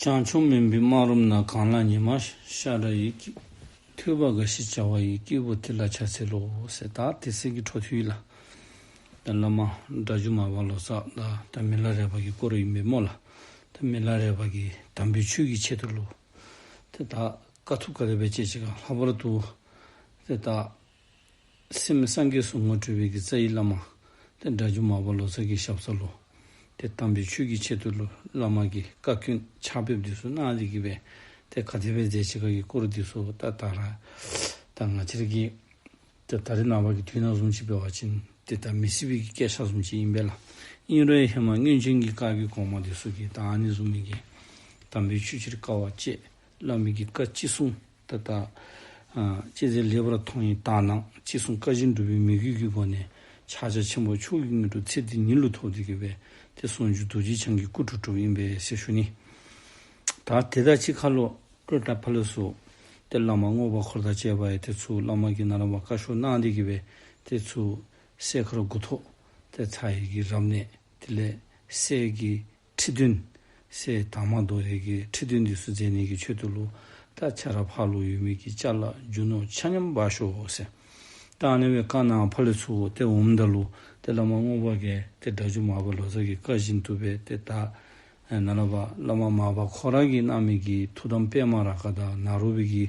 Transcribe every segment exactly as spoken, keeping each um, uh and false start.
བྱང་ཆུབ་མུན་པའི་སྨག་རུམ་ན། གངས་ལ་ཉི་མ་ཤར་ར་ཡི། ཐོས་པ་འགའ་ཞིག་བྱ་བ་ཡི། སྐྱེས་བུ་དེ་ལ་ཕྱག་འཚལ་ལོ་ཟེར། ད་དེ་ཚེ་གི་འཕྲོ་མཐུད་ལགས། ད་བླ་མ་སྒྲ་སྒྱུར་མར་པ་ལོ་ཙཱ་དང་ད་མི་ལ་རས་པ་གི་སྐོར་ཨིན་པས་སྨོ་ལགས། ད་མི་ལ་རས་པ་གིས་དམ་པའི་ཆོས་ཀྱི་ཆེད་དུ་ལུ་ཏེ་ད་དཀའ་ཐུབ་ག་དེ་སྦེ་སྤྱད་ཅི་ག། ལྷག་པར་དུ་ཏེ་ད་སེམས་སངས་རྒྱས་སུ་ངོ་སྤྲོད་པའི་གི་རྩ་བའི་བླ་མ་ཏེ་སྒྲ་སྒྱུར་མར་པ་ལོ་ཙཱ་གི་ཞབས་ས་ལུ་ཏེ་དམ་པའི་ཆོས་ཀྱི་ཆེད་དུ་ལུ་བླ་མ་གིས་བཀའ་བཀྱོན་ཕྱག་ཕེབས་འདི་ཚུ་གནང་སྟེ་གི་སྦེ་ཏེ་ག་དེ་སྦེ་མཛད་ཅི་ག་གི་སྐོར་འདི་ཚུ་ད་ད་ར་ད་ང་བཅས་ར་གི་ཏེ་ད་རེས་ནངས་པ་གི་དུས་ནང་བཟུམ་ཅིག་འབད་བ་ཅིན་ཏེ་ད་མི་སྲིད་པའི་གི་སྐད་ཆ་བཟུམ་ཅིག་ཨིན་པས་ལགས། ཨིན་རུང་ཧེ་མ་སྔོན་བྱོན་གྱི་བཀའ་བརྒྱུད་གོང་མ་འདི་ཚུ་གིས་ད་ཨ་ནི་བཟུམ་མའི་གི་དམ་པའི་ཆོས་ཕྱིར་དཀའ་བ་སྤྱད། བླ་མའི་གི་བཀའ་ཅི་གསུང་ད་ལྟ་ཨ་ཅི་མཛད་ལེགས་པར་མཐོང་བའི་དག་སྣང་ཅི་གསུང་བཀའ་བཞིན་སྒྲུབ་པའི་མོས་གུས་ཀྱི་སྒོ་ནས་ཕྱག་རྒྱ་ཆེན་པོ་མཆོག་གི་དངོས་གྲུབ་ཚེ་འདི་ཉིད་ལུ་ཐོབ་སྟེ་གི་སྦེ་ཏེ་ཟུང་འཇུག་རྡོ་རྗེ་འཆང་གི་སྐུ་འགྲུབ་གྲུབ་ཨིན་པས་ཟེར་ཞུ་ནི། ད་དེ་དང་གཅིག་ཁར་ལུ་ཏེ་ད་ཕར་ལས་ཚུར་ཏེ་བླ་མ་རྔོག་པ་འཁོར་དང་བཅས་པ་ཡང་ཏེ་ཚུར་བླ་མ་གིས་ནཱ་ལས་ཕར་བཀའ་ཤོག་གནང་སྟེ་གི་སྦེ་ཏེ་ཚུར་སྲས་མཁར་དགུ་ཐོག་ཏེ་ཚར་བའི་གི་རབ་གནས་དེ་ལས་སྲས་ཀྱི་ཁྲི་འདོན་སྲས་དར་མ་མདོ་སྡེ་གི་ཁྲི་འདོན་འདི་ཚུ་མཛད་ནི་གི་ཆེད་དུ་ལུ་ད་ཁྱེད་ར་ཕར་ལུ་ཡོད་མི་གི་ཅ་ལ་རྒྱུ་ནོར་ཆ་མཉམ་འབག་ཤོག་ཟེར། ད་ཨ་ནི་སྦེ་བཀའ་གནང་ཕར་ལས་ཚུར་ཏེ་འོངམ་ད་ལུ་ཏེ་བླ་མ་རྔོག་པ་གིས་ཏེ་སྒྲ་སྒྱུར་མར་པ་ལོ་ཙཱ་གི་བཀའ་བཞིན་དུ་སྦེ་ཏེ་ད་ནཱ་ལས་ཕར་བླ་མ་མར་པ་ཁོ་ར་གིས་གནང་མི་གི་ཐུགས་དམ་པདྨ་རཱ་ག་དང་ནཱ་རོ་པའི་གི་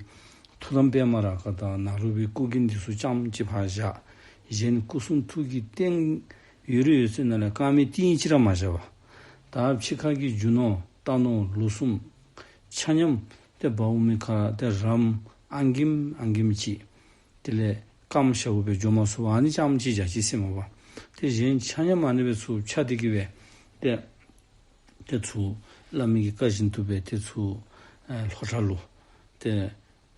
ཐུགས་དམ་པདྨ་རཱ་ག་དང་ནཱ་རོ་པའི་སྐུ་རྒྱན་འདི་ཚུ་རྐྱངམ་གཅིག་ཕར་བཞག། གཞན་སྐུ་གསུང་ཐུགས་ཀྱི་རྟེན་ཡོད་རིགས་ཡོད་ཚད་ནང་ལས་དཀར་མེ་ཏིལ་གཅིག་ར་མ་བཞག་པར་ད་ཕྱི་ཁ་གི་རྒྱུ་ནོར་རྟ་ནོར་ལུག་གསུམ་ཆ་མཉམ་ཏེ་འབག་འོང་མི་ཁར་ཏེ་རམ་ཨང་རྒྱིམ་ཨང་རྒྱིམ་ཅིག་དེ་ལས་རྐངམ་ཞབས་པུ་སྦེ་འགྱོ་མ་ཚུགས་པར་ཨ་ནི་རྐྱངམ་ཅིག་བཞག་ཅི་ཟེར་མས་པ། ཏེ་གཞན་ཆ་མཉམ་ཨ་ནི་སྦེ་ཚུར་ཕྱག་སྟེ་གི་སྦེ་ཏེ་ཏེ་ཚུར་བླ་མའི་གི་བཀའ་བཞིན་དུ་སྦེ་ཏེ་ཚུར་ཨེ་ལྷོ་བྲག་ལུ་ཏེ་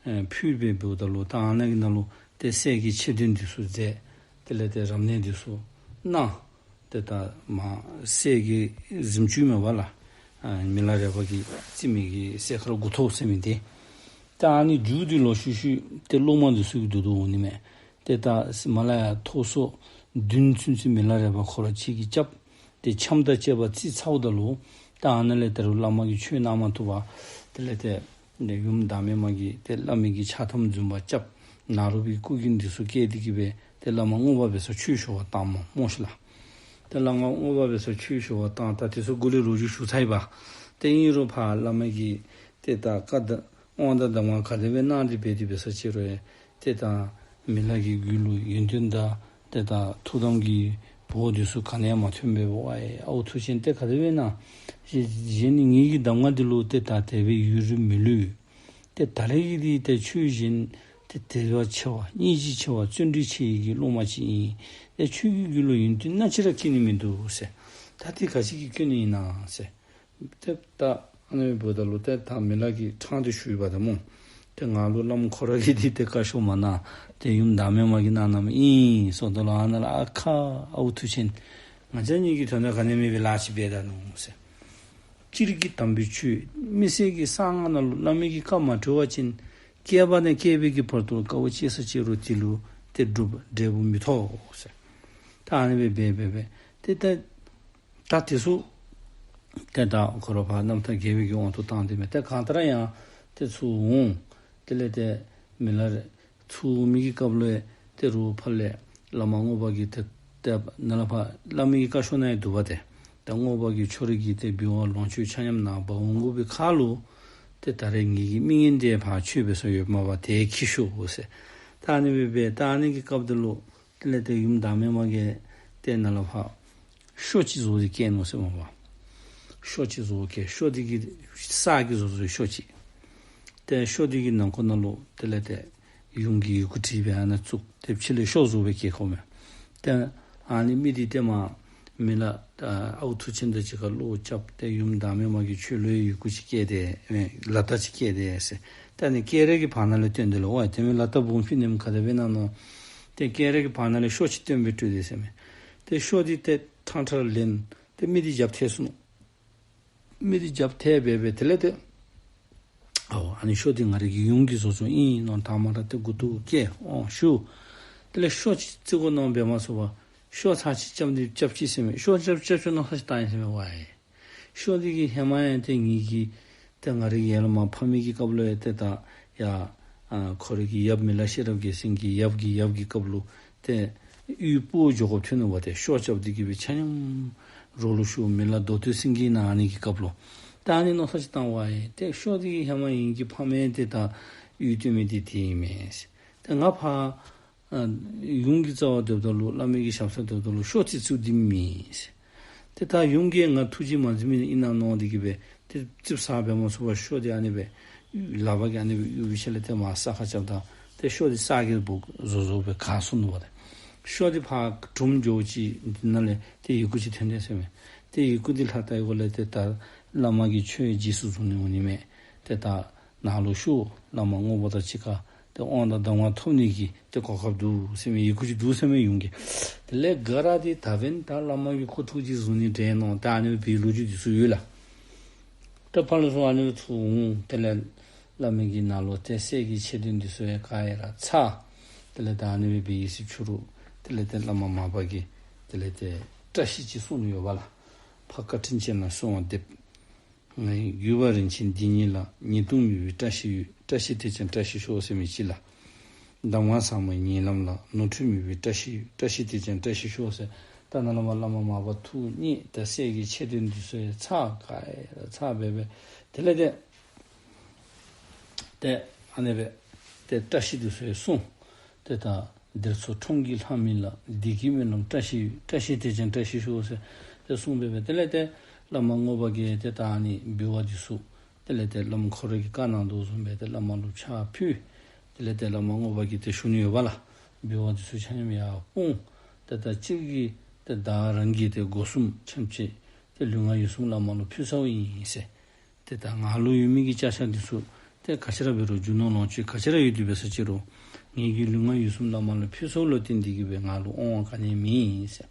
ཨེ་ཕུལ་སྦེ་འབདཝ་ད་ལུ་ད་ཨ་ནཱ་གི་ནང་ལུ་ཏེ་སྲས་ཀྱི་ཆེ་འདོན་འདི་ཚུ་མཛད། དེ་ལས་ཏེ་རབ་གནས་འདི་ཚུ་གནང་། ཏེ་ད་མ་སྲས་ཀྱི་གཟིམ་ཅུང་མས་པ་ལགས། ཨ་མི་ལ་རས་པ་གིས་བརྩི་མི་གི་སྲས་མཁར་དགུ་ཐོག་ཟེར་མི་འདི། ད་ཨ་ནི་མཇུག་འདི་ལུ་ཤུལ་ཤུལ་ཏེ་སློབ་མ་འདི་ཚུ་གིས་བསྡུ་བསྡུཝ་འོང་ནི་མས། ཏེ་ད་མར་ལས་ཡར་ཐོག་སོ་བདུན་ཚུན་ཚོད་མི་ལ་རས་པ་ཁོ་ར་གཅིག་གིས་རྐྱབ། ཏེ་འཆམ་དང་བཅས་པ་བརྩི་ཚརཝ་ད་ལུ་ད་ཨ་ནཱ་ལས་ད་རུང་བླ་མ་གིས་ཆོས་གནང་མ་ཐུབ་པར་དེ་ལས་ཏེ་ཏེ་ཡུམ་བདག་མེད་མ་གིས་ཏེ་བླ་མའི་གི་ཕྱག་ཐམ་རྫུན་པ་རྐྱབ། ནཱ་རོ་པའི་སྐུ་རྒྱན་འདི་ཚུ་བཀལ་ཏེ་གི་སྦེ་ཏེ་བླ་མ་རྔོག་པ་འབད་སར་ཆོས་ཞུ་བར་བཏངམ་སྨོ་ཤིག་ལགས། ཏེ་བླ་མ་རྔོག་པ་འབད་སར་ཆོས་ཞུ་བར་བཏང་། ད་དེ་ཚུ་འགོ་ལས་ལོ་རྒྱུས་ཞུ་ཚར་ཡི་པ། ཏེ་ཨིན་རུང་ཕར་བླ་མ་གིས་ཏེ་ད་བཀའ་ད་དབང་དང་གདམས་ངག་ག་དེ་སྦེ་གནང་སྟེ་འབད་དེ་འབད་ས་ཅིག་རུང་ཡང་ཏེ་ད་མི་ལ་གི་རྒྱུད་ལུ་ཡོན་ཏན་དང་ཏེ་ད་ཐུགས་དམ་གྱི་བོགས་འདི་ཚུ་ག་ནི་ཡང་མ་ཐོན་པས་པ། ཝའི་ཨའུ་མཐུ་ཆེན་ཏེ་ག་དེ་སྦེ་ན། གཞན་གཞན་ནི་ངེ་གི་གདམས་ངག་འདི་ལུ་ཏེ་ད་དེ་སྦེ་ཡུན་རིང་མི་ལུས། ཏེ་ད་རེས་ཀྱི་འདི་ཏེ་ཆོས་གཞན་ཏེ་དད་པ་ཆེ་བ་སྙིང་རྗེ་ཆེ་བ་བརྩོན་འགྲུས་ཆེ་བའི་གི་སློབ་མ་ཅིག་ཨིན། ཏེ་ཁྱོད་ཀྱི་རྒྱུད་ལུ་ཡོན་ཏན་སྣ་གཅིག་ར་སྐྱེ་ནི་མིན་འདུག་ཟེར། ད་འདི་ག་ཅི་གིས་སྐྱེ་ནི་ཨིན་ན་ཟེར། ཏེ་ད་ཨ་ནི་འབདཝ་ད་ལུ་ཏེ་ད་མི་ལ་གིས་ཕྲང་སྟེ་ཞུ་ཡི་པ་ད་སྨོ། ཏེ་ང་ལུ་བླམ་ཁོ་ར་གིས་འདི་ཏེ་བཀའ་ཤོག་མ་གནང་། ཏེ་ཡུམ་བདག་མེད་མ་གིས་གནང་གནངམ་ཨིན་ཟེརཝ་ད་ལུ་ཨ་ནཱ་ལས་ཨ་ཁ་ཨའུ་མཐུ་ཆེན། ང་བཅས་གཉིས་ཀྱིས་དོན་དག་ག་ནི་མེད་པའི་ལཱ་ཅིག་འབད་ད་ནུག་ཟེར། སྤྱིར་གྱི་དམ་པའི་ཆོས་མི་ཚེ་གི་གསང་སྔགས་ནང་ལུ་བླ་མའི་གི་བཀའ་མ་གྲོལ་བ་ཅིན་བསྐལ་པ་ནས་བསྐལ་པའི་གི་བར་དུ་དཀའ་བ་སྤྱད་ས་ཅིག་རུང་དེ་ལུ་ཏེ་འབྲས་བུ་མི་ཐོབ་ཟེར། ད་ཨ་ནི་སྦེ་འབད་འབད་འབད་ཏེ་ད་ད་དེ་ཚུ་ཏེ་ད་ཁོ་ར་ཕར་རྣམ་ཐར་རྒྱས་པའི་གི་དབང་དུ་བཏང་སྟེ་མས། ཏེ་གང་ལྟར་ཡང་ཏེ་ཚུར་འོང་། དེ་ལས་ཏེ་མི་ལ་རས་ཚུར་འོང་མི་གི་སྐབས་ལུ་ཡང་ཏེ་རུང་ཕར་ལས་བླ་མ་རྔོག་པ་གིས་ཏེ་ཏེ་ནཱ་ལས་ཕར་བླ་མའི་གི་བཀའ་ཤོག་ནང་ཡང་འདུག་པ། ཏེ་ད་རྔོག་པ་གིས་ཁྱོད་ར་གི་ཏེ་འབུལ་བ་ལོངས་སྤྱོད་ཆ་མཉམ་གནང་འབག་འོང་དགོ་པའི་ཁར་ལུ་ཏེ་ད་རེས་ངེ་གི་མི་ངན་འདི་ཕར་ཁྱོད་འབད་སར་ཡོདཔ་མས་པ། ཏེ་འཁྱིད་ཤོག་ཟེར། ད་ཨ་ནི་སྦེ་འབད་ད་ཨ་ནི་གི་སྐབས་འདི་ལུ་དེ་ལས་ཏེ་ཡུམ་བདག་མེད་མ་གིས་ཏེ་ནཱ་ལས་ཕར་ཤོག་ཅིག་བཟོ་སྟེ་བསྐྱལ་ནུག་ཟེར་མས་པ། ཤོག་ཅིག་བཟོ་བསྐྱལ། ཤོག་འདི་གི་གསར་གྱི་བཟོ་བཟོ་ཤོག་ཅིག། ཏེ་ཤོག་འདི་གི་ནང་ཁོག་ནང་ལུ་དེ་ལས་ཏེ་ཡུམ་གྱི་ཡི་གུ་བྲིས་སྦེ་ཨ་ནཱ་བཙུགས། ཏེ་ཕྱི་ལས་ཤོག་བཟོ་སྦེ་བསྐྱལ་ཁོ་མས། ཏེ་ཨ་ནི་མི་འདི་ཏེ་མར་མི་ལ་ཨའུ་མཐུ་ཆེན་དང་གཅིག་ཁར་བློ་རྐྱབ་སྟེ་ཡུམ་བདག་མེད་མ་གིས་ཁྱོད་ལུ་ཡི་གུ་ཅིག་བསྐྱལ་ཏེ་ལག་རྟགས་ཅིག་བསྐྱལ་ཏེ་ཟེར། ཏེ་ཨ་ནི་སྐྱེལ་རས་ཀྱི་བར་ན་ལས་བཏོན་ཏེ་ལོ། ཝའི་ཏེ་མི་ལག་རྟགས་སྦོམ་ཕུལ་ནི་མས། ག་དེ་སྦེ་གནང་ནུག། ཏེ་སྐྱེལ་རས་ཀྱི་བར་ན་ལས་ཤོག་ཅིག་བཏོན་སྦེ་སྤྲོད་དེ་ཟེར་མས། ཏེ་ཤོག་འདི་ཏེ་ཕྲང་ཕྲང་ལེན། ཏེ་མི་འདི་རྒྱབ་ཐལ་སོ་ནུག། མི་འདི་རྒྱབ་ཐལ་སྦེ་སྦེ་དེ་ལས་ཏེ་ཨའོ་ཨ་ནི་ཤོག་འདི་ང་རའི་གི་ཡུམ་གྱིས་བཟོ་བཟོཝ་ཨིན་མནོ། དང་པ་ར་ཏེ་མགུ་ཏོ་བཀལ་འོང་ཞུ། དེ་ལས་ཤོག་ཅིག་བརྩི་དགོ་མནོ་འབད་མ་ཚུགས་པར་ཤོག་ཚར་ཅིག་རྐྱབ་འདི་རྐྱབ་ཅི་ཟེར་མས། ཤོག་རྐྱབ་རྐྱབ་ཅི་མནོ་ས་ཅིག་བཏང་ཡི་ཟེར་མས། ཝའི་ཤོག་འདི་གིས་ཧེ་མ་ཡང་ཏེ་ངེ་གི་ ཏེ་ང་རའི་ཡར་ལས་མར་ཕ་མའི་གི་སྐབས་ལུ་ཡང་ཏེ་ད་ཡ་ཨ་ཁོ་རའི་གི་ཡབ་མི་ལ་ཤེས་རབ་རྒྱལ་མཚན་གྱི་ཡབ་ཀྱི་ཡབ་ཀྱི་སྐབས་ལུ་ཏེ་གཡུས་སྤོ་འགྱོ་དགོཔ་ཐོན་ནུག་པ། ཏེ་ཤོ་རྐྱབ་སྟེ་གི་སྦེ་ཆ་མཉམ་རོགས་ལུ་ཞུ། མི་ལ་རྡོ་སྟོད་སེང་གེ་ནང་ཨ་ནི་གི་སྐབས་ལུ་ད་ཨ་ནི་མནོ་བསམ་ཅིག་བཏང་བ་ཡི། ཏེ་ཤོ་འདི་གི་ཧེ་མ་ཨིན་གྱི་ཕ་མའི་ཏེ་ད་གཡུས་སྟོན་མི་འདི་དེ་ཨིན་མས་ཟེར། ཏེ་ང་ཕར་ཨ་ཡུམ་གྱི་རྩ་བར་སྡོདཔ་ད་ལུ་བླ་མའི་གི་ཞབས་སར་སྡོདཔ་ད་ལུ་ཤོ་ཙི་ཙི་འདི་མེད་ཟེར། ཏེ་ད་ཡུམ་གྱིས་ང་ཐུགས་རྗེ་མ་འཛིན་མི་ཨིན་ན་མནོ་སྟེ་གི་སྦེ་ཏེ་ཙིགཔ་ཟ་འབད་མ་ཚུགས་པར་ཤོ་འདི་ཨ་ནི་སྦེ་ལག་པ་གིས་ཨ་ནི་སྦེ་གཡུག་པའི་ཤུལ་ལས་ཏེ་མར་ས་ཁར་རྐྱབ་ད་ཏེ་ཤོ་འདི་ས་གི་སྦུག་བཟོ་བཟོཝ་སྦེ་ག་སོང་ནུག་པ། ཏེ་ཤོ་འདི་ཕར་གྲུམ་འགྱོཝ་ཅིག་འདི་ནང་ལས་ཏེ་ཡི་གུ་ཅིག་ཐོན་དེས་ཟེར་མས། ཏེ་ཡི་གུ་འདི་ལྷག་བལྟཝ་ལས་ཏེ་ད་བླ་མ་གིས་ཁྱོད་རྗེས་སུ་བཟུང་ནི་འོང་ནི་མས། ཏེ་ད་ནཱ་ལུ་ཤོག། བླ་མ་རྔོག་པ་དང་གཅིག་ཁར་ཏེ་དབང་དང་གདམས་ངག་ཐོབ་ནི་གི་ཏེ་གོ་སྐབས་འདུག་ཟེར་མས། ཡི་གུ་ཅིག་འདུག་ཟེར་མས་ཡུམ་གྱིས། དེ་ལས་ག་ར་འདི་ད་འབདན་ད་བླ་མ་གིས་ཁོ་ཐུགས་རྗེས་བཟུང་ནི་འདྲས་མནོ་ད་ཨ་ནི་སྦེ་ལོ་རྒྱུས་འདི་ཚུ་ཡོད་ལགས། ད་ཕར་ལས་ཚུར་ཨ་ནི་སྦེ་ཚུར་འོང་། དེ་ལས་བླ་མ་གི་ནང་ལུ་ཏེ་སྲས་ཀྱི་ཆེ་འདོན་འདི་ཚུ་ཡང་ག་ར་ཚར། དེ་ལས་ད་ཨ་ནི་སྦེ་འབད་ཡི་ཟེར་ཞུ་རུང་དེ་ལས་ཏེ་བླ་མ་མར་པ་གིས་དེ་ལས་ཏེ་བཀྲ་ཤིས་ཅིག་གསུངས་ནི་ཡོད་པ་ལགས། ཕ་བཀའ་དྲིན་ཅན་ལ་གསོལ་བ་འདེབས། ངའི་བརྒྱུད་པ་རིན་ཆེན་འདི་ཉིད་ལ། ཉེས་ལྟུང་མེད་པའི་བཀྲ་ཤིས་ཡོད། བཀྲ་ཤིས་དེས་ཀྱང་བཀྲ་ཤིས་ཤོག་ཟེར་མི་ཅིག་ལགས། གདམས་ངག་ཟབ་མོའི་ཉིན་ལམ་ལ། ནོར་འཁྲུལ་མེད་པའི་བཀྲ་ཤིས་ཡོད། བཀྲ་ཤིས་དེས་ཀྱང་བཀྲ་ཤིས་ཤོག་ཟེར། ད་ནཱ་ལས་མར་བླ་མ་མར་པ་ཐུགས་མཉེས། ད་སྲས་ཀྱི་ཆེ་འདོན་འདི་ཚུ་ཡང་ཚར་ག་ར་ཚར་སྦེ་སྦེ་དེ་ལས་ཏེ་ཏེ་ཨ་ནི་སྦེ་ཏེ་བཀྲ་ཤིས་འདི་ཚུ་ཡང་གསུངས། ཏེ་ད་འདིར་འཚོ་འཁྲུངས་ཀྱི་ལྷ་མིན་ལ། བདེ་སྐྱིད་སྨོན་ལམ་བཀྲ་ཤིས་ཡོད། བཀྲ་ཤིས་དེས་ཀྱང་བཀྲ་ཤིས་ཤོག་ཟེར་ཏེ་གསུངས་སྦེ་སྦེ་དེ་ལས་ཏེ་བླ་མ་རྔོག་པ་གིས་ཏེ་ད་ཨ་ནི་འབུལ་བ་འདི་ཚུ་དེ་ལས་ཏེ་བླ་མ་ཁོ་ར་གིས་བཀའ་གནང་དོ་བཟུམ་སྦེ་ཏེ་བླ་མ་ལུ་ཕྱག་ཕུལ། དེ་ལས་ཏེ་བླ་མ་རྔོག་པ་གིས་ཏེ་ཞུ་ནི་ཡོད་པ་ལགས། འབུལ་བ་འདི་ཚུ་ཆ་མཉམ་ཡར་སྤུངས། ཏེ་ད་སྤྱིར་གྱིས་ཏེ་བདག་རང་གི་ཏེ་སྒོ་གསུམ་ཆ་མཉམ་ཅིག་ཏེ་ལུས་ངག་ཡིད་གསུམ་བླ་མ་ལུ་ཕུལ་ཚརཝ་ཨིན་ཟེར། ཏེ་ད་ང་ལུ་ཡོད་མི་གི་ཅ་ཆས་འདི་ཚུ་ཏེ་ག་ཅི་ར་འབད་རུང་རྒྱུ་ནོར་ལོངས་སྤྱོད་ག་ཅི་ར་ཡོད་དེ་འབད་ས་ཅི་རུང་ངེ་གི་ལུས་ངག་ཡིད་གསུམ་བླ་མ་ལུ་ཕུལ་ཚརཝ་ལུ་བརྟེན་ཏེ་གི་སྦེ་ང་ལུ་དབང་བ་ག་ནི་ཡང་མེད་ཟེར།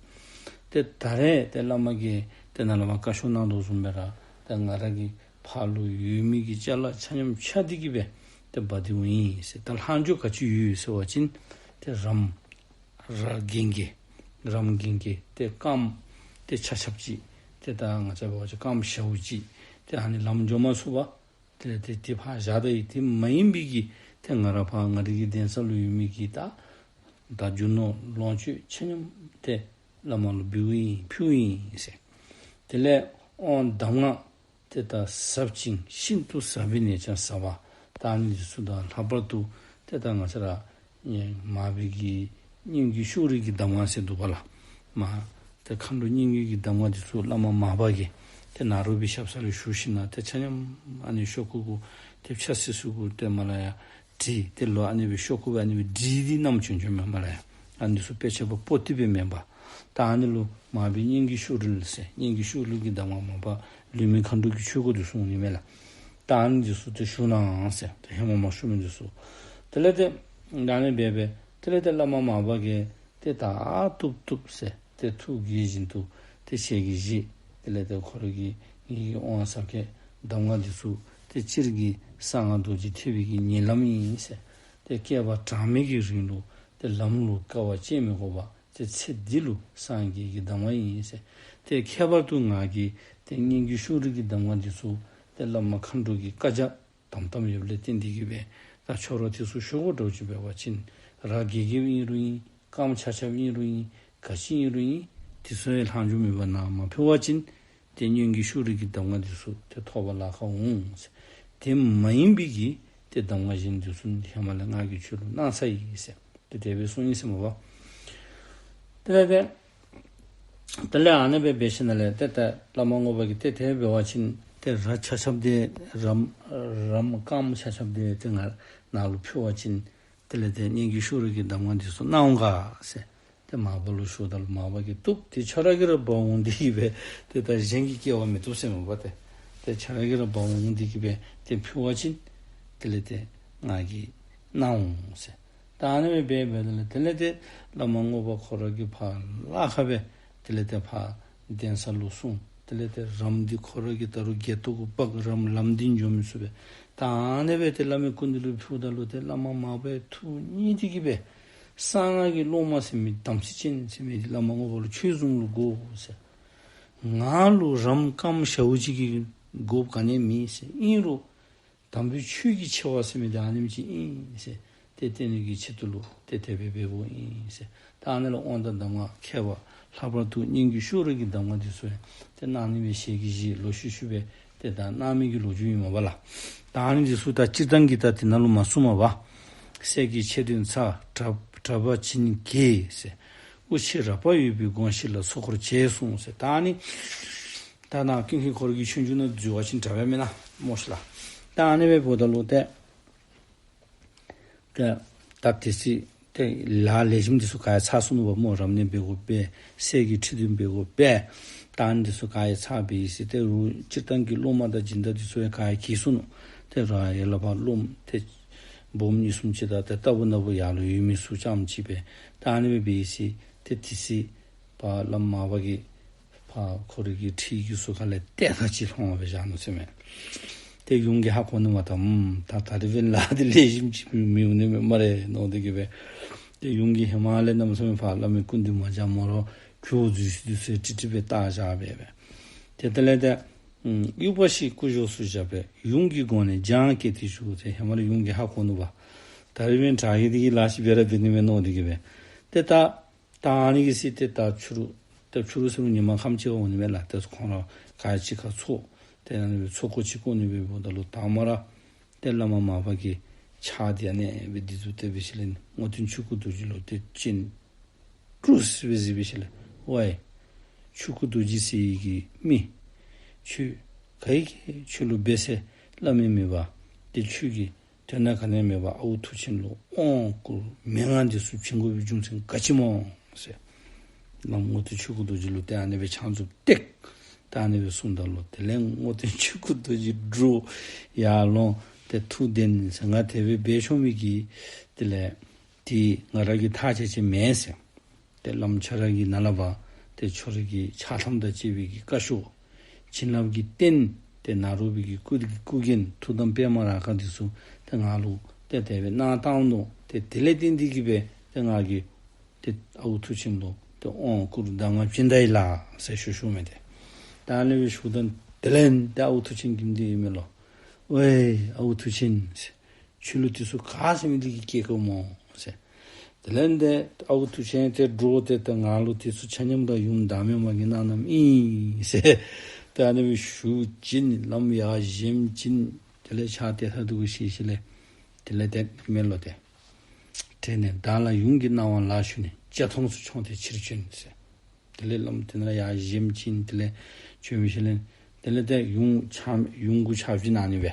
ཏེ་ད་རེས་ཏེ་བླ་མ་གིས་ཏེ་ནཱ་ལས་མར་བཀའ་ཤོག་གནང་དོ་བཟུམ་སྦེ་ར་ཏེ་ང་ར་གི་ཕར་ལུ་ཡོད་མི་གི་ཅ་ལ་ཆ་མཉམ་ཆ་སྟེ་གི་སྦེ་ཏེ་འབག་སྟེ་འོང་ཡི་ཟེར། ད་ལྷག་འཕྲོ་ག་ཅི་ཡོད་ཟེར་བ་ཅིན་ཏེ་རམ་ར་གན་རྐྱལ་རམ་གན་རྐྱལ་ཏེ་རྐངམ་ཏེ་ཆ་ཁྱབ་ཅིག་ཏེ་ད་ང་བཅས་འབད་བ་ཅིན་རྐངམ་ཞཝ་ཅིག་ཏེ་ཨ་ནི་ལམ་འགྱོ་མ་ཚུགས་པར་དེ་ལས་ཏེ་དེ་ཕར་བཞག་ད་ཡི། དེ་མ་ཡིན་པའི་གི་ཏེ་ང་ར་ཕར་ང་རའི་གི་གདན་ས་ལུ་ཡོད་མི་གི་ད་ད་རྒྱུ་ནོར་ལོངས་སྤྱོད་ཆ་མཉམ་ཏེ་བླ་མ་ལུ་འབུལཝ་ཨིན་ཕུལཝ་ཨིན་ཟེར། དེ་ལས་དབང་གདམས་ངག་ཏེ་ད་ཟབ་ཅིང་ཤིན་ཏུ་ཟབ་པའི་ནས་ཀྱང་ཟབ་པ། ད་ཨ་ནི་འདི་ཚུ་དང་ལྷག་པར་དུ་ཏེ་ད་ང་བཅས་ར་ཨེ་མར་པའི་གི་སྙན་བརྒྱུད་ཤུགས་རིང་གི་གདམས་ངག་ཟེར་འདུག་པ་ལགས། མར་ཏེ་མཁའ་འགྲོ་སྙན་བརྒྱུད་ཀྱི་གདམས་ངག་འདི་ཚུ་བླ་མ་མར་པ་གིས་ཏེ་ནཱ་རོ་པའི་ཞབས་ས་ལུ་བཞུགས་ཞིནམ་ལས་ཏེ་ཆ་མཉམ་ཨ་ནི་ཤོག་ཀུ་གུ་ཏེ་ཕྱག་སིལ་སིལ་གུ་ཏེ་མར་ལས་ཡར་བྲིས། ཏེ་ལོག་ཨ་ནི་སྦེ་ཤོག་ཀུ་སྦེ་ཨ་ནི་སྦེ་བྲིས་ཏེ་བསྣམས་བྱོན་བྱོནམ་མས། མར་ལས་ཡར་ཨ་ནི་ཚུ་དཔེ་ཆ་པོ་པོ་ཏི་སྦེ་མེན་པར་ད་ཨ་ནི་ལུ་མར་པའི་སྙན་བརྒྱུད་ཤུགས་རིང་ཟེར། སྙན་བརྒྱུད་ཤུགས་རིང་གི་གདམས་ངག་མར་པ་ལུས་མེད་མཁའ་འགྲོ་གི་ཆོས་སྐོར་འདི་གསུངས་ནི་མས་ལགས། ད་ཨ་ནི་འདི་ཚུ་ཏེ་ཞུ་གནང་ཟེར། ཏེ་ཧེ་མ་མ་ཞུ་མི་འདི་ཚུ་དེ་ལས་ཏེ་ཨ་ནི་སྦེ་སྦེ་དེ་ལས་ཏེ་བླ་མ་མར་པ་གིས་ཏེ་ད་བཏུབ་བཏུབ་ཟེར། ཏེ་ཐུགས་དགྱེས་བཞིན་དུ་ཏེ་ཁྱེད་ཀྱིས་བཞེས། དེ་ལས་ཏེ་ཁོ་ར་གིས་ངེ་གི་དབང་ཟབ་ཁྱད་གདམས་ངག་འདི་ཚུ་ཏེ་སྤྱིར་གྱིས་གསང་སྔགས་རྡོ་རྗེ་ཐེག་པའི་གི་ཉིན་ལམ་ཨིན་ཟེར། ཏེ་བསྐལ་པ་གྲངས་མེད་ཀྱི་རིང་ལུ་ཏེ་ལམ་ལུ་དཀའ་བ་སྤྱད་མི་དགོ་པར་ཏེ་ཚེ་འདི་ལུ་སངས་རྒྱས་ཀྱི་གདམས་ངག་ཨིན་ཟེར། ཏེ་ཁྱད་པར་དུ་ང་གིས་ཏེ་སྙན་བརྒྱུད་ཤུགས་རིང་གི་གདམས་ངག་འདི་ཚུ་ཏེ་བླ་མ་མཁའ་འགྲོ་གི་བཀའ་རྒྱ་དམ་དམ་ཡོདཔ་ལས་བརྟེན་ཏེ་གི་སྦེ་ད་ཁྱོད་ར་འདི་ཚུ་ཞུ་དགོ་འདྲཝ་ཅིག་འབད་བ་ཅིན་ར་རྒྱལ་རྒྱལཔོ་ཨིན་རུང་ཨིན། རྐངམ་ཆ་ཁྱབ་ཨིན་རུང་ཨིན། ག་ཅི་ཨིན་རུང་ཨིན། འདི་ཚུ་ཡང་ལྷག་འཕྲོ་མེད་པར་ནཱ་མ་ཕུལ་བ་ཅིན་ཏེ་སྙན་བརྒྱུད་ཤུགས་རིང་གི་གདམས་ངག་འདི་ཚུ་ཏེ་ཐོབ་པར་ལཱ་ཁག་འོང་ཟེར། དེ་མ་ཡིན་པའི་གི་ཏེ་གདམས་ངག་གཞན་འདི་ཚུ་ཧེ་མ་ལས་ང་གིས་ཁྱོད་ལུ་གནང་ཚར་ཡི་ཟེར། ཏེ་དེ་སྦེ་གསུངས་ཡི་ཟེར་མས་པ། དེ་ལས་ཏེ་དེ་ལས་ཨ་ནི་སྦེ་འབད་ཞིནམ་ལས་ཏེ་ད་བླ་མ་རྔོག་པ་གིས་ཏེ་དེ་འབད་བ་ཅིན་ཏེ་ར་ཆ་ཁྱབ་འདི་རམ་རམ་རྐངམ་ཆ་ཁྱབ་འདི་ཏེ་ང་ནཱ་ལུ་ཕུལ་བ་ཅིན་དེ་ལས་ཏེ་སྙན་བརྒྱུད་ཤུགས་རིང་གི་གདམས་ངག་འདི་ཚུ་གནང་འོང་ག་ཟེར། ཏེ་མར་པ་ལུ་ཞུཝ་ད་ལུ་མར་པ་གིས་བཏུབ། ཏེ་ཁྱོད་ར་གིས་ར་འབག་འོང་སྟེ་གི་སྦེ་ཏེ་ད་གཞན་གྱིས་སྐྱེལ་བ་མི་བཏུབ་ཟེར་མས་པ། ཏེ་ཏེ་ཁྱོད་ར་གིས་ར་འབག་འོང་སྟེ་གི་སྦེ་ཏེ་ཕུལ་བ་ཅིན་དེ་ལས་ཏེ་ང་གིས་གནང་འོང་ཟེར། ད་ཨ་ནི་སྦེ་འབད་འབདཝ་ད་ལུ་དེ་ལས་ཏེ་བླ་མ་རྔོག་པ་ཁོ་ར་གིས་ཕར་ལ་ཁ་སྦེ་དེ་ལས་ཏེ་ཕར་གདན་ས་ལུ་སོང་། དེ་ལས་ཏེ་རམ་འདི་ཁོ་ར་གིས་ད་རུང་སྒལ་ཏོ་གུ་འབག། རམ་ལམ་འདི་འགྱོ་མི་ཚུགས་པས། ད་ཨ་ནི་སྦེ་ཏེ་བླ་མའི་སྐུ་མདུན་ལུ་ཕུལཝ་ད་ལུ་ཏེ་བླ་མ་མར་པ་ཐུགས་མཉེས་ཏེ་གི་སྦེ་གསང་སྔགས་ཀྱི་སློབ་མ་ཟེར་མི་དམ་ཚིག་ཅན་ཟེར་མི་འདི་བླ་མ་རྔོག་པ་ལུ་ཁྱོད་བཟུམ་ལུ་དགོ་ཟེར། ང་ལུ་རམ་རྐངམ་ཞཝ་གཅིག་གིས་ དགོཔ་ག་ནི་མེད་ཟེར། ཨིན་རུང་དམ་པའི་ཆོས་ཀྱི་ཆེ་བ་ཟེར་མི་དེ་ཨ་ནེམ་ཅིག་ཨིན་ཟེར། ཏེ་བསྟན་ནི་གི་ཆེད་དུ་ལུ་ཏེ་དེ་སྦེ་འབདཝ་ཨིན་ཟེར། ད་ཨ་ནི་ལུ་དབང་དང་གདམས་ངག་མཁས་པ་ལྷག་པར་དུ་སྙན་བརྒྱུད་ཤོ་རོག་གི་གདམས་ངག་འདི་ཚུ་ཡང་ཏེ་གནང་ནི་སྦེ་ཞལ་གྱིས་བཞེས་ལོ་ཤུལ་ཤུལ་སྦེ་ཏེ་ད་གནང་མི་གི་ལོ་རྒྱུས་ཨིན་མས་པ་ལགས། ད་ཨ་ནི་འདི་ཚུ་ད་སྤྱིར་བཏང་གི་ད་དེ་ནང་ལུ་མ་གསུངམ་པ། སྲས་ཀྱི་ཆེ་འདོན་ཚ། གྲྭ་གྲྭ་པ་བྱིན་གྱིས་ཟེར། དབུ་ཆེ་རབ་དཔའ་ཡོད་པའི་དགོངས་གཞི་ལ་ཚོགས་འཁོར་བྱས་གསུངས་ཟེར། ད་ཨ་ནི་ད་ནཱ་ཀུན་མཁྱེན་ཁོ་ར་གི་ཆོས་འབྱུང་ནང་འཛུལ་བ་ཅིན་དྲག་པས་མེན་ན་སྨོ་ཤིག་ལགས། ད་ཨ་ནི་སྦེ་འབདཝ་ད་ལུ་ཏེ་ཏེ་ད་དེ་ཚེ་ཏེ་ལཱ་ལེགས་ཤོམ་འདི་ཚུ་ག་ཡང་ཚར་སོ་ནུག་པ་སྨོ། རབ་གནས་འབད་དགོ་པས། སྲས་ཀྱི་ཁྲི་འདོན་འབད་དགོ་པས། ད་ཨ་ནི་འདི་ཚུ་ག་ཡང་ཚར་སྦེ་ཡི་ཟེར། ཏེ་རུང་སྤྱིར་བཏང་གི་སློབ་མ་དང་སྦྱིན་བདག་འདི་ཚུ་ཡང་ག་ཡང་གྱེས་སོ་ནུག། ཏེ་ར་ཡར་ལས་ཕར་སློབ་མ་ཏེ་སྦོམ་གཉིས་གསུམ་ཅིག་དང་ཏེ་ལྟ་བུ་ན་བུ་ཡར་ལུ་ཡོད་མི་ཚུ་རྐྱངམ་ཅིག་སྦེ་ད་ཨ་ནི་སྦེ་འབད་ཡི་ཟེར། ཏེ་དེ་ཚེ་ཕར་བླམ་མར་པ་གིས་ཕར་ཁོ་རའི་གི་ཁྲི་གི་ཟུར་ཁ་ལས་ཏེ་ད་ཅིག་ལྷོང་སྦེ་བཞག་ནུག་ཟེར་མས། ཏེ་ཡུམ་གྱིས་ཧ་གོ་ནུག་པ་ད། ཨམ་ད་ད་རིས་འབདན་ལཱ་འདི་ལེགས་ཤོམ་ཅིག་མི་འོང་ནི་མས་སྨ་རེ་མནོ་སྟེ་གི་སྦེ། ཏེ་ཡུམ་གྱིས་ཧེ་མ་ལས་གནམ་མེད་ས་མེད་ཕར་བླ་མའི་སྐུ་མདུན་མ་བཅར་མ་ལུ་ཁྱོད་འཛུལ་ཤུལ་འདི་ཚུ་ཡང་ཀྲིག་ཀྲི་སྦེ་བལྟ་བཞག་སྦེ་སྦེ། ཏེ་དེ་ལས་ཏེ་ཨམ་དབྱུག་པ་ཞིག་སྐུ་གཞོགས་སུ་བཞག་པས། ཡུམ་གྱི་དགུང་ནས་འཇང་སྐད་དེ་ཞུ་ཟེར། ཧེ་མ་ལས་ཡུམ་གྱིས་ཧ་གོ་ནུག་པ། ད་རིས་འབདན་དྲག་གི་འདི་གིས་ལཱ་ཅིག་འབད་ར་འབད་ནི་མས་མནོ་སྟེ་གི་སྦེ། ཏེ་ད་ད་ཨ་ནི་གི་ཚེ་ཏེ་ད་ཕྱི་རུ་ཏེ་ཕྱི་རུ་ཟེར་རུང་ཉི་མ་ཁམས་ཅིག་འོང་ནི་མས་ལགས། ཏེ་ཁོང་ར་ག་ཡང་གཅིག་ཁར་ཚོགས། ཏེ་ཨ་ནི་སྦེ་ཚོགས་འཁོར་ཅིག་བསྐོར་ནི་སྦེ་འབདཝ་ད་ལུ་དང་པ་ར་ཏེ་བླ་མ་མར་པ་གིས་ཕྱག་འདི་ཨ་ནི་སྦེ་འདི་ཚུ་ཏེ་འབད་ཞིནམ་ལས་རྔོག་སྟོན་ཆོས་སྐུ་རྡོ་རྗེ་ལུ་ཏེ་སྤྱན་དཀྲུགས་སྦེ་གཟིགས་འབད་ཞིནམ་ལས། ཝའི་ཆོས་སྐུ་རྡོ་རྗེ་ཟེར་བའི་གི་མི་ཁྱོད་ག་གིས་ཁྱོད་ལུ་འབད་ཟེར་སླབ་མི་མེད་པ། ཏེ་ཁྱོད་ཀྱིས་དོན་དག་ག་ནི་མེད་པར་ཨའུ་མཐུ་ཆེན་ལུ་དབང་བསྐུར་མན་ངག་འདི་ཚུ་བྱིན་དགོ་པའི་རྒྱུ་མཚན་ག་ཅི་སྨོ་ཟེར། བླམ་རྔོག་སྟོན་ཆོས་སྐུ་རྡོ་རྗེ་ལུ་ཏེ་ཨ་ནི་སྦེ་ཕྱག་མཛུབ་སྟེགས། ད་ཨ་ནི་སྦེ་གསུངམ་ད་ལུ་དེ་ལས་རྔོག་སྟོན་ཆོས་སྐུ་རྡོ་རྗེ་འདྲོགས་ཡར་ལོང་། ཏེ་ཐུགས་བདེན་ཟེར། ང་དེ་སྦེ་འབད་ཆོག་མི་གི་དེ་ལས་ཏེ་ང་ར་གིས་ཐག་བཅད་ཅི་མེད་ཟེར། ཏེ་བླམ་ཁྱོད་ར་གི་ནཱ་ལས་ཕར་ཏེ་ཁྱོད་ར་གི་ཕྱག་ཐམ་དང་བཅས་པའི་གི་བཀའ་ཤོག། བྱིན་རླབས་ཀྱི་རྟེན་ཏེ་ནཱ་རོ་པའི་གི་སྐུ་གི་སྐུ་རྒྱན་ཐུགས་དམ་པདྨ་རཱ་ག་འདི་ཚུ་ཏེ་ང་ལུ་ཏེ་དེ་སྦེ་གནང་བཏང་ནུག། ཏེ་དེ་ལས་བརྟེན་ཏེ་གི་སྦེ་ཏེ་ང་གིས་ཏེ་ཨའུ་མཐུ་ཆེན་ལུ་ཏེ་དབང་བསྐུར་གདམས་ངག་བྱིན་ད་ཡི་ལགས་ཟེར་ཞུ་ཞུཝ་མས་ཏེ། ད་ཨ་ནི་སྦེ་ཞུཝ་ད་དེ་ལས་ཏེ་ཨའུ་མཐུ་ཆེན་གྱིས་འདི་ཨིན་མས་ལོ། ཝའི་ཨའུ་མཐུ་ཆེན་ཟེར། ཁྱོད་ལུ་དེ་ཚུ་ག་ཟེར་མི་འདི་གིས་བཀལ་བཀལཝ་སྨོ་ཟེར། དེ་ལས་ཏེ་ཨའུ་མཐུ་ཆེན་ཏེ་འདྲོགས་ཏེ་ཏེ་ང་ལུ་དེ་ཚུ་ཆ་མཉམ་ར་ཡུམ་བདག་མེད་མ་གིས་གནང་གནངམ་ཨིན་ཟེར། ཏེ་ཨ་ནི་སྦེ་ཞུ་བྱིན་བླམ་ཡར་བཞེངས་བྱིན། དེ་ལས་ཕྱག་དེ་ལྟར་འདུག་གོ་ཞུ་ཞིནམ་ལས་དེ་ལས་ཏེ་མེ་ལོ་ཏེ། དེ་ནས་བདག་ལ་ཡུམ་གྱི་གནང་བ་ལགས་ཞུ་ནས་གཅིག་མཐོངས་སུ་མཆོངས་ཏེ་ཕྱིར་བྱོན་ཟེར། དེ་ལས་བླམ་དེ་ནང་ཡར་བཞེངས་བྱིན། དེ་ལས་བྱོན་ཞིནམ་ལས་དེ་ལས་ཏེ་ཡུམ་ཕྱག་ཡུམ་གུ་ཕྱག་བྱིན་གནང་ནི་སྦེ།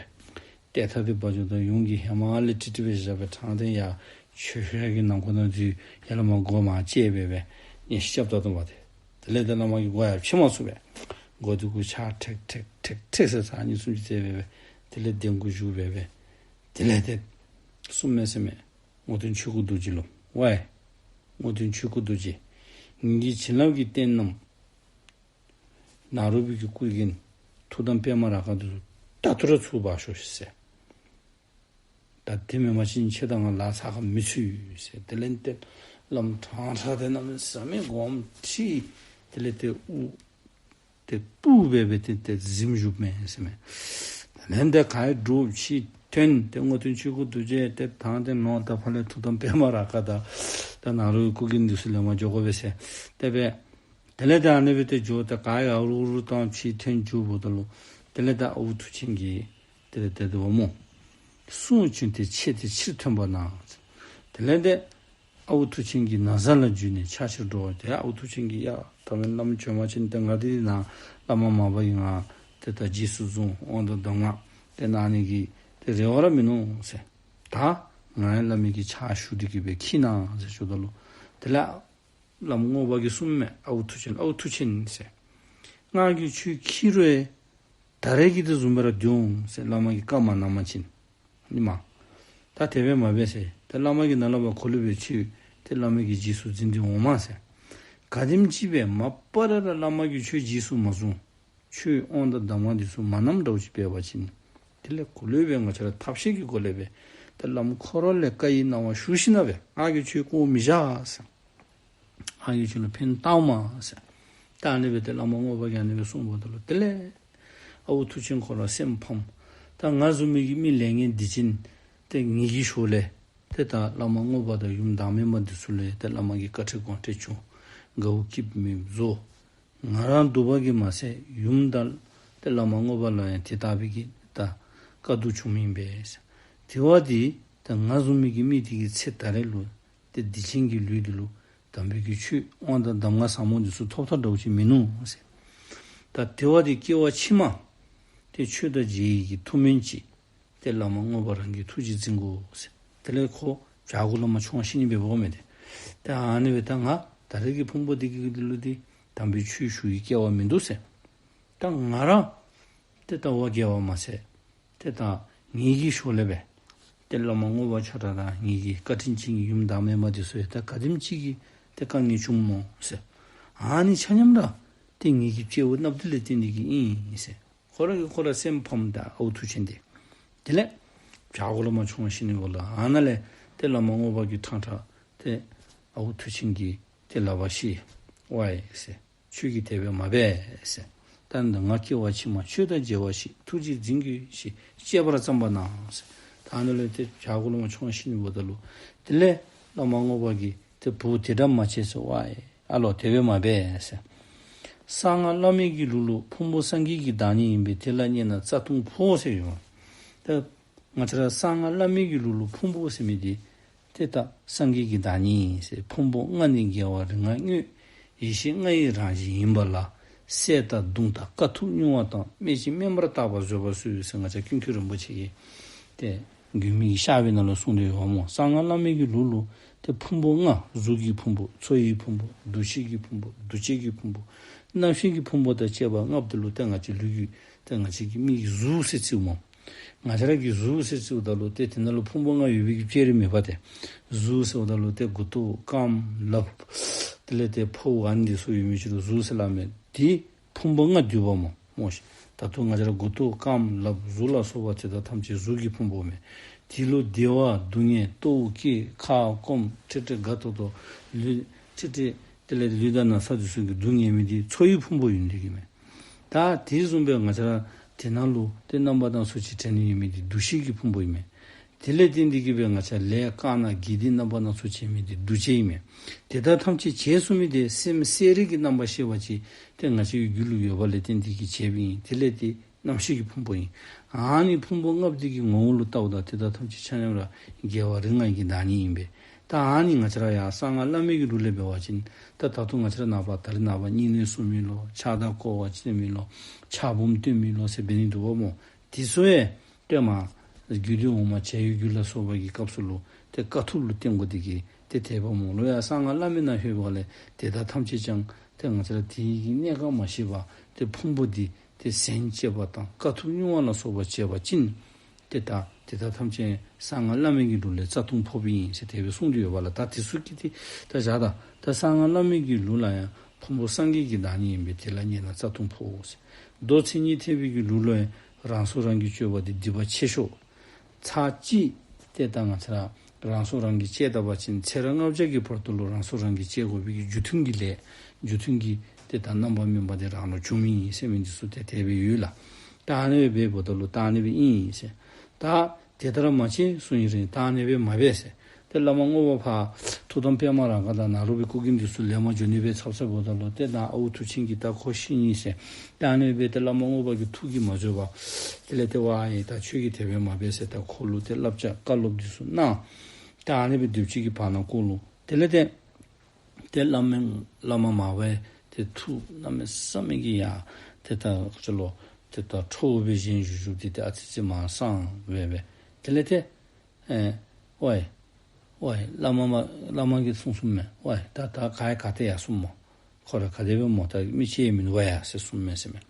ཏེ་ད་དེ་འབད་བ་ཅིན་ད་ཡུམ་གྱིས་ཧེ་མ་ལས་ཀྲིག་ཀྲི་སྦེ་བཞག་པའི་ཕྲང་སྟེང་ཡར་ཆོས་ཤོད་ཀྱི་ནང་ཁོག་ནང་འཛུལ་ཡར་ལས་མར་སྒོ་མར་བཅད་སྦེ་སྦེ་ཉེས་ཤིག་རྐྱབ་ད་འདུག་པ་ཏེ། དེ་ལས་ཏེ་བླ་མ་གིས་སྒོ་ཡང་ཕྱེ་མ་ཚུགས་པས། སྒོ་དེ་གུ་ཕྱག་ཁྲེག་ཁྲེག་ཁྲེག་ཁྲེག་ཟེར་ཚར་གཉིས་གསུམ་ཅིག་བཙལ་སྦེ་སྦེ་དེ་ལས་གདན་གུ་བཞུགས་སྦེ་སྦེ། དེ་ལས་ཏེ་གསུངམ་མས་ཟེར་མས། རྔོག་སྟོན་ཆོས་སྐུ་རྡོ་རྗེ་ལུ། ཝའི་རྔོག་སྟོན་ཆོས་སྐུ་རྡོ་རྗེ། ངེ་གི་བྱིན་རླབས་ཀྱི་རྟེན་རྣམས་ནཱ་རོ་པའི་གི་སྐུ་རྒྱན་ཐུགས་དམ་པདྨ་རཱ་ག་འདི་ཚུ་ད་ལྟོ་ར་ཚུར་འབག་ཤོག་ཟེར། ད་དེ་མེན་པ་ཅིན་ཁྱོད་དང་ང་ལཱ་ཚགས་ཁར་མི་ཚུད་ཟེར། དེ་ལས་ཏེ་བླམ་ཕྲང་ཕྲང་ཏེ་གནམ་མེད་ས་མེད་དགོངསམ་ཁྲེལ། དེ་ལས་ཏེ་དབུ་ཏེ་སྤུབས་སྦེ་སྦེ་ཏེ་ཏེ་གཟིམ་བཞུགསཔ་མས་ཟེར་མས། དེ་ལས་ཏེ་ག་ཡང་འདྲོག་ཕྱི་ཐོན། ཏེ་རྔོག་སྟོན་ཆོས་སྐུ་རྡོ་རྗེ་ཏེ་ཐང་ཏེ་ནོ་ད་ཕར་ལས་ཐུགས་དམ་པདྨ་རཱ་ག་དང་ད་ནཱ་རོའི་སྐུ་རྒྱན་འདི་ཚུ་ལེན་པར་འགྱོ་དགོ་པས་ཟེར། དེ་སྦེ་དེ་ལས་ཏེ་ཨ་ནི་སྦེ་ཏེ་འགྱོ་སྟེ་ག་ཡང་རུག་རུག་བཏང་ཕྱི་ཐོན་འགྱོ་འབདཝ་ད་ལུ་དེ་ལས་ཏེ་ཨའུ་མཐུ་ཆེན་གྱིས་དེ་ལས་ཏེ་དེ་སྦེ་སྨོ། གསུང་བྱོན་ཏེ་ཆེ་སྟེ་ཕྱིར་ཐོན་པ་ན། དེ་ལས་ཏེ་ཨའུ་མཐུ་ཆེན་གྱི་ན་བཟའ་ལ་འཇུས་ནས་ཕྱག་ཕྱིར་འགྲོ། ཏེ་ཨའུ་མཐུ་ཆེན་གྱིས་ཡ་ད་མེན་བླམ་བྱོན་པ་ཅིན་ཏེ་ང་འདི་ནཱ་བླ་མ་མར་པ་གིས་ང་ཏེ་ད་རྗེས་སུ་བཟུང་དབང་དང་གདམས་ངག་ཏེ་གནང་ནི་གི་ཏེ་རེ་བ་ར་མིན་ནུག་ཟེར། ད་ང་ཡང་བླ་མའི་གི་ཕྱག་ཞུ་སྟེ་གི་སྦེ་འཁྱིད་གནང་ཟེར་ཞུཝ་ད་ལུ་དེ་ལས་བླམ་རྔོག་པ་གིས་གསུངམ་མས། ཨའུ་མཐུ་ཆེན་ཨའུ་མཐུ་ཆེན་ཟེར། ང་གིས་ཁྱོད་འཁྱིད་རུང་ད་རེས་ཀྱི་དེ་བཟུམ་སྦེ་ར་སྡོད་འོང་ཟེར། བླ་མ་གིས་བཀའ་མ་གནང་པ་ཅིན་ཨིན་མས། ད་དེ་སྦེ་མ་འབད་ཟེར། ཏེ་བླ་མ་གིས་ནཱ་ལས་ཕར་ཁོ་ལུ་སྦེ་ཁྱོད་ཏེ་བླ་མ་གིས་རྗེས་སུ་འཛིན་ཏེ་འོང་མས་ཟེར། ག་དེམ་ཅིག་སྦེ་མ་པ་ར་ར་བླ་མ་གིས་ཁྱོད་རྗེས་སུ་མ་བཟུང་། ཁྱོད་དབང་དང་གདམས་ངག་འདི་ཚུ་མ་གནངམ་འདྲཝ་ཅིག་འབད་བ་ཅིན་དེ་ལས་ཁོ་ལུ་སྦེ་ང་བཅས་ར་ཐབས་ཤེས་ཀྱི་སྒོ་ལས་སྦེ་ཏེ་བླམ་ཁོ་ར་ལས་བཀའ་ཡི་གནང་བ་ཞུ་ཞིནམ་ལས་སྦེ་ང་གིས་ཁྱོད་བཀོ་མི་བཞག་ཟེར། ང་གིས་ཁྱོད་ལུ་ཕན་བཏགས་མས་ཟེར། ད་ཨ་ནི་སྦེ་ཏེ་བླ་མ་རྔོག་པ་གིས་ཨ་ནི་སྦེ་གསུངས་འབདཝ་ད་ལུ་དེ་ལས་ ཨའུ་མཐུ་ཆེན་ཁོ་ར་སེམས་ཕམ། ད་ང་བཟུམ་མའི་གི་མི་ལས་ངན་སྡིག་ཅན་ཏེ་ངེ་གི་ཞོར་ལས་ཏེ་ད་བླ་མ་རྔོག་པ་དང་ཡུམ་བདག་མེད་མ་འདི་ཚུ་ལས་ཏེ་བླ་མ་གིས་བཀའ་ཁྲིད་དགོངས་ཁྲིད་བྱུང་། དགའ་བོ་སྐྱིདཔ་མེདཔ་བཟོ། ང་ར་སྡུག་པ་གིས་མ་ཚད་ཡུམ་དང་ཏེ་བླ་མ་རྔོག་པ་ལུ་ཡང་དེ་ལྟ་བུའི་གི་ད་དཀའ་སྡུག་བྱུངམ་ཨིན་པས། དེ་བ་འདི་ད་ང་བཟུམ་མའི་གི་མི་འདི་གིས་ཚེ་ད་རེས་ལུ་ཏེ་སྡིག་ཅན་གྱི་ལུས་འདི་ལུ་དམ་པའི་གི་ཆོས་དབང་དང་གདམས་ངག་ཟབ་མོ་འདི་ཚུ་ཐོབ་ཐངས་འདྲཝ་ཅིག་མིན་ནུག་ཟེར། ད་དེ་བ་འདི་སྐྱེ་བ་ཕྱི་མ་ཏེ་ཆོས་དང་མཇལ་ནི་གི་ཐུགས་སྨོན་ཅིག་ཏེ་བླ་མ་རྔོག་པ་རང་གིས་ཐུགས་རྗེ་འཛིན་དགོ་ཟེར། དེ་ལས་ཁོ་བྱ་རྒོད་ལུ་མར་མཆོང་ཤི་ནི་འབདཝ་མས་ཏེ། ཏེ་ཨ་ནི་སྦེ་ད་ང་ད་རེས་ཀྱི་ཕུང་པོ་འདི་གི་ལུས་འདི་དམ་པའི་ཆོས་ཞུ་བའི་སྐལ་བ་མིན་འདུག་ཟེར། ད་ང་ར་ཏེ་ད་བ་རྒྱལ་བ་མ་ཚད་ཏེ་ད་ངེ་གི་ཞོར་ལས་སྦེ་ཏེ་བླ་མ་རྔོག་པ་ཁྱོད་ར་དང་ངེ་གི་བཀའ་དྲིན་ཅན་གྱི་ཡུམ་བདག་མེད་མ་འདི་ཚུ་ཡང་ད་ག་དེམ་ཅིག་གི་ཏེ་དཀའ་ངལ་བྱུངམ་སྨོ་ཟེར། ཨ་ནི་ཆ་མཉམ་ར་ཏེ་ངེ་གི་སྐྱེ་བ་བསྣབས་ཏེ་ལས་བརྟེན་ཏེ་གི་ཨིན་ཟེར། ཁོ་ར་གིས་ཁོ་ར་སེམས་ཕམ་ད་ཨའུ་མཐུ་ཆེན་འདི། དེ་ལས་བྱ་རྒོད་ལུ་མར་མཆོང་ཤི་ནི་འབདཝ་ལས་ཨ་ནཱ་ལས་ཏེ་བླ་མ་རྔོག་པ་གིས་ཕྲང་ཕྲང་ཏེ་ཨའུ་མཐུ་ཆེན་གྱི་ཏེ་ལག་པར་བཤེད། ཝའི་ཟེར། ཁྱོད་ཀྱིས་དེ་སྦེ་མ་འབད་ཟེར། ད་ནི་ང་སྐྱེ་བ་ཕྱི་མ་ཆོས་དང་མཇལ་བ་ཞིག་ཐུགས་རྗེ་འཛིན་དགོས་ཞེས་གཅེས་པར་བརྩམས་པ་ན་ཟེར། ད་ཨ་ནཱ་ལས་ཏེ་བྱ་རྒོད་ལུ་མར་མཆོང་ཤི་ནི་འབདཝ་ད་ལུ་དེ་ལས་བླ་མ་རྔོག་པ་གིས་ཏེ་བུ་དེ་འདྲ་མ་བྱེད་ཟེར། ཝའི་ཨ་ལོ་དེ་སྦེ་མ་འབད་ཟེར། གསང་སྔགས་བླ་མེད་ཀྱི་ལུགས་ལུ་ཕུང་པོ་སངས་རྒྱས་ཀྱི་བདག་ཉིད་ཡིན་པས་དེ་ལ་བསྙེན་ན་རྩ་ལྟུང་ཕོག་ཟེར་ཡོད། ད་ང་བཅས་ར་གསང་སྔགས་བླ་མེད་ཀྱི་ལུགས་ལུ་ཕུང་པོ་ཟེར་མི་འདི་ཏེ་ད་སངས་རྒྱས་ཀྱི་བདག་ཉིད་ཟེར། ཕུང་པོ་ལྔ་ནི་རྒྱལ་བ་རིགས་ལྔ་དངོས། ཡེ་ཤེས་ལྔ་ཡི་རང་བཞིན་ཡིན་པ་ལ། བསད་དང་བརྡུངས་དང་དཀའ་ཐུབ་མྱོང་བ་དང་། སྨད་ཅིང་དམན་པར་བརྟགས་པ་བཟོད་པར་གསོལ་ཟེར། ང་བཅས་ཀུན་མཁྱེན་རིན་པོ་ཆེ་གིས་ཏེ་མགོན་མེད་ཀྱི་ཤར་བའི་ནང་ལུ་གསུངས་ཏེ་ཡོདཔ་སྨོ། གསང་སྔགས་བླ་མེད་ཀྱི་ལུགས་ལུ་ཏེ་ཕུང་པོ་ལྔ་གཟུགས་ཀྱི་ཕུང་པོ་འཚོ་བའི་ཕུང་པོ་འདུ་ཤེས་ཀྱི་ཕུང་པོ་འདུ་བྱེད་ཀྱི་ཕུང་པོ་རྣམ་ཤེས་ཀྱི་ཕུང་པོ་དང་བཅས་པ་ལྔ་པོ་འདི་ལུ་ཏེ་ང་བཅས་ལུས་ཀྱི་ཏེ་ང་བཅས་ཀྱི་མི་གི་གཟུགས་ཟེར་རྩིཝ་སྨོ། ང་བཅས་ར་གི་གཟུགས་ཟེར་རྩིཝ་ད་ལུ་ཏེ་དེ་ནང་ལུ་ཕུང་པོ་ལྔ་ཡོད་པའི་གི་དཔེ་རེ་མེད་པ་ཏེ། གཟུགས་ཟེརཝ་ད་ལུ་ཏེ་མགུ་ཏོ་རྐངམ་ལགཔ་དེ་ལས་ཏེ་ཕོཝ་ཨ་ནི་འདི་ཚུ་ཡོད་མི་ཅིག་ལུ་གཟུགས་ཟེར་སླབ་མས། དེ་ཕུང་པོ་ལྔ་འདུས་པ་སྨོ། སྨོ་ཤིག། ད་ལྟོ་ང་བཅས་ར་མགུ་ཏོ་རྐངམ་ལགཔ་གཟུགས་ལ་སོགས་པ་དེ་དག་ཐམས་ཅད་གཟུགས་ཀྱི་ཕུང་པོ་མས། དེ་ལུ་བདེ་བ་སྡུག་བསྔལ་ལྟོཝ་བཀྱེས་ཁ་སྐོམ་ཁྲེལ་ཁྲེལ་དགའ་ཏོག་ཏོ་ལུས་ཁྲེལ་ཁྲེལ་དེ་ལས་ལུས་དང་ན་ཚ་འདི་ཚུ་གི་སྡུག་བསྔལ་མི་འདི་ཚོར་བའི་ཕུང་པོ་ཡོད་དེ་གི་མས། ད་དེ་བཟུམ་སྦེ་ང་བཅས་ར་དེ་ནང་ལུ་ཏེ་རྣམ་པ་སྣ་ཚོགས་ཅིག་དྲན་ནི་ཡོད་མི་འདི་འདུ་ཤེས་ཀྱི་ཕུང་པོ་ཨིན་མས། དེ་ལས་བརྟེན་ཏེ་གི་སྦེ་ང་བཅས་ལས་དཀར་ནག་དགེ་སྡིག་རྣམ་པ་སྣ་ཚོགས་བྱེད་མི་འདི་འདུ་བྱེད་ཨིན་མས། དེ་དག་ཐམས་ཅད་བྱས་ཚུགས་མི་འདི་སེམས་གསལ་རིག་གི་རྣམ་པར་ཤེས་པ་ཅིག་ཏེ་ང་བཅས་ཀྱི་རྒྱུད་ལུ་ཡོད་པ་ལས་བརྟེན་ཏེ་གི་བྱས་པ་ཨིན། དེ་ལས་ཏེ་རྣམ་ཤེས་ཀྱི་ཕུང་པོ་ཨིན། ཨ་ནི་ཕུང་པོ་ལྔ་པོ་འདི་གི་ངོ་བོ་ལུ་བལྟཝ་ད་དེ་དག་ཐམས་ཅད་ཆ་མཉམ་ར་རྒྱལ་བ་རིགས་ལྔ་གི་བདག་ཉིད་ཨིན་པས། ད་ཨ་ནི་ང་བཅས་ར་ཡང་གསང་སྔགས་བླ་མེད་ཀྱི་ལུགས་ལས་འབད་བ་ཅིན་ད་ད་ལྟོ་ང་བཅས་ར་ནངས་པ་ད་རིས་ནངས་པ་སྨྱུང་གནས་སྲུང་མི་ལོ་ཕྱག་དང་བསྐོར་བ་བྱིན་མི་ལོ་ཕྱག་འབུམ་བཏོན་མི་ལོ་ཟེར་འབད་ནི་འདུག་པ་སྨོ། དེ་ཚུ་ཡང་ཏེ་མ་རྒྱུད་སྡེ་འོག་མ་བྱ་བའི་རྒྱུད་ལ་སོགས་པ་གི་སྐབས་སུ་ལུ་ཏེ་དཀའ་ཐུབ་ལུ་བརྟེན་དགོ་དེ་གིས་ཏེ་དེ་སྦེ་སྨོ་ལོ། ཡང་གསང་སྔགས་བླ་མེད་ནང་ལྷོད་པ་ལས་དེ་དག་ཐམས་ཅད་ཀྱང་ཏེ་ང་བཅས་ར་དེ་གི་གནས་སྐབས་མ་ཤེས་པར་ཏེ་ཕུང་པོ་འདི་ཏེ་ཟན་བཅད་པ་དང་དཀའ་ཐུབ་མྱོང་བ་ལ་སོགས་པ་བྱས་པ་ཅིན་ཏེ་ད་དེ་དག་ཐམས་ཅད་གསང་སྔགས་བླ་མེད་ཀྱི་ལུགས་ལས་རྩ་ལྟུང་ཕོགཔ་ཨིན་ཟེར་དེ་སྦེ་གསུངས་ཏེ་ཡོད་པ་ལ། ད་དེ་ཚུ་གི་ཏེ་ད་བཞག་ད་ད་གསང་སྔགས་བླ་མེད་ཀྱི་ལུགས་ལ་ཡང་ཕུང་པོ་སངས་རྒྱས་ཀྱི་བདག་ཉིད་ཡིན་པས་དེ་ལ་བསྙེན་ན་རྩ་ལྟུང་ཕོག་ཟེར། མདོ་མཚན་ཉིད་ཐེག་པའི་གི་ལུགས་ལུ་ཡང་རང་སྲོག་རང་གིས་གཅོད་པ་འདི་སྡིག་པ་ཆེ་ཤོས། ཚར་གཅིག་ཏེ་ད་ང་བཅས་ར་རང་སྲོག་རང་གིས་བཅད་ད་པ་ཅིན་ཚེ་རབས་ལྔ་བརྒྱ་གི་བར་དུ་ལུ་རང་སྲོག་རང་གིས་བཅད་དགོ་པའི་གི་རྒྱུ་མཐུན་གྱི་ལས་རྒྱུ་མཐུན་གྱི་ཏེ་ད་རྣམ་པར་སྨིན་པ་དེ་རང་ལུ་བྱུངམ་ཨིན་ཟེར་མི་འདི་ཚུ་ཏེ་དེ་སྦེ་ཡོད་ལགས། ད་ཨ་ནི་སྦེ་འབདཝ་ད་ལུ་ད་ཨ་ནི་སྦེ་ཨིན་ཟེར། ད་དེ་ལྟར་མ་བྱས་གསུང་ཡི་རིང་ད་ཨ་ནི་སྦེ་མ་འབད་ཟེར། ཏེ་བླ་མ་རྔོག་པ་ཕར་ཐུགས་དམ་པདྨ་རཱ་ག་དང་ནཱ་རོ་པའི་སྐུ་མགྲོན་འདི་ཚུ་ལེན་པར་འགྱོ་ནི་སྦེ་ཚབ་ཚབ་འབདཝ་ད་ལུ་ཏེ་ད་ཨའུ་མཐུ་ཆེན་གྱིས་ད་ཁོ་ཤི་ནི་ཟེར། ད་ཨ་ནི་སྦེ་ཏེ་བླ་མ་རྔོག་པ་གིས་ཐུགས་ཀྱིས་མ་བཟོད་པར་དེ་ལས་ཏེ་ཝའི་ད་ཁྱོད་ཀྱིས་དེ་སྦེ་མ་འབད་ཟེར་ད་ཁོ་ལུ་ཏེ་བསླབ་བྱ་བཀའ་སློབ་འདི་ཚུ་གནང་། ད་ཨ་ནི་སྦེ་སྡོད་ཅིག་གི་བར་ན་ཁོ་ལུ་དེ་ལས་ཏེ་ཏེ་བླ་མ་བླ་མ་མར་པ་ཏེ་ཐུགས་གནམ་མེད་ས་མེད་ཀྱི་ཡ་ཏེ་ད་ཁོ་ལུ་ཏེ་ད་ཁྲོ་བོ་སྦེ་བཞེངས་བཞུགས་བཞུགས་ཏེ་ཏེ་ཨ་ཙི་ཙི་མར་སངས་སྦེ་སྦེ་དེ་ལས་ཏེ་ཨེ་ཝའི་ཝའི་བླ་མ་མ་བླ་མ་གིས་གསུངས་གསུངསམ་མས། ཝའི་ད་ད་ག་ཡ་ག་ཏེ་ཡར་སོངམ་སྨོ། ཁོ་ར་ག་དེ་སྦེ་སྨོ་ད་མི་ཅིག་ཡང་མིན་འདུག་པ་ཡ་ཟེར་གསུངསམ་མས་ཟེར་མས།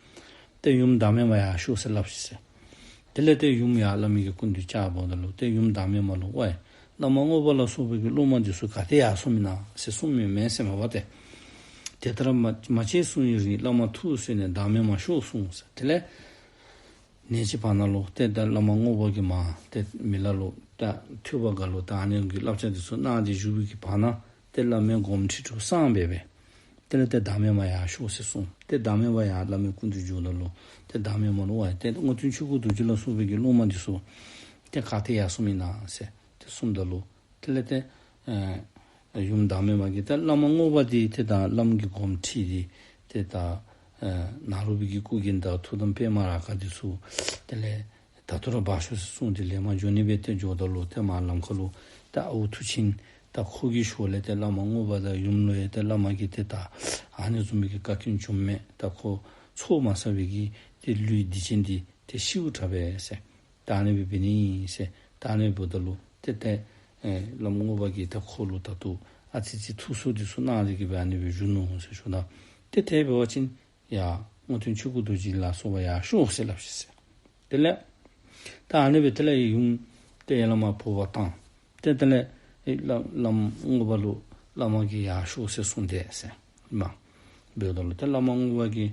ཏེ་ཡུམ་བདག་མེད་མ་ཡར་ཤོག་ཟེར་སླབ་ཅི་ཟེར། དེ་ལས་ཏེ་ཡུམ་ཡར་བླ་མའི་གི་སྐུ་མདུན་བཅར་འབདཝ་ད་ལུ་ཏེ་ཡུམ་བདག་མེད་མ་ལུ་ཝའི་བླ་མ་རྔོག་པ་ལ་སོགས་པའི་གི་སློབ་མ་འདི་ཚུ་ག་ཏེ་ཡར་སོངམ་ཨིན་ན་ཟེར་གསུངསམ་མས་ཟེར་མས་པ་ཏེ། དེ་ལྟར་མ་མ་བྱས་གསུང་ཡི་རིང་། བླ་མ་ཐུགས་གསོས་ནས་བདག་མེད་མ་ཤོག་གསུངས་ཟེར། དེ་ལས་ནེ་ཅིག་བར་ན་ལུ་ཏེ་ད་བླ་མ་རྔོག་པ་གིས་མར་ཏེ་མི་ལ་ལུ་ད་ཐོས་པ་ག་ལུ་ད་ཨ་ནི་གི་བསླབ་བྱ་འདི་ཚུ་གནང་སྟེ་བཞུགས་པའི་གི་བར་ན་ཏེ་བླ་མའི་དགོངསམ་ཁྲེལ་ཁྲོ་སངས་སྦེ་སྦེ། དེ་ལས་ཏེ་བདག་མེད་མ་ཡར་ཤོག་ཟེར་གསུངས། ཏེ་བདག་མེད་མ་ཡར་བླ་མའི་སྐུ་མདུན་འགྱོཝ་ད་ལུ་ཏེ་བདག་མེད་མ་ལུ་ཝའི་ཏེ་རྔོག་སྟོན་ཆོས་སྐུ་རྡོ་རྗེ་ལ་སོགས་པའི་གི་སློབ་མ་འདི་ཚུ་ཏེ་ག་ཏེ་ཡར་སོངམ་ཨིན་ན་ཟེར་ཏེ་གསུངམ་ད་ལུ་དེ་ལས་ཏེ་ཨེ་ཡུམ་བདག་མེད་མ་གིས་ཏེ་བླ་མ་རྔོག་པ་འདི་ཏེ་ད་བླམ་གིས་དགོངསམ་ཁྲེལ་ཏེ་ཏེ་ད་ཨེ་ནཱ་རོ་པའི་གི་སྐུ་རྒྱན་དང་ཐུགས་དམ་པདྨ་རཱ་ག་འདི་ཚུ་དེ་ལས་ད་ལྟོ་ར་འབག་ཤོག་ཟེར་གསུངས་ཏེ་ལེན་པར་འགྱོ་ནི་སྦེ་ཏེ་འགྱོཝ་ད་ལུ་ཏེ་མར་ལམ་ཁ་ལུ་ཏེ་ཨའུ་མཐུ་ཆེན་ད་ཁོ་གི་ཞོར་ལས་ཏེ་བླ་མ་རྔོག་པ་དང་ཡུམ་ལུ་ཡང་ཏེ་བླ་མ་གིས་ཏེ་ད་ཨ་ནི་བཟུམ་མའི་གི་བཀའ་བཀྱོན་བྱུངམ་མས། ད་ཁོ་ཚོགས་མ་བསགས་པའི་གི་ཏེ་ལུས་འདི་ཅན་འདི་ཏེ་ཤིཝ་དྲག་པས་ཟེར། ད་ཨ་ནི་སྦེ་འབད་ནི་ཨིན་ཟེར། ད་ཨ་ནི་འབདཝ་ད་ལུ་ཏེ་ཏེ་ཨེ་བླམ་རྔོག་པ་གིས་ད་ཁོ་ལུ་ད་ལྟོ་ཨ་ཙི་ཅིག་ཐུགས་གསོ་འདི་ཚུ་གནང་སྟེ་གི་སྦེ་ཨ་ནི་སྦེ་བཞུགས་ནུག་ཟེར་ཞུཝ་ད་ཏེ་དེ་འབད་བ་ཅིན་ཡར་རྔོག་སྟོན་ཆོས་སྐུ་རྡོ་རྗེ་ལ་སོགས་པ་ཡར་ཤོག་ཟེར་སླབ་ཅི་ཟེར། དེ་ལས་ད་ཨ་ནི་སྦེ་དེ་ལས་ཡུམ་ཏེ་ཡར་ལས་མར་འབོ་བར་བཏང་། ཏེ་དེ་ལས་ཨེ་བླམ་བླམ་རྔོག་པ་ལུ་བླ་མ་གིས་ཡར་ཤོག་ཟེར་གསུངས་ཏེ་ཟེར་མ་འབདཝ་ད་ལུ་ཏེ་བླ་མ་རྔོག་པ་གིས་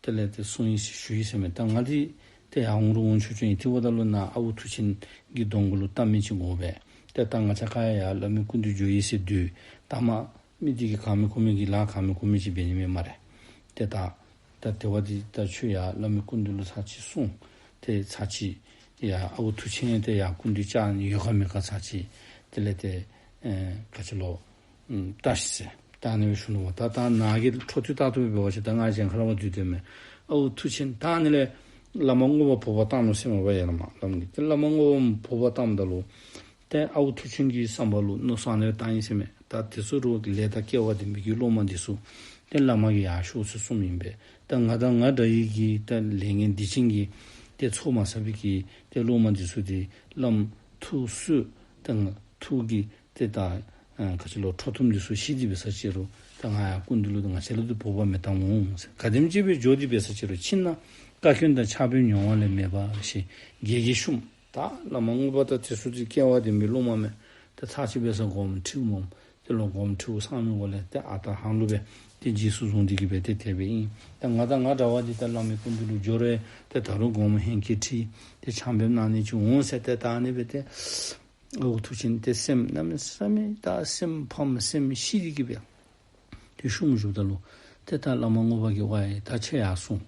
དེ་ལས་ཏེ་གསུངས་ཡི་ཟེར་ཞུ་ཡི་ཟེར་མས། ད་ང་འདི་ཏེ་ཡར་འོང་རུང་འོང་ཆོག་ཆོག་ཨིན། དེ་འབདཝ་ད་ལུ་ནཱ་ཨའུ་མཐུ་ཆེན་གྱི་གདོང་གུ་ལུ་ལྟ་མི་ཅིག་དགོ་པས། ཏེ་ད་ང་བཅས་ག་ཡང་ཡར་བླ་མའི་སྐུ་མདུན་འགྱོ་ཡི་ཟེར་སྡོད། ད་མ་མི་འདི་གིས་ག་མི་ཁོམ་མི་གི་ལཱ་ག་མི་ཁོམ་མི་ཅིག་འབད་ནི་མས་སྨ་རེ། ཏེ་ད་ད་དེ་བ་འདི་ད་ཁྱོད་ཡར་བླ་མའི་སྐུ་མདུན་ལུ་ཚར་གཅིག་སོང་། ཏེ་ཚར་གཅིག་ཡར་ཨའུ་མཐུ་ཆེན་ཏེ་ཡར་སྐུ་མདུན་བཅར་ནི་ཡོད་ག་མེད་ག་ཚར་གཅིག་དེ་ལས་ཏེ་ཨེ་ག་ཅི་ལོ་ཨམ་བལྟ་ཤིག་ཟེར། ད་ཨ་ནི་སྦེ་ཞུ་ནུག་པ། ད་ད་ནཱ་གི་འཕྲོ་མཐུད་ད་ལྟོ་འབད་བ་ཅིན་ད་ང་གཞན་ཁར་བ་འདུག་སྟེ་མས། ཨའུ་མཐུ་ཆེན་ད་ཨ་ནི་ལས་བླ་མ་རྔོག་པ་འབོ་བར་བཏང་ནུག་ཟེར་མས་པ། ཡར་ལས་མར་བླམ་གིས་ཏེ་བླ་མ་རྔོག་པ་འབོ་བར་བཏངམ་ད་ལུ་ཏེ་ཨའུ་མཐུ་ཆེན་གྱི་བསམ་པ་ལུ་མནོ་བསམ་ཨ་ནི་སྦེ་བཏང་ཡི་ཟེར་མས། ད་དེ་ཚུ་རུང་ལས་དང་སྐལ་བ་ལྡན་པའི་གི་སློབ་མ་འདི་ཚུ་ཏེ་བླ་མ་གིས་ཡར་ཤོག་ཟེར་གསུངམ་ཨིན་པས། ད་ང་དང་ང་འདྲ་བའི་གི་ད་ལས་ངན་སྡིག་ཅན་གྱི་ཏེ་ཚོགས་མ་བསགས་པའི་གི་ཏེ་སློབ་མ་འདི་ཚུ་ཏེ་བླམ་ཐུགས་གསོ་ད་ང་ཐུགས་ཀྱི་ཏེ་ད་ཨ་ག་ཅི་ལོ་ཁྲོ་གཏུམ་འདི་ཚུ་ཞི་སྟེ་འབད་ས་ཅིག་རུང་ད་ང་ཡར་སྐུ་མདུན་ལུ་ད་ང་བཅས་ལུ་ཏེ་འབོ་བར་མི་བཏངམ་འོང་ཟེར། ག་དེམ་ཅིག་སྦེ་འགྱོ་སྟེ་འབད་ས་ཅིག་རུང་ཕྱིན་ན་བཀའ་བཀྱོན་དང་ཕྱག་དཔེ་མྱོང་བ་ལས་མེད་པ་ཞེས་གིས་གིས་བཤུམས། ད་བླ་མ་རྔོག་པ་ད་དེ་ཚུ་ཏེ་སྐལ་བ་ལྡན་པའི་སློབ་མ་མས། ད་ཚར་གཅིག་འབད་སར་དགོངསམ་ཁྲེལཝ་སྨོ། ཏེ་ལོག་དགོངསམ་ཁྲེལཝ་སངས་མི་དགོ་ལས་ཏེ་ཨ་རྟག་ཧང་ལུགས་སྦེ་ཏེ་རྗེས་སུ་བཟུང་སྟེ་གི་སྦེ་ཏེ་དེ་སྦེ་ཨིན། ད་ང་དང་ང་འདྲ་བ་འདི་ད་བླ་མའི་སྐུ་མདུན་ལུ་འགྱོ་རུང་ཏེ་ད་རུང་དགོངསམ་ཧེང་སྐལ་ཁྲིད་ཏེ་ཕྱག་འབདཝ་གནང་ནི་ཅིག་འོང་ཟེར་ཏེ་ད་ཨ་ནི་སྦེ་ཏེ་ཨའུ་མཐུ་ཆེན་ཏེ་སེམས་གནམ་མེད་ས་མེད་ད་སེམས་ཕམ་སེམས་ཤི་སྟེ་གི་སྦེ་ཏེ་བཤུམས་བཞུགསཔ་ད་ལུ་ཏེ་ད་བླ་མ་རྔོག་པ་གིས་ཝའི་ད་ཁྱོད་ཡར་སོང་།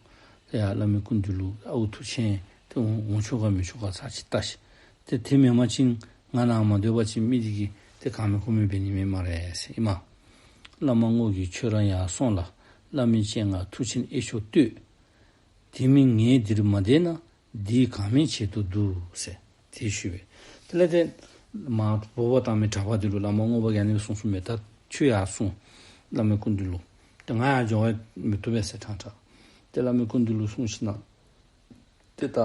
ཏེ་ཡར་བླ་མའི་སྐུ་མདུན་ལུ་ཨའུ་མཐུ་ཆེན་ཏེ་འོང་འོང་ཆོག་ག་མི་ཆོག་ག་ཚར་གཅིག་བལྟ་ཤིག། ཏེ་དེ་མེན་པ་ཅིན་ང་ནཱ་མ་སྡོད་པ་ཅིན་མི་འདི་གིས་ཏེ་ག་མི་ཁོམ་མི་འབད་ནི་མས་སྨ་རེ་ཟེར་ཨིན་མས། བླ་མ་རྔོག་གིས་ཁྱོད་རང་ཡར་སོང་ལ། བླ་མའི་སྤྱན་སྔར་མཐུ་ཆེན་ཨེ་ཤོ་བསྟོད། དེ་མིན་ངས་འདིར་མ་བསྡད་ན་འདིས་གང་མིན་བྱེད་དུ་འདུག་ཟེར་དེ་ཞུ་བས། དེ་ལས་ཏེ་མར་འབོ་བར་བཏང་མི་གྲྭ་པ་འདི་ལུ་བླ་མ་རྔོག་པ་གིས་ཨ་ནི་སྦེ་གསུངས་གསུངསམ་མས། ད་ཁྱོད་ཡར་སོང་བླ་མའི་སྐུ་མདུན་ལུ། ཏེ་ང་ཡར་འགྱོ་བར་མི་བཏུབ་པས་ཟེར་ཕྲང་ཕྲང་། ཏེ་བླ་མའི་སྐུ་མདུན་ལུ་སོང་ཞིནམ་ཏེ་ད་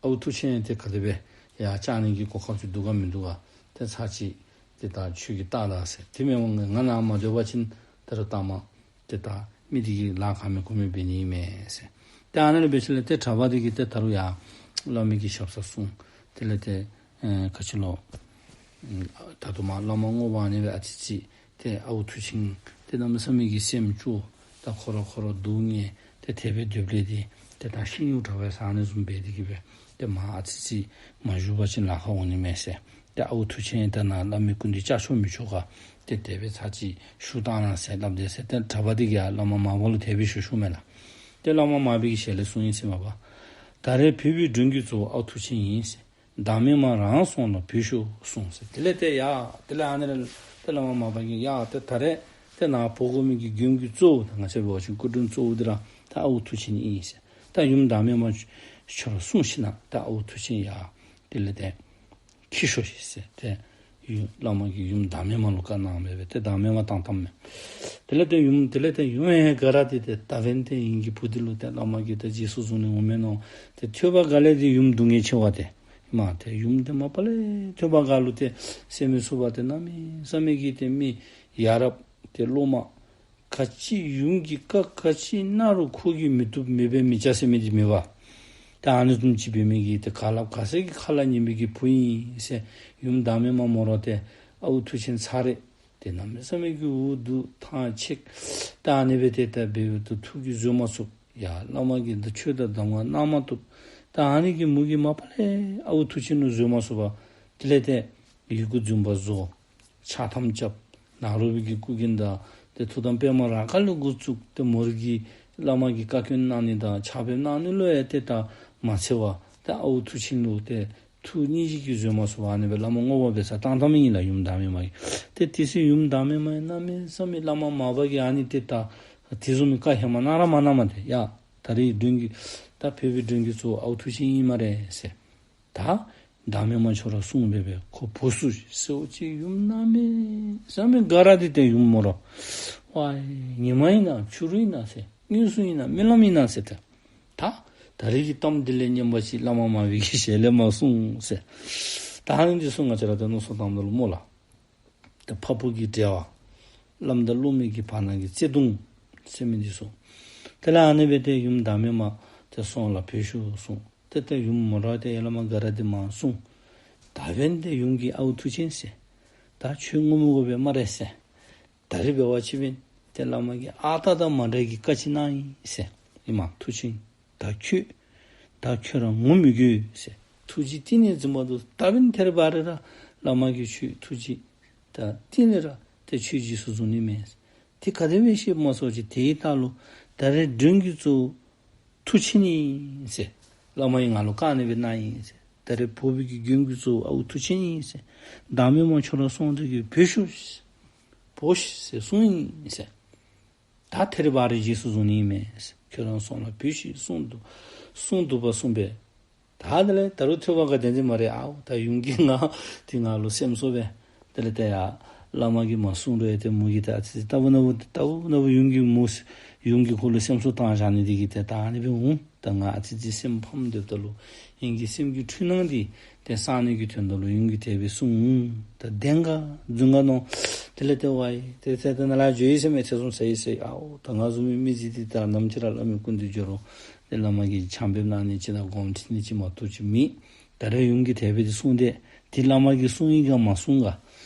ཨའུ་མཐུ་ཆེན་ཏེ་ག་དེ་སྦེ་ཡར་བཅར་ནི་གི་གོ་སྐབས་ཅིག་འདུག་ག་མིན་འདུག་ག། ཏེ་ཚར་གཅིག་ཏེ་ད་ཁྱོད་ཀྱིས་བལྟ་ད་ཟེར། དེ་མེན་པ་ང་ནཱ་མ་སྡོད་པ་ཅིན་ད་རུང་ད་མ་ཏེ་ད་མི་འདི་གིས་ལཱ་ག་མི་ཁོམ་མི་འབད་ནི་མས་ཟེར། ཏེ་ཨ་ནཱ་ལས་འབད་ཞིནམ་ལས་ཏེ་གྲྭ་པ་འདི་གིས་ཏེ་ད་རུང་ཡར་བླ་མའི་གི་ཞབས་སར་སོང་། དེ་ལས་ཏེ་ཨེ་ག་ཅི་ལོ། ད་ལྟོ་མར་བླ་མ་རྔོག་པ་ཨ་ནི་སྦེ་ཨ་ཙི་ཅིག་ཏེ་ཨའུ་མཐུ་ཆེན་ཏེ་གནམ་མེད་ས་མེད་ཀྱི་སེམས་སྐྱོ། ད་ཁོ་ར་ཁོ་ར་སྡུག་བསྔལ་ཏེ་དེ་སྦེ་སྡོདཔ་ལས་ཏེ་ཏེ་ད་ཤི་ནིའུ་དྲག་པས་ཟེར་ཨ་ནི་བཟུམ་འབད་དེ་གི་སྦེ་ཏེ་མར་ཨ་ཙི་ཅིག་མ་བཞུགས་པ་ཅིན་ལཱ་ཁག་འོང་ནི་མས་ཟེར། ཏེ་ཨའུ་མཐུ་ཆེན་ད་ནཱ་བླ་མའི་སྐུ་མདུན་བཅར་ཆོག་མི་ཆོག་ག་ཏེ་དེ་སྦེ་ཚར་གཅིག་ཞུ་བཏང་གནང་ཟེར་སླབ་དེས་ཟེར། ཏེ་གྲྭ་པ་འདི་གིས་ཡར་བླ་མ་མར་པ་ལུ་དེ་སྦེ་ཞུ་ཞུཝ་མས་ལགས། ཏེ་བླ་མ་མར་པ་གི་ཞལ་ལས་གསུངས་ཡི་ཟེར་མས་པ། ད་རེས་བོད་པའི་མགྲོན་གྱི་གཙོ་བོ་ཨའུ་མཐུ་ཆེན་ཡིན་ཟེར། བདག་མེད་མ་རང་སོང་ལ་བོས་ཤོག་གསུངས་ཟེར། དེ་ལས་ཏེ་ཡ་དེ་ལས་ཨ་ནི་ར་ཏེ་བླ་མ་མར་པ་གིས་ཡ་ཏེ་ད་རེས་ཏེ་ནཱ་འབོ་དགོ་མི་གི་མགྲོན་གྱི་གཙོ་བོ་ད་ང་བཅས་འབད་བ་ཅིན་སྐུ་མགྲོན་གཙོ་བོ་འདི་ར་ད་ཨའུ་མཐུ་ཆེན་ཨིན་ཟེར། ད་ཡུམ་བདག་མེད་མ་ཁྱོད་ར་སོང་ཞིནམ་ད་ཨའུ་མཐུ་ཆེན་ཡ་དེ་ལས་ཏེ་འཁྱིད་ཤོག་ཤིག་ཟེར། ཏེ་ཡུམ་བླ་མ་གིས་ཡུམ་བདག་མེད་མ་ལུ་བཀའ་གནངམ་སྦེ་ཏེ་བདག་མེད་མ་བཏང་བཏངམ་མས། དེ་ལས་ཏེ་ཡུམ་དེ་ལས་ཏེ་ཡུམ་ཡང་དགའ་ར་སྟེ་ཏེ་ད་བན་དེ་ཨིན་གྱི་བུ་འདི་ལུ་ཏེ་བླ་མ་གིས་ཏེ་རྗེས་སུ་བཟུང་ནི་འོང་མས་མནོ། ཏེ་ཐོས་པ་དགའ་ལས་ཏེ་ཡུམ་སྡུག་བསྔལ་ཆེ་བ་ཏེ། མ་ཏེ་ཡུམ་ཏེ་མ་པ་ལས་ཐོས་པ་དགའ་ལུ་ཏེ་ཟེར་མི་ཚུགས་པ་ཏེ་གནམ་མེད་ས་མེད་ཀྱི་ཏེ་མི་ཡ་རབས་ཏེ་སློབ་མ་ག་ཅི་ཡུམ་གྱིས་བཀའ་ག་ཅི་གནང་རུང་ཁོ་གིས་མི་བཏུབ་མི་འབད་མི་བྱ་ཟེར་མི་འདི་མེད་པ། ད་ཨ་ནི་བཟུམ་ཅིག་འབད་མི་གི་ཏེ་ག་སླབ་ག་ཟེར་གྱི་ཁ་ལ་ཉན་མི་གི་བུ་ཨིན་ཟེར་ཡུམ་བདག་མེད་མ་མོ་ར་ཏེ་ཨའུ་མཐུ་ཆེན་ཚར་རེ་ཏེ་གནམ་མེད་ས་མེད་ཀྱི་འུ་སྡུག་ཐང་ཆད། ད་ཨ་ནི་སྦེ་ཏེ་ད་འབདཝ་ད་ཐུགས་ཀྱིས་བཟོད་མ་ཚུགས། ཡ་བླ་མ་གིས་འདི་ཆོས་དང་གདམས་ངག་གནང་མ་བཏུབ། ད་ཨ་ནི་གི་མུ་གེ་མ་པ་ལས་ཨའུ་མཐུ་ཆེན་ལུ་བཟོད་མ་ཚུགས་པར་དེ་ལས་ཏེ་ཡི་གུ་རྫུན་པ་བཟོ། ཕྱག་ཐམ་རྐྱབ། ནཱ་རོ་པའི་གི་སྐུ་རྒྱན་དང་ ཏེ་ཐུགས་དམ་པདྨ་རཱ་ག་ལས་འགོ་བཙུགས་ཏེ་མོ་རའི་གི་བླ་མ་གིས་བཀའ་བཀྱོན་གནང་ནི་དང་ཕྱག་ཕེབས་གནང་ནི་ལུ་ཡང་ཏེ་ད་མ་འཚེར་བར་ཏེ་ཨའུ་མཐུ་ཆེན་ལུ་ཏེ་ཐུགས་སྙིང་རྗེ་གིས་བཟོད་མ་ཚུགས་པར་ཨ་ནི་སྦེ་བླ་མ་བསྔོ་བ་འབད་སར་བཏང་བཏངམ་ཨིན་ལགས་ཡུམ་བདག་མེད་མ་གིས། ཏེ་དེ་ཚེ་ཡུམ་བདག་མེད་མ་གིས་གནམ་མེད་ས་མེད་བླ་མ་མར་པ་གིས་ཨ་ནི་ཏེ་ད་དེ་བཟུམ་མའི་བཀའ་ཧེ་མ་གནང་ར་མ་གནངམ་ཏེ། ཡ་ད་རིས་མགྲོན་གྱི་ད་བོད་པའི་མགྲོན་གྱི་གཙོ་བོ་ཨའུ་མཐུ་ཆེན་ཨིན་སྨ་རེ་ཟེར། ད་བདག་མེད་མ་ཁྱོད་ར་སོང་སྦེ་སྦེ་ཁོ་འབོ་བཙུགས་ཤིག་ཟེརཝ་ཅིག་ཡུམ་གནམ་མེད་ས་མེད་དགའ་ར་སྟེ་ཏེ་ཡུམ་མོ་ར་ཝའི་ཉི་མ་ཨིན་ན་ཕྱི་རུ་ཨིན་ན་ཟེར། དངོས་སུ་ཨིན་ན་རྨི་ལམ་ཨིན་ན་ཟེར་ཏེ། ད་ད་རིས་ཀྱི་གཏམ་འདི་ལས་སྙན་པ་ཅིག་བླ་མ་མར་པའི་གི་ཞལ་ལས་མར་གསུངས་ཟེར། ད་ཨ་ནི་འདི་ཚུ་ང་བཅས་ར་ཏེ་མནོ་བསམ་བཏངམ་ད་ལུ་སྨོ་ལགས། ཏེ་ཕ་བུ་གི་འབྲེལ་བ། བླམ་དང་སློབ་མའི་གི་བར་ན་གི་བརྩེ་གདུང་ཟེར་མི་འདི་ཚུ། དེ་ལས་ཨ་ནི་སྦེ་ཏེ་ཡུམ་བདག་མེད་མ་ཏེ་སོང་ལགས་བོས་ཤོག་གསུངས། ཏེ་ཏེ་ཡུམ་མོ་ར་ཏེ་ཡ་བླ་མ་དགའ་ར་སྟེ་མར་སོང་། ད་འབདན་ཏེ་ཡུམ་གྱིས་ཨའུ་མཐུ་ཆེན་ཟེར། ད་ཁྱོད་ངུ་མི་དགོ་པས་སྨ་རེ་ཟེར། ད་རིས་འབད་བ་ཅིན་འབདན་ཏེ་བླ་མ་གིས་ཨ་རྟག་དང་མ་འདྲ་གི་བཀའ་ཅིག་གནང་ཡི་ཟེར། ཨེ་མ་མཐུ་ཆེན། ད་ཁྱོད་ད་ཁྱོད་ར་ངུ་མི་དགོ་ཟེར། ཐུགས་རྗེ་གཏིང་ནས་འཛིན་པ་འདུག། ད་འབདན་ཐད་རི་བ་རི་ར་བླ་མ་གིས་ཁྱོད་ཐུགས་རྗེ་ད་གཏིང་ལས་ར་ཏེ་ཁྱོད་རྗེས་སུ་བཟུང་ནི་མས། ཏེ་ག་དེ་སྦེ་ཤེས་མ་སོང་ཅི། དེའི་རྟགས་ལུ་ད་རེས་མགྲོན་གྱི་གཙོ་བོ་མཐུ་ཆེན་ཨིན་ཟེར། བླ་མ་གིས་ང་ལུ་བཀའ་ཨ་ནི་སྦེ་གནང་ཡི་ཟེར། ད་རེས་འབོ་བའི་གི་མགྲོན་གྱི་གཙོ་བོ་ཨའུ་མཐུ་ཆེན་ཨིན་ཟེར། བདག་མེད་མ་ཁྱོད་ར་སོང་སྟེ་གིས་བོས་ཤོག་ཟེར། བོས་ཤིག་ཟེར་གསུངས་ཡི་ཟེར། ད་ཐད་རི་བ་རི་རྗེས་སུ་བཟུང་ནི་མས། ཁྱོད་ར་སོང་ལགས་བོས་ཤིག་གསུངས་འདུག། གསུངས་འདུག་པ་གསུངས་པས། ད་དེ་ལས་ད་རུང་ཐོས་པ་ག་དེ་འདི་སྨ་རེ། ཨའོ་ད་ཡུམ་གྱིས་ང་ཏེ་ང་ལུ་སེམས་གསོ་སྦེ་དེ་ལས་ཏེ་ཡ་བླ་མ་གིས་མ་གསུངས་རུང་ཡང་ཏེ་མོ་གིས་ད་ཨ་ཙི་ཙི་ལྟ་བུ་ན་བུ་ལྟ་བུ་ན་བུ་ཡུམ་གྱིས་མོ་ཡུམ་གྱིས་ཁོ་ལུ་སེམས་གསོ་བཏང་བཞག་ནི་འདི་གིས་ཏེ་ད་ཨ་ནི་སྦེ་འོང་། ད་ང་ཨ་ཙི་ཙི་སེམས་ཕམ་སྡོདཔ་ད་ལུ་ཡིན་གྱི་སེམས་ཀྱི་འཁྲུལ་སྣང་འདི་ཏེ་སངས་ནི་གི་དོན་དག་ལུ་ཡུམ་གྱིས་དེ་སྦེ་གསུངས། ད་བདེན་ག་རྫུན་ག་མནོ། དེ་ལས་ཏེ་ཝའི་ཏེ་ཏེ་ཏེ་ནཱ་ལས་འགྱོ་ཡི་ཟེར་མས། ཐེ་ཚོམ་ཟ་ཡི་ཟེར། ཨའོ་ད་ང་བཟུམ་མའི་མི་ཅིག་འདི་ད་ནམ་ཅིག་ར་བླ་མའི་སྐུ་མདུན་འགྱོ་རུང་ཏེ་བླ་མ་གིས་ཕྱག་འབེབས་གནང་ནི་ཅིག་དང་དགོངསམ་ཁྲེལ་ནི་ཅིག་མ་གཏོགས་ཅིག་མེད། ད་རེས་ཡུམ་གྱིས་དེ་སྦེ་ཏེ་གསུངས་ཏེ་ཏེ་བླ་མ་གིས་གསུངས་ཡི་ག་མ་གསུངས་ག།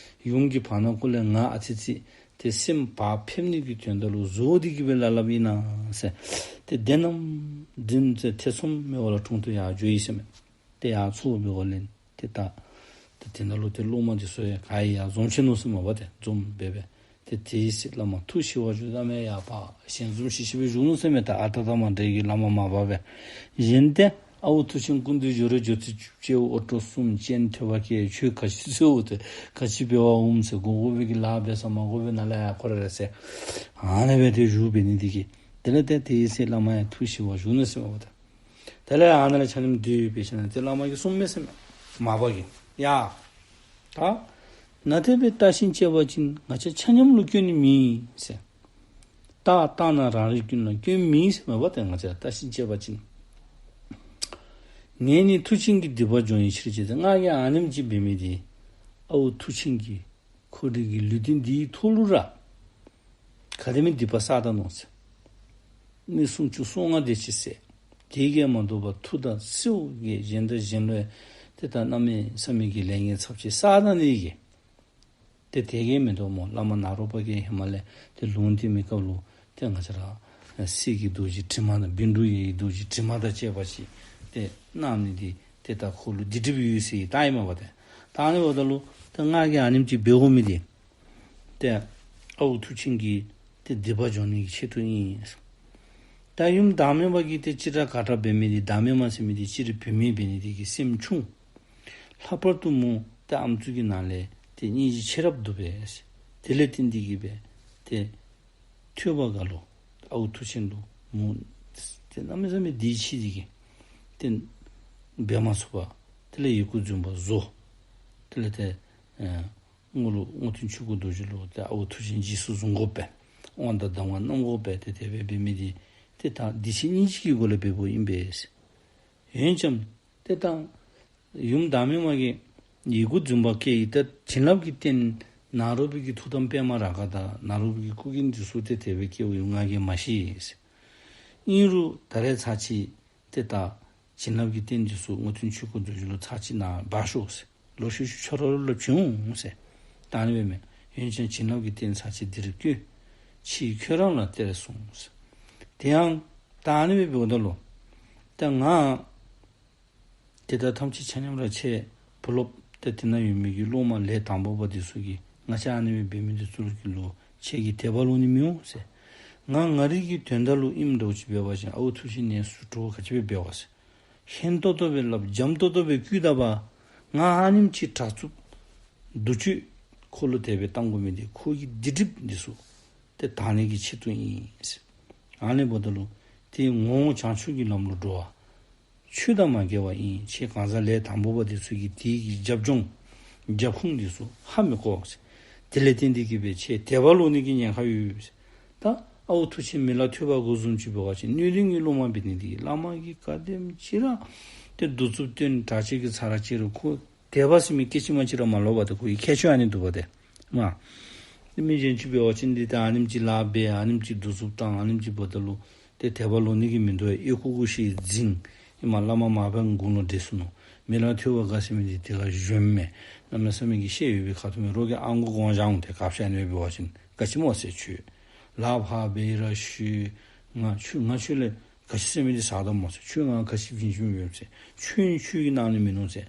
ཡུམ་གྱི་བར་ན་ཀུན་ལས་ང་ཨ་ཙི་ཙི་ཏེ་སེམས་བག་ཕེབས་ནི་གི་དོན་དག་ལུ་བཟོ་སྟེ་གིས་སྦེ་སླབ་སླབཔ་ཨིན་ན་ཟེར། ཏེ་བདེན་ནམ་རྫུན་ཟེར་ཐེ་ཚོམ་མེད་པ་ལུ་དྲུང་དུ་ཡར་འགྱོ་ཡི་ཟེར་མས། ཏེ་ཡར་ཚུར་འབད་བ་ལས་ཏེ་ད་ཏེ་དེ་ནང་ལུ་ཏེ་སློབ་མ་འདི་ཚུ་ཡང་ག་ཡང་འཛོམས་ཆི་ནུག་ཟེར་མས་པ། ཏེ་འཛོམས་སྦེ་སྦེ་ཏེ་དེའི་ཚེ་བླ་མ་ཐུགས་ཞི་བར་བཞུགས། བླ་མ་ཡར་ཕར་ཞལ་འཛུམ་ཤིག་ཤིག་སྦེ་བཞུགས་ནུག་ཟེར་མས། ད་ཨ་རྟག་དང་མ་འདྲ་གི་བླ་མ་མར་པ་སྦེ་བཞེངས་ཏེ་ཨའུ་མཐུ་ཆེན་སྐུ་མདུན་འགྱོ་རུང་འགྱོ་ཚུལ་བཅུ་གཅིག་པའི་འོག་སྤྲོ་གསུམ་སྤྱན་ཐོས་པ་སྐྱེས། ཁྱོད་ག་ཅི་འཚོལཝ་ཏེ་ག་ཅི་འབད་བར་འོངམ་ཟེར། དགོ་དགོ་པའི་གི་ལཱ་འབད་ས་མ་དགོ་པའི་ནང་ལས་ཡར་འཁོར་ར་ཟེར། ཨ་ནི་སྦེ་ཏེ་བཞུགས་འབད་ནི་འདི་གིས་དེ་ལས་ཏེ་དེའི་ཚེ་བླ་མ་ཡང་ཐུགས་ཞི་བར་བཞུགས་ནུག་ཟེར་མས་པ། ད་དེ་ལས་ཨ་ནཱ་ལས་ཆ་མཉམ་སྡོད་པའི་ཤུལ་ལས་ཏེ་བླ་མ་གིས་གསུངམ་མས་ཟེར་མས། མར་པ་གིས་ཡ་ད་ན་དེ་སྦེ་བརྟགས་ཤིང་དཔྱད་པ་ཅིན་ང་བཅས་ཆ་མཉམ་ལུ་སྐྱོན་ནི་མེད་ཟེར། བརྟགས་བརྟགས་ན་རང་རིག་ཀུན་ལ་སྐྱོན་མེད་ཟེར་མས་པ། ཏེ་ང་བཅས་བརྟགས་ཤིང་དཔྱད་པ་ཅིན་ངས་ནི་མཐུ་ཆེན་གྱི་སྡིག་པ་སྦྱོང་བའི་ཕྱིར་བྱས་ཏེ། ང་གིས་ཨ་ནེམ་ཅིག་འབད་མི་འདི་ཨའུ་མཐུ་ཆེན་གྱིས་ཁོ་རའི་གི་ལུས་རྟེན་འདིའི་ཐོག་ལུ་ར་ག་དེ་མིན་སྡིག་པ་བསགས་ད་ནུག་ཟེར། མི་སུམ་ཅུ་སོ་ལྔ་དེ་ཅིག་བསད། དེ་གིས་མ་དོ་བར་མཐུ་དང་སྲིའུ་གིས་གཞན་དང་གཞན་ལུ་ཡང་ཏེ་ད་གནམ་མེད་ས་མེད་ཀྱི་ལས་ངན་ཚབས་ཆེ་བསགས་ད་ནི་གི། ཏེ་དེ་གིས་མི་དོ་མོ་བླ་མ་ནཱ་རོ་པ་གིས་ཧེ་མ་ལས་ཏེ་ལུང་བསྟན་མི་སྐབས་ལུ་ཏེ་ང་བཅས་ར་གསེར་གྱི་རྡོ་རྗེ་དྲི་མ་དང་བཻ་ཌཱུརྱ་ཡི་རྡོ་རྗེ་དྲི་མ་དང་བཅས་པ་ཅིག་ཏེ་གནང་ནི་འདི་ཏེ་ད་ཁོ་ལུ་སྡིག་སྒྲིབ་ཡོད་ཟེར་བལྟ་ཡི་མས་པ། ཏེ་ད་ཨ་ནི་འབདཝ་ད་ལུ་ཏེ་ང་གིས་ཨ་ནེམ་ཅིག་འབད་དགོ་མི་འདི་ཏེ་ཨའུ་མཐུ་ཆེན་གྱི་ཏེ་སྡིག་པ་སྦྱོང་ནི་གི་ཆེད་དུ་ཨིན། ད་ཡུམ་བདག་མེད་པ་གིས་ཏེ་ཅི་དྲག་ག་དྲག་འབད་མི་འདི་བདག་མེད་མ་ཟེར་མི་འདི་སྤྱིར་བུད་མེད་འབད་ནི་འདི་གིས་སེམས་ཆུང་། ལྷག་པར་དུ་མོ་ཏེ་ཨམ་སྲུ་གི་ནང་ལས་ཏེ་སྙིང་རྗེ་ཆེ་རབས་འདུག་པས། དེ་ལས་བརྟེན་ཏེ་གིས་སྦེ་ཏེ་ཐོས་པ་ག་ལུ་ཨའུ་མཐུ་ཆེན་ལུ་མོ་ཏེ་གནམ་མེད་ས་མེད་འདི་ཆེ་འདི་གིས་ཏེ་འབད་མ་ཚུགས་པར་དེ་ལས་ཡི་གུ་རྫུན་པ་བཟོ། དེ་ལས་ཏེ་ཨེ་ངོ་ལུ་ངོ་ཐུན་ཆོས་སྐུ་རྡོ་རྗེ་ལུ་ཏེ་ཨའུ་མཐུ་ཆེན་རྗེས་སུ་བཟུང་དགོ་པས། དབང་དང་གདམས་ངག་གནང་དགོ་པས། ཏེ་དེ་སྦེ་འབད་མི་འདི་ཏེ་ད་འདི་ཆེ་སྙིང་རྗེ་གི་སྒོ་ལས་འབདཝ་ཨིན་པས། འོན་ཀྱང་ཏེ་ད་ཡུམ་བདག་མེད་མ་གིས་ཡི་གུ་རྫུན་པ་བཀལ་ཡི། ད་བྱིན་རླབས་ཀྱི་རྟེན་ནཱ་རོ་པའི་གི་ཐུགས་དམ་པདྨ་རཱ་ག་དང་ནཱ་རོ་པའི་གི་སྐུ་རྒྱན་འདི་ཚུ་ཏེ་དེ་སྦེ་བཀལཝ་ཡུམ་ང་གིས་མ་ཤེས། ཨིན་རུང་ད་རེས་ཚར་གཅིག་ཏེ་ད་བྱིན་རླབས་ཀྱི་རྟེན་འདི་ཚུ་ངོ་ཐུན་ཆོས་སྐུ་རྡོ་རྗེ་ལུ་ཚར་གཅིག་ནཱ་འབག་ཤོག་ཟེར། ལོག་ཤུལ་ཤུལ་ཁྱོད་ར་ལུ་ལ་བྱོན་འོང་ཟེར། ད་ཨ་ནི་སྦེ་མས། འོན་ཀྱང་བྱིན་རླབས་ཀྱི་རྟེན་ཚར་གཅིག་འདིར་བཀོད། ཕྱིས་ཁྱོད་རང་ལ་སྟེར་གསུངས་ཟེར། དེ་ཡང་ད་ཨ་ནི་སྦེ་འབདཝ་ད་ལུ་ད་ང་ཏེ་ད་ཐམས་ཅད་ཆ་མཉམ་ར་ཁྱེད་བུ་སློབ་ཏེ་དེ་ནང་ཡོད་མི་གི་སློབ་མ་ལས་དང་པོ་པ་འདི་ཚུ་གིས་ང་བཅས་ཨ་ནི་སྦེ་འབད་མི་འདི་ཚུ་གི་ལུ་ ཁྱེད་ཀྱིས་དད་པ་ལོག་ནི་མི་འོང་ཟེར། ང་ང་རའི་གི་དོན་དག་ལུ་ཨིནམ་འདྲཝ་ཅིག་འབད་བ་ཅིན་ཨའུ་ཐུགས་ཆེན་ནས་སུ་གྲོགས་ག་ཅི་སྦེ་འབད་བ་ཟེར། ཧན་ཏོག་ཏོ་སྦེ་སླབ་འཇམ་ཏོག་ཏོ་སྦེ་བཀོད་ད་པ། ང་ཨ་ནེམ་ཅིག་དྲག་རྩུབ་འདུ་བྱེད་ཁོ་ལུ་དེ་སྦེ་བཏང་དགོ་མི་འདི་ཁོ་གི་སྡིག་སྒྲིབ་འདི་ཚུ་ཏེ་དག་ནི་གི་ཆེད་དུ་ཨིན་ཟེར། ཨ་ནི་འབདཝ་ད་ལུ་ཏེ་ངོ་བོ་བྱང་ཆུབ་ཀྱི་ལམ་ལུ་འགྲོ་བ་ཆོས་དང་མ་འགལ་བ་ཨིན། ཁྱེད་གང་ཟག་ལས་དང་པོ་པ་འདི་ཚུ་གིས་དེ་གི་རྒྱབ་ལྗོངས་རྒྱབ་ཁུངས་འདི་ཚུ་ཧ་མི་གོ་ཟེར། དེ་ལས་བརྟེན་ཏེ་གི་སྦེ་ཁྱེད་དད་པ་ལོག་ནི་གི་ཉེན་ཁ་ཡོད་ཟེར། ད་ཨའུ་ཐུགས་ཆེན་མི་ལ་ཐོས་པ་དགུ་བཟུམ་ཅིག་འབད་བ་ཅིན་སྣོད་ལྡན་གྱི་སློབ་མ་འབད་ནི་འདི་གིས་བླ་མ་གིས་ག་དེམ་ཅིག་ར་ཏེ་གདུག་རྩུབ་སྟོན་དྲག་ཅིག་གི་ཚར་ར་ཅིག་རུང་ཁོ་དད་པ་ཟེར་མི་སྐད་ཅིག་མ་གཅིག་ར་མ་ལོག་པར་ཏེ་ཁོ་གི་ཁྱད་ཆོས་ཨ་ནི་འདུག་པ་ཏེ། མ་ཏེ་མི་གཞན་ཅིག་འབད་བ་ཅིན་འདི་ཏེ་ཨ་ནེམ་ཅིག་ལཱ་འབད་ཨ་ནེམ་ཅིག་གདུག་རྩུབ་བཏང་ཨ་ནེམ་ཅིག་འབདཝ་ད་ལུ་ཏེ་དད་པ་ལོག་ནི་གི་མིན་འདུག། ཨེ་ཁུ་ཁུ་ཤི་འཛིང་ཨིན་མས། བླ་མ་མ་པ་དགུང་ལོ་བགྲེས་སོ་ནུག། མི་ལ་ཐོས་པ་དགའ་ཟེར་མི་འདི་དེ་ག་གཞོནམ་མས། གནམ་མེད་ས་མེད་ཀྱི་ཤེས་ཡོད་པའི་ཁ་ཐུག་མས། རོགས་ཀྱིས་ཨང་གོ་གོང་བཞག་འོང་ཏེ་ག་བཤད་ནི་འབད་བ་ཅིན་ག་ཅི་སྨོ་ཟེར། ཁྱོད་ལཱ་ཕར་འབད་ར་ཤོད། ང་ཁྱོད་ང་ཁྱོད་ལས་ག་ཅི་ཟེར་མི་འདི་ཟ་དོ་སྨོ་ཟེར། ཁྱོད་ང་ག་ཅི་བྱིན་བྱིནམ་ཡོད་ཟེར། ཁྱོད་ཁྱོད་ཀྱིས་གནང་ནི་མིན་ནུག་ཟེར།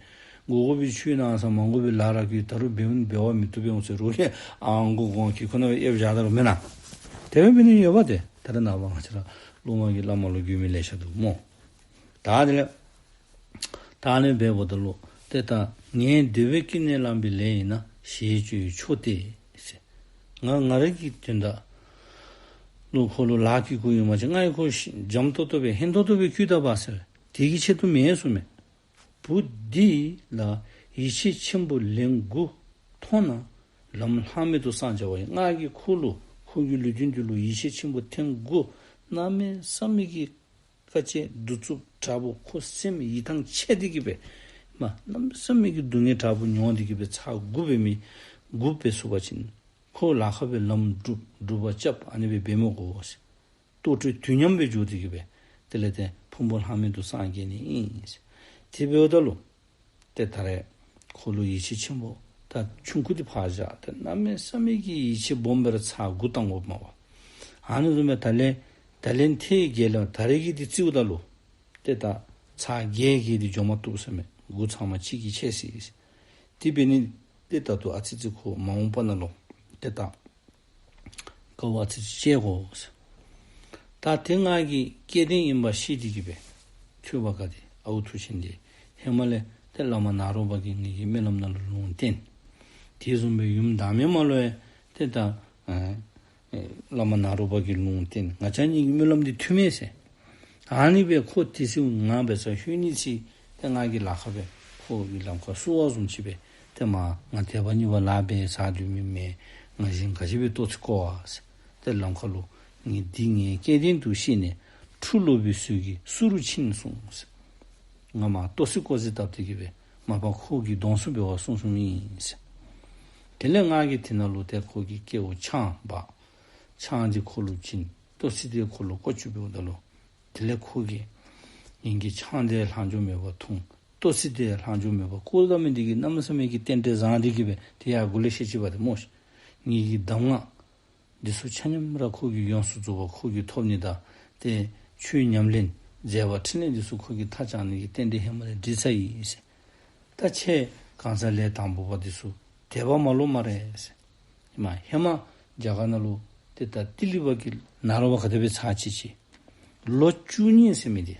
དགོ་དགོ་པའི་ཆོས་གནང་ས་མ་དགོ་པའི་ལཱ་ར་གིས་ད་རུང་འབད་འབད་བ་མི་བཏུབ་པས་འོང་ཟེར། རོགས་ཀྱིས་ཨང་གོ་གོང་གི་ཁོ་ན་སྦེ་ཨེབ་བཞག་ད་རུང་མེན་ན། དེ་སྦེ་འབད་ནི་ཡོད་པ་ཏེ། ད་རེས་ནངས་པ་ང་བཅས་ར་སློབ་མ་གིས་བླ་མ་ལུ་རྒོལ་མི་ལེ་ཤ་འདུག་སྨོ། ད་དེ་ལས་ད་ཨ་ནི་འབདཝ་ད་ལུ་ཏེ་ད་ངས་འདོད་པའི་དཀྱིལ་ནས་བླངས་པའི་ལས་ཡིན་ན་ཞེས་བརྗོད་ཆོག་སྟེ་ཟེར། ང་ང་རའི་གི་དོན་དག་ལུ་ཁོ་ལུ་ལཱ་བཀོད་དགོཔ་ཡོད་པ་ཅིན་ང་གིས་ཁོ་འཇམ་ཏོག་ཏོ་སྦེ་ཧན་ཏོག་ཏོ་སྦེ་བཀོད་ད་པ་ཟེར། དེ་གི་ཆེད་དུ་མེན་གསུངམ་མས། བུ་འདི་ལ་ཡིད་ཆེས་ཆེན་པོ་ལན་དགུ་ཐོབ་ན་ལམ་ལྷག་མེད་དུ་སངས་རྒྱ་བ་ཡིན། ང་གིས་ཁོ་ལུ་ཁོ་གི་ལུས་རྟེན་འདི་ལུ་ཡིད་ཆེས་ཆེན་པོ་ཐེངས་དགུ་གནམ་མེད་ས་མེད་ཀྱི་དཀའ་སྤྱད་གདུག་རྩུབ་དྲག་པོ་ཁོ་སེམས་ཡིད་ཐང་ཆད་དེ་གི་སྦེ་མ་གནམ་མེད་ས་མེད་ཀྱི་སྡུག་བསྔལ་དྲག་པོ་མྱོང་སྟེ་གི་སྦེ་ཚར་དགུ་འབད་མི་དགུ་འབད་ཚུགས་པ་ཅིན་ཁོ་ལཱ་ཁག་སྦེ་ལམ་སྒྲུབ་སྒྲུབ་པ་རྐྱབ་ཨ་ནི་སྦེ་འབད་མི་དགོ་ཟེར། རྟོག་བྲལ་དུས་མཉམ་སྦེ་འགྱོ་སྟེ་གི་སྦེ་དེ་ལས་ཏེ་ཕུང་པོ་ལྷག་མེད་དུ་སངས་རྒྱས་ནི་ཨིན་ཟེར། དེ་འབདཝ་ད་ལུ་ཏེ་ད་རེས་ཁོ་ལུ་ཡིད་ཆེས་ཆེན་པོ་ད་ཆུང་ཀུ་འདི་ཕར་བཞག་ཏེ་གནམ་མེད་ས་མེད་ཀྱི་ཡིད་ཆེས་སྦོམ་སྦེ་ར་ཚར་དགུ་བཏང་དགོཔ་མས་པ། ཨ་ནི་བཟུམ་སྦེ་ད་ལན་ད་ལན་ཐེངས་བརྒྱད་ལས་ད་རེས་ཀྱི་འདི་རྩིཝ་ད་ལུ་ཏེ་ད་ཚར་བརྒྱད་ཀྱི་འདི་འགྱོ་མ་བཏུབ་ཟེར་མས། དགུ་ཚང་མ་གཅིག་གིས་ཆད་ཟེར། དེ་འབད་ནི་འདི་ད་ལྟོ་ཨ་ཙི་ཙི་ཁོ་མ་འོངས་པ་ནང་ལུ་ཏེ་ད་དཀའཝ་ཨ་ཙི་ཙི་སྤྱད་དགོ་ཟེར། ད་དེ་ང་གི་སྐལ་ལྡན་ཨིན་པ་ཤེས་ཏེ་གི་སྦེ་ཐོས་པ་དགའ་སྟེ་ཨའུ་ཐུགས་ཆེན་འདི་ཧེ་མ་ལས་ཏེ་བླ་མ་ནཱ་རོ་པ་གིས་ངེ་གི་སྨོན་ལམ་ནང་ལུ་ལུང་བསྟན། དེ་བཟུམ་སྦེ་ཡུམ་བདག་མེད་མ་ལུ་ཡང་ཏེ་ད་ཨ་ཨེ་བླ་མ་ནཱ་རོ་པ་གིས་ལུང་བསྟན། ང་བཅས་གཉིས་ཀྱི་སྨོན་ལམ་འདི་མཐུན་མས་ཟེར། ཨ་ནི་སྦེ་ཁོ་དེ་ཚེ་ང་འབད་ས་ཧུན་ནི་ཚེ་ཏེ་ང་གིས་ལཱ་ཁག་སྦེ་ཁོ་གི་ལམ་ཁར་བསུ་བ་བཟུམ་ཅིག་སྦེ་ཏེ་མ་ང་དད་པ་གཉིས་པ་ལཱ་འབད་ས་སྡོད་མི་མེན། ང་གཞན་ག་ཅི་སྦེ་ལྟོ་ཚིག་བཀོ་བ་ཟེར། ཏེ་ལམ་ཁར་ལུ་ངས་འདི་ངའི་སྐལ་ལྡན་དུ་ཤེས་ནས་ཁྲུ་ལོ་པའི་ཟོལ་གྱིས་བསུ་རུ་ཕྱིན་གསུངས་ཟེར། ང་མ་ལྟོ་ཚིག་བཀོ་ཟེར་བཏབ་སྟེ་གི་སྦེ་མ་པ་ཁོ་གིས་གདོང་བསུ་འབད་བར་གསུངས་གསུངསམ་ཨིན་ཟེར། དེ་ལས་ང་གིས་དེ་ནང་ལུ་ཏེ་ཁོ་གི་སྐལཝ་ཆང་འབག། ཆང་འདི་ཁོ་ལུ་བྱིན། ལྟོ་ཚིག་འདི་ཁོ་ལུ་བཀོ་བཅུག་འབདཝ་ད་ལུ་དེ་ལས་ཁོ་གིས་ངེ་གི་ཆང་འདི་ལྷག་འཇོག་མེད་པར་འཐུང་། ལྟོ་ཚིག་འདི་ལྷག་འཇོག་མེད་པར་བཀོ་ད་མི་འདི་གིས་གནམ་མེད་ས་མེད་ཀྱི་རྟེན་འབྲེལ་བཟང་སྟེ་གི་སྦེ་ཏེ་ཡར་མགུ་ལས་བཤད་ཅི་པ་ཏེ་སྨོ་ཤིག། ངེ་གི་གདམས་ངག་འདི་ཚུ་ཆ་མཉམ་ར་ཁོ་གིས་ཡོངས་སུ་རྫོགས་པ་ཁོ་གིས་ཐོབ་ནི་དང་ཏེ་ཆོས་ཉམས་ལེན་མཛད་པ་ཕྲིན་ལས་འདི་ཚུ་ཁོ་གིས་མཐའ་བཅག་ནི་གི་རྟེན་འབྲེལ་ཧེ་མ་ལས་འགྲིག་ཚར་ཡི་ཟེར། ད་ཁྱེད་གང་ཟག་ལས་དང་པོ་པ་འདི་ཚུ་དད་པ་མ་ལོག་སྨ་རེ་ཟེར། ཧེ་མ་ཧེ་མ་རྒྱ་གར་ནང་ལུ་ཏེ་ད་ཏི་ལི་པ་གི་ནཱ་རོ་པ་ག་དེ་སྦེ་ཚར་ཅི་ཅི། ལོ་བཅུ་གཉིས་ཟེར་མི་འདི་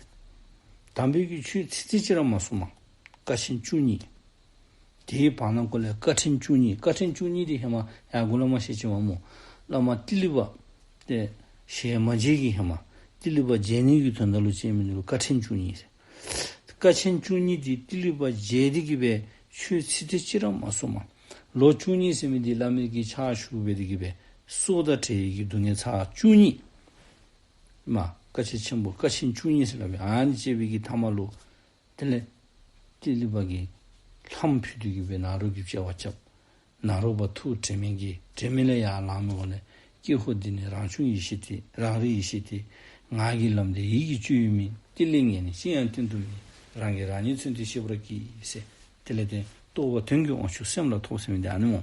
དམ་པའི་གི་ཆོས་ཚིག་ཚིག་ཅིག་ར་མ་གསུངམ། དཀའ་ཆེན་བཅུ་གཉིས། དེའི་བར་ན་ཀོ་ལས་དཀའ་ཕྲན་བཅུ་གཉིས། དཀའ་ཕྲན་བཅུ་གཉིས་འདི་ཧེ་མ་ཡར་མགུ་ལས་མར་བཤད་ཅི་པ་སྨོ། བླ་མ་ཏི་ལི་པ་ཏེ་ཞལ་མ་མཇལ་གི་ཧེ་མ་ཏི་ལི་པ་མཇལ་ནི་གི་དོན་དག་ལུ་བྱོན་མི་འདི་ལུ་དཀའ་ཕྲན་བཅུ་གཉིས་ཟེར། དཀའ་ཆེན་བཅུ་གཉིས་འདི་ཏི་ལི་པ་མཇལ་ཏེ་གི་སྦེ་ཆོས་ཚིག་ཚིག་ཅིག་ར་མ་གསུངམ། ལོ་བཅུ་གཉིས་ཟེར་མི་འདི་བླ་མའི་གི་ཕྱག་ཞུ་སྦེ་ཏེ་གི་སྦེ་སྲོག་དང་བྲལ་བའི་གི་སྡུག་བསྔལ་ཚར་བཅུ་གཉིས། མ་དཀའ་ཆེན་ཆེན་པོ་དཀའ་ཆེན་བཅུ་གཉིས་ཟེར་སླབ་མས། ཨ་ནི་བཅད་པའི་གི་མཐའ་མ་ལུ་དེ་ལས་ཏི་ལི་པ་གིས་ལྷམ་ཕུད་དེ་གི་སྦེ་ནཱ་རོ་གི་དཔྱལ་བར་རྐྱབ། ནཱ་རོ་པ་ཐུགས་དྲན་མེད་ཀྱིས་དྲན་མེད་ལས་ཡར་ལངས་མི་འོང་ལས་ཀྱེ་ཧོ་འདི་ནི་རང་བྱུང་ཡེ་ཤེས་ཏེ་རང་རིག་ཡེ་ཤེས་ཏེ་ངག་གི་ལམ་འདས་ཡིད་ཀྱི་སྤྱོད་ཡུལ་མིན། ཏི་ལི་ངས་ནི་ཅི་ཡང་བསྟན་དུ་མེད། རང་གིས་རང་ཉིད་མཚོན་ཏེ་ཤེས་པར་གྱིས་ཟེར། དེ་ལས་ཏེ་རྟོགས་པ་དོན་གྱི་དབང་ཕྱུག་སེམས་ལ་ཐོབ་ཟེར་མི་འདི་ཨ་ནི་སྨོ།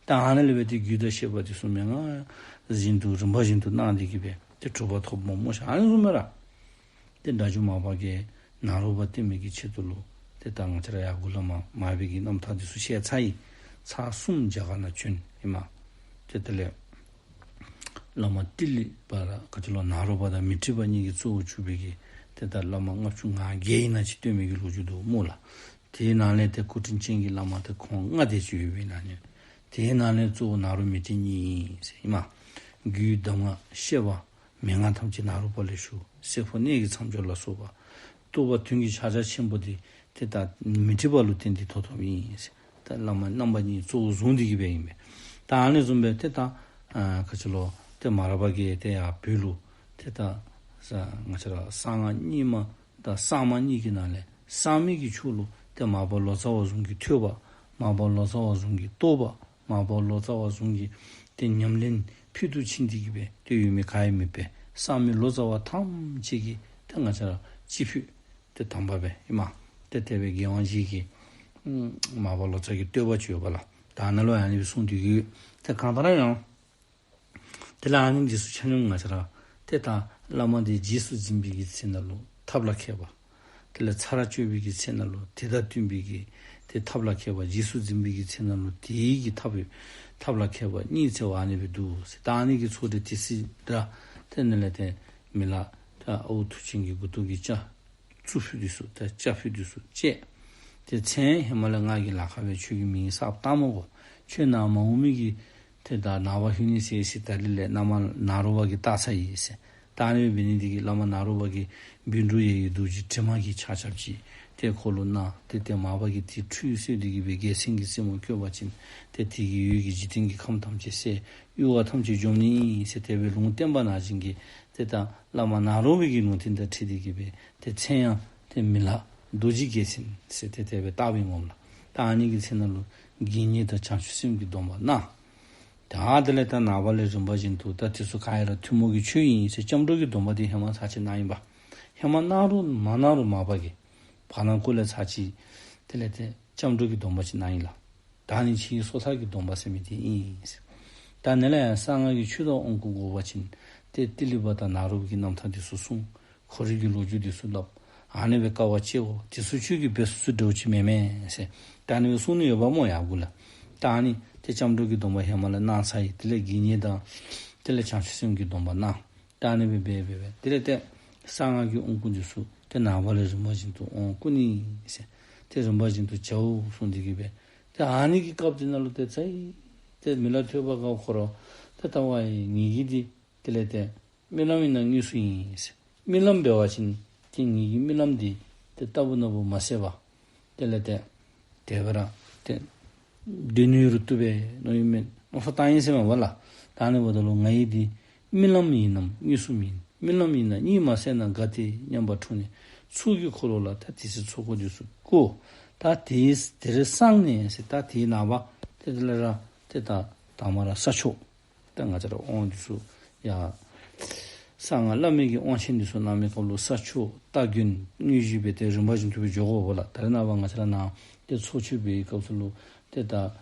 ད་ཨ་ནི་ལས་འབད་དེ་རྒྱུད་དང་བཤད་པ་འདི་ཚུ་མན་ངག་བཞིན་དུ་རིམ་པ་བཞིན་དུ་གནང་སྟེ་གི་སྦེ་ཏེ་གྲུབ་པ་ཐོབ་སྨོ་སྨོ་ཤ། ཨ་ནི་བཟུམ་སྦེ་ར་ཏེ་སྒྲ་སྒྱུར་མར་པ་གིས་ནཱ་རོ་པ་བསྟེན་མི་གི་ཆེད་དུ་ལུ་ཏེ་ད་ང་བཅས་ར་ཡར་མགུ་ལས་མར་མར་པའི་གི་རྣམ་ཐར་འདི་ཚུ་བཤད་ཚར་ཡི། ཚར་གསུམ་རྒྱ་གར་ནང་བྱོན་ཨིན་མས། ཏེ་དེ་ལས་ བླ་མ་ཏི་ལི་པ་ར་ག་ཅི་ལོ་ནཱ་རོ་པ་དང་མཻ་ཏྲི་པ་གཉིས་ཀྱིས་གཙོ་བོ་གྱུར་པའི་གི་ཏེ་ད་བླ་མ་ལྔ་བཅུ་ང་བརྒྱད་ཨིན་ན་ཅིག་བསྟེན་མི་གི་ལོ་རྒྱུས་འདུག་སྨོ་ལགས། དེའི་ནང་ལས་ཏེ་སྐུ་དྲིན་ཅན་གྱི་བླ་མ་ཏེ་ཁོང་ལྔ་དེ་ཅིག་ཡོད་པའི་ནང་ནས། དེའི་ནང་ལས་གཙོ་བོ་ནཱ་རོ་མཻ་ཏྲི་གཉིས་ཨིན་ཟེར་ཨིན་མས། རྒྱུད་གདམས་ངག་བཤད་པ་མན་ངག་ཐམས་ཅད་ནཱ་རོ་པ་ལས་ཞུགས། བསྲེ་འཕོ་གནད་ཀྱི་མཚམས་སྦྱོར་ལ་སོགས་པ་རྟོགས་པ་དོན་གྱི་ཕྱག་རྒྱ་ཆེན་པོ་དེ་ཏེ་ད་མཻ་ཏྲི་པ་ལུ་བརྟེན་ཏེ་ཐོབ་ཐོབ་ཨིན་ཟེར། ད་བླ་མ་རྣམ་པ་གཉིས་གཙོ་བོ་བཟུང་སྟེ་གི་སྦེ་ཨིན་པས། ད་ཨ་ནི་བཟུམ་སྦེ་ཏེ་ད་ཨ་ག་ཅི་ལོ་ཏེ་མ་ར་པ་གིས་ཏེ་ཡར་བོད་ལུ་ཏེ་ད་ས་ང་བཅས་ར་གསང་སྔགས་རྙིང་མ་དང་གསར་མ་གཉིས་ཀྱི་ནང་ལས་གསར་མའི་གི་ཆོས་ལུ་ཏེ་མར་པ་ལོ་ཙཱ་བ་བཟུམ་གྱི་ཐོས་པ། མར་པ་ལོ་ཙཱ་བ་བཟུམ་གྱི་རྟོགས་པ། མར་པ་ལོ་ཙཱ་བ་བཟུམ་གྱི་ཏེ་ཉམས་ལེན་ཕུལ་དུ་ཕྱིན་ཏེ་གི་སྦེ་ཏེ་ཡོད་མི་ག་ཡང་མེད་པས། གསར་མའི་ལོ་ཙཱ་བ་ཐམས་ཅད་ཀྱིས་ཏེ་ང་བཅས་ར་སྤྱི་ཕུད་ཏེ་དམ་པ་སྦེ་ཨིན་མས། ཏེ་དེ་སྦེ་རྒྱལ་དབང་རྗེ་གིས་ཨམ་མར་པ་ལོ་ཙཱ་གི་བསྟོད་པ་ཅིག་ཡོད་པ་ལགས། ད་ནཱ་ལུ་ཡང་ཨ་ནི་སྦེ་གསུངས་ཏེ་གི་ཡོད། ཏེ་གང་ལྟར་ཡང་དེ་ལས་ཨ་ནི་རྗེས་སུ་ཆ་མཉམ་ང་བཅས་ར་ཏེ་ད་བླ་མ་དེ་རྗེས་སུ་འཛིན་པའི་གི་ཚེ་ན་ལུ་ཐབས་ལ་མཁས་པ། དེ་ལས་ཚར་གཅོད་པའི་གི་ཚེ་ན་ལུ་དེ་དང་བསྟུན་པའི་གི་ཏེ་ཐབས་ལ་མཁས་པ། རྗེས་སུ་འཛིན་པའི་གི་ཚེ་ན་ལུ་དེའི་གི་ཐབས་ཐབས་ལ་མཁས་པ་གཉིས་ཚེ་བ་ཨ་ནི་སྦེ་འདུག་ཟེར། ད་ཨ་ནི་གི་ཚོགས་འདི་དེ་སྲིད་ད་ཏེ་ནཱ་ལས་ཏེ་མི་ལ་ད་ཨའུ་མཐུ་ཆེན་གྱི་མགུ་ཏོ་གི་སྐྱ་གཙུག་ཕུད་འདི་ཚུ་ད་སྐྱ་ཕུད་འདི་ཚུ་བཅད། ཏེ་མཚན་ཧེ་མ་ལས་ང་གིས་ལཱ་ཁག་སྦེ་ཁྱོད་ཀྱི་མིང་གསརཔ་བཏགས་མི་དགོ། ཁྱོད་ནཱ་མ་འོང་མི་གི་ཏེ་ད་ནངས་པ་ལྷོད་ནི་ཟེར་ཟེར་ད་རིས་ལས་བླ་མ་ནཱ་རོ་པ་གིས་བཏགས་ཚར་ཡི་ཟེར། ད་ཨ་ནི་སྦེ་འབད་ནི་འདི་གིས་བླ་མ་ནཱ་རོ་པ་གིས་བཻ་ཌཱུརྱ་ཡི་རྡོ་རྗེ་དྲི་མ་གི་ཕྱག་ཕྱགཔ་ཅིག་ཏེ་ཁོ་ལུ་གནང་། ཏེ་ཏེ་མར་པ་གིས་དེ་ཁྲུས་གསོལ་ཏེ་གི་སྦེ་རྒྱལ་མཚན་གྱི་རྩེ་མོ་བཀོད་པ་ཅིན་ཏེ་དེ་གི་འོད་ཀྱིས་འཇིག་རྟེན་གྱི་ཁམས་ཐམས་ཅད་གསལ། གཡོ་བ་ཐམས་ཅད་འཇོམས་ནི་ཨིན་ཟེར་དེ་སྦེ་ལུང་བསྟན་པ་ནང་བཞིན་གྱི་ཏེ་ད་བླ་མ་ནཱ་རོ་པའི་གི་ལུང་བསྟན་དང་འཁྲིལ་ཏེ་གི་སྦེ་ཏེ་མཚན་ཡང་ཏེ་མི་ལ་རྡོ་རྗེ་རྒྱལ་མཚན་ཟེར་ཏེ་དེ་སྦེ་བཏགས་པའི་ངོ་མ་ལགས། ད་ཨ་ནི་གི་ཚེ་ན་ལུ་དགེ་བསྙེན་དང་བྱང་ཆུབ་སེམས་ཀྱི་སྡོམ་པ་གནང་། ད་དེ་ལས་ད་ནངས་པ་ལས་རིམ་པ་བཞིན་དུ་ད་དེ་ཚུ་ག་ར་ཐུན་མོང་གི་ཆོས་ཨིན་ཟེར་སྐྱབས་འགྲོ་གི་སྡོམ་པ་དེ་ཧེ་མ་ཚར་གཅིག་གནང་ཡི་པ། ཧེ་མ་གནང་རུང་མ་གནང་རུང་མ་པ་གིས་བར་ན་ཁོ་ལས་ཚར་གཅིག་དེ་ལས་ཏེ་སྐྱབས་འགྲོ་གི་སྡོམ་པ་ཅིག་གནང་ཡི་ལགས། ད་ནི་ཕྱིའི་སོ་ཐར་གྱི་སྡོམ་པ་ཟེར་མི་དེ་ཨིན་ཟེར། ད་ནཱ་ལས་ཡང་གསང་སྔགས་ཀྱི་ཆོས་དང་དབང་བསྐུར་དགོ་པ་ཅིན་ཏེ་ཏི་ལི་པ་དང་ནཱ་རོ་པ་གི་རྣམ་ཐར་དེ་ཚུ་གསུངས། ཁོ་རའི་གི་ལོ་རྒྱུས་དེ་ཚུ་སླབ། ཨ་ནི་སྦེ་དཀའ་བ་སྤྱད་དགོ། དེ་ཚུ་ཁྱོད་ཀྱིས་འབད་ཚུགས་ཚུགས་འདྲཝ་ཅིག་མེན་མས་ཟེར། ད་ཨ་ནི་སྦེ་གསུངས་ནི་ཡོདཔ་སྨོ་ཡར་གུ་ལས། ད་ཨ་ནི་ཏེ་སྐྱབས་འགྲོ་གི་སྡོམ་པ་ཧེ་མ་ལས་གནང་ཚར་ཡི། དེ་ལས་དགེ་བསྙེན་དང་དེ་ལས་བྱང་ཆུབ་སེམས་ཀྱི་སྡོམ་པ་གནང་། ད་ཨ་ནི་སྦེ་འབད་འབད་འབད་དེ་ལས་ཏེ་གསང་སྔགས་ཀྱི་དབང་བསྐུར་དེ་ཚུ་ཏེ་ནངས་པ་ལས་རིམ་པ་བཞིན་དུ་དབང་བསྐུར་ནི་ཟེར། ཏེ་རིམ་པ་བཞིན་དུ་བྱའོ་གསུངས་ཏེ་གི་སྦེ། ཏེ་ཨ་ནི་གི་སྐབས་དེ་ནང་ལུ་ཏེ་ཚར་ཡི། ཏེ་མི་ལ་ཐོས་པ་ག་ཁོ་ར་ཏེ་ད་ཝའི་ངེ་གི་འདི་དེ་ལས་ཏེ་རྨི་ལམ་ཨིན་ན་དངོས་སུ་ཨིན་ཟེར། རྨི་ལམ་འབད་བ་ཅིན་ཏེ་ངེ་གི་རྨི་ལམ་འདི་ཏེ་རྟག་བུ་ན་བུ་མ་ཟད་པར་དེ་ལས་ཏེ་དེ་སྦེ་ར་ཏེ་སྡེ་སྣོད་རུ་བཏུབ་པས་མནོ་ཡི་མས། མནོ་བསམ་བཏང་ཡི་ཟེར་མས་པ་ལགས། ད་ཨ་ནི་འབདཝ་ད་ལུ་ང་ཡི་འདི་རྨི་ལམ་ཨིན་ནམ་དངོས་སུ་མིན། རྨི་ལམ་ཨིན་ན་གཉིད་མ་སད་ན་དགའ་སྟེ་སྙམ་པ་འཁྲུགས་ནས་ཚོགས་ཀྱི་འཁོར་ལོ་ལ་ད་དེ་ཚེ་ཚོགས་འཁོར་དེ་ཚུ་བསྐོར། ད་དེ་དེ་རེ་སང་ནས་ཟེར་ད་དེའི་ནངས་པ་ཏེ་དེ་ལས་ར་ཏེ་ད་དང་པ་ར་ས་ཆོག་ད་ང་བཅས་ར་དབང་དེ་ཚུ་ཡ་གསང་སྔགས་བླ་མེད་ཀྱི་དབང་ཆེན་དེ་ཚུ་གནང་མི་སྐབས་ལུ་ས་ཆོག་སྟ་གོན་དངོས་གཞི་སྦེ་ཏེ་རིམ་པ་བཞིན་དུ་སྦེ་འགྱོ་དགོ་པས་ལགས། ད་རེས་ནངས་པ་ང་བཅས་ར་ནཱ་ཏེ་ཚོགས་མཆོད་འབད་བའི་སྐབས་སུ་ལུ་ཏེ་ད་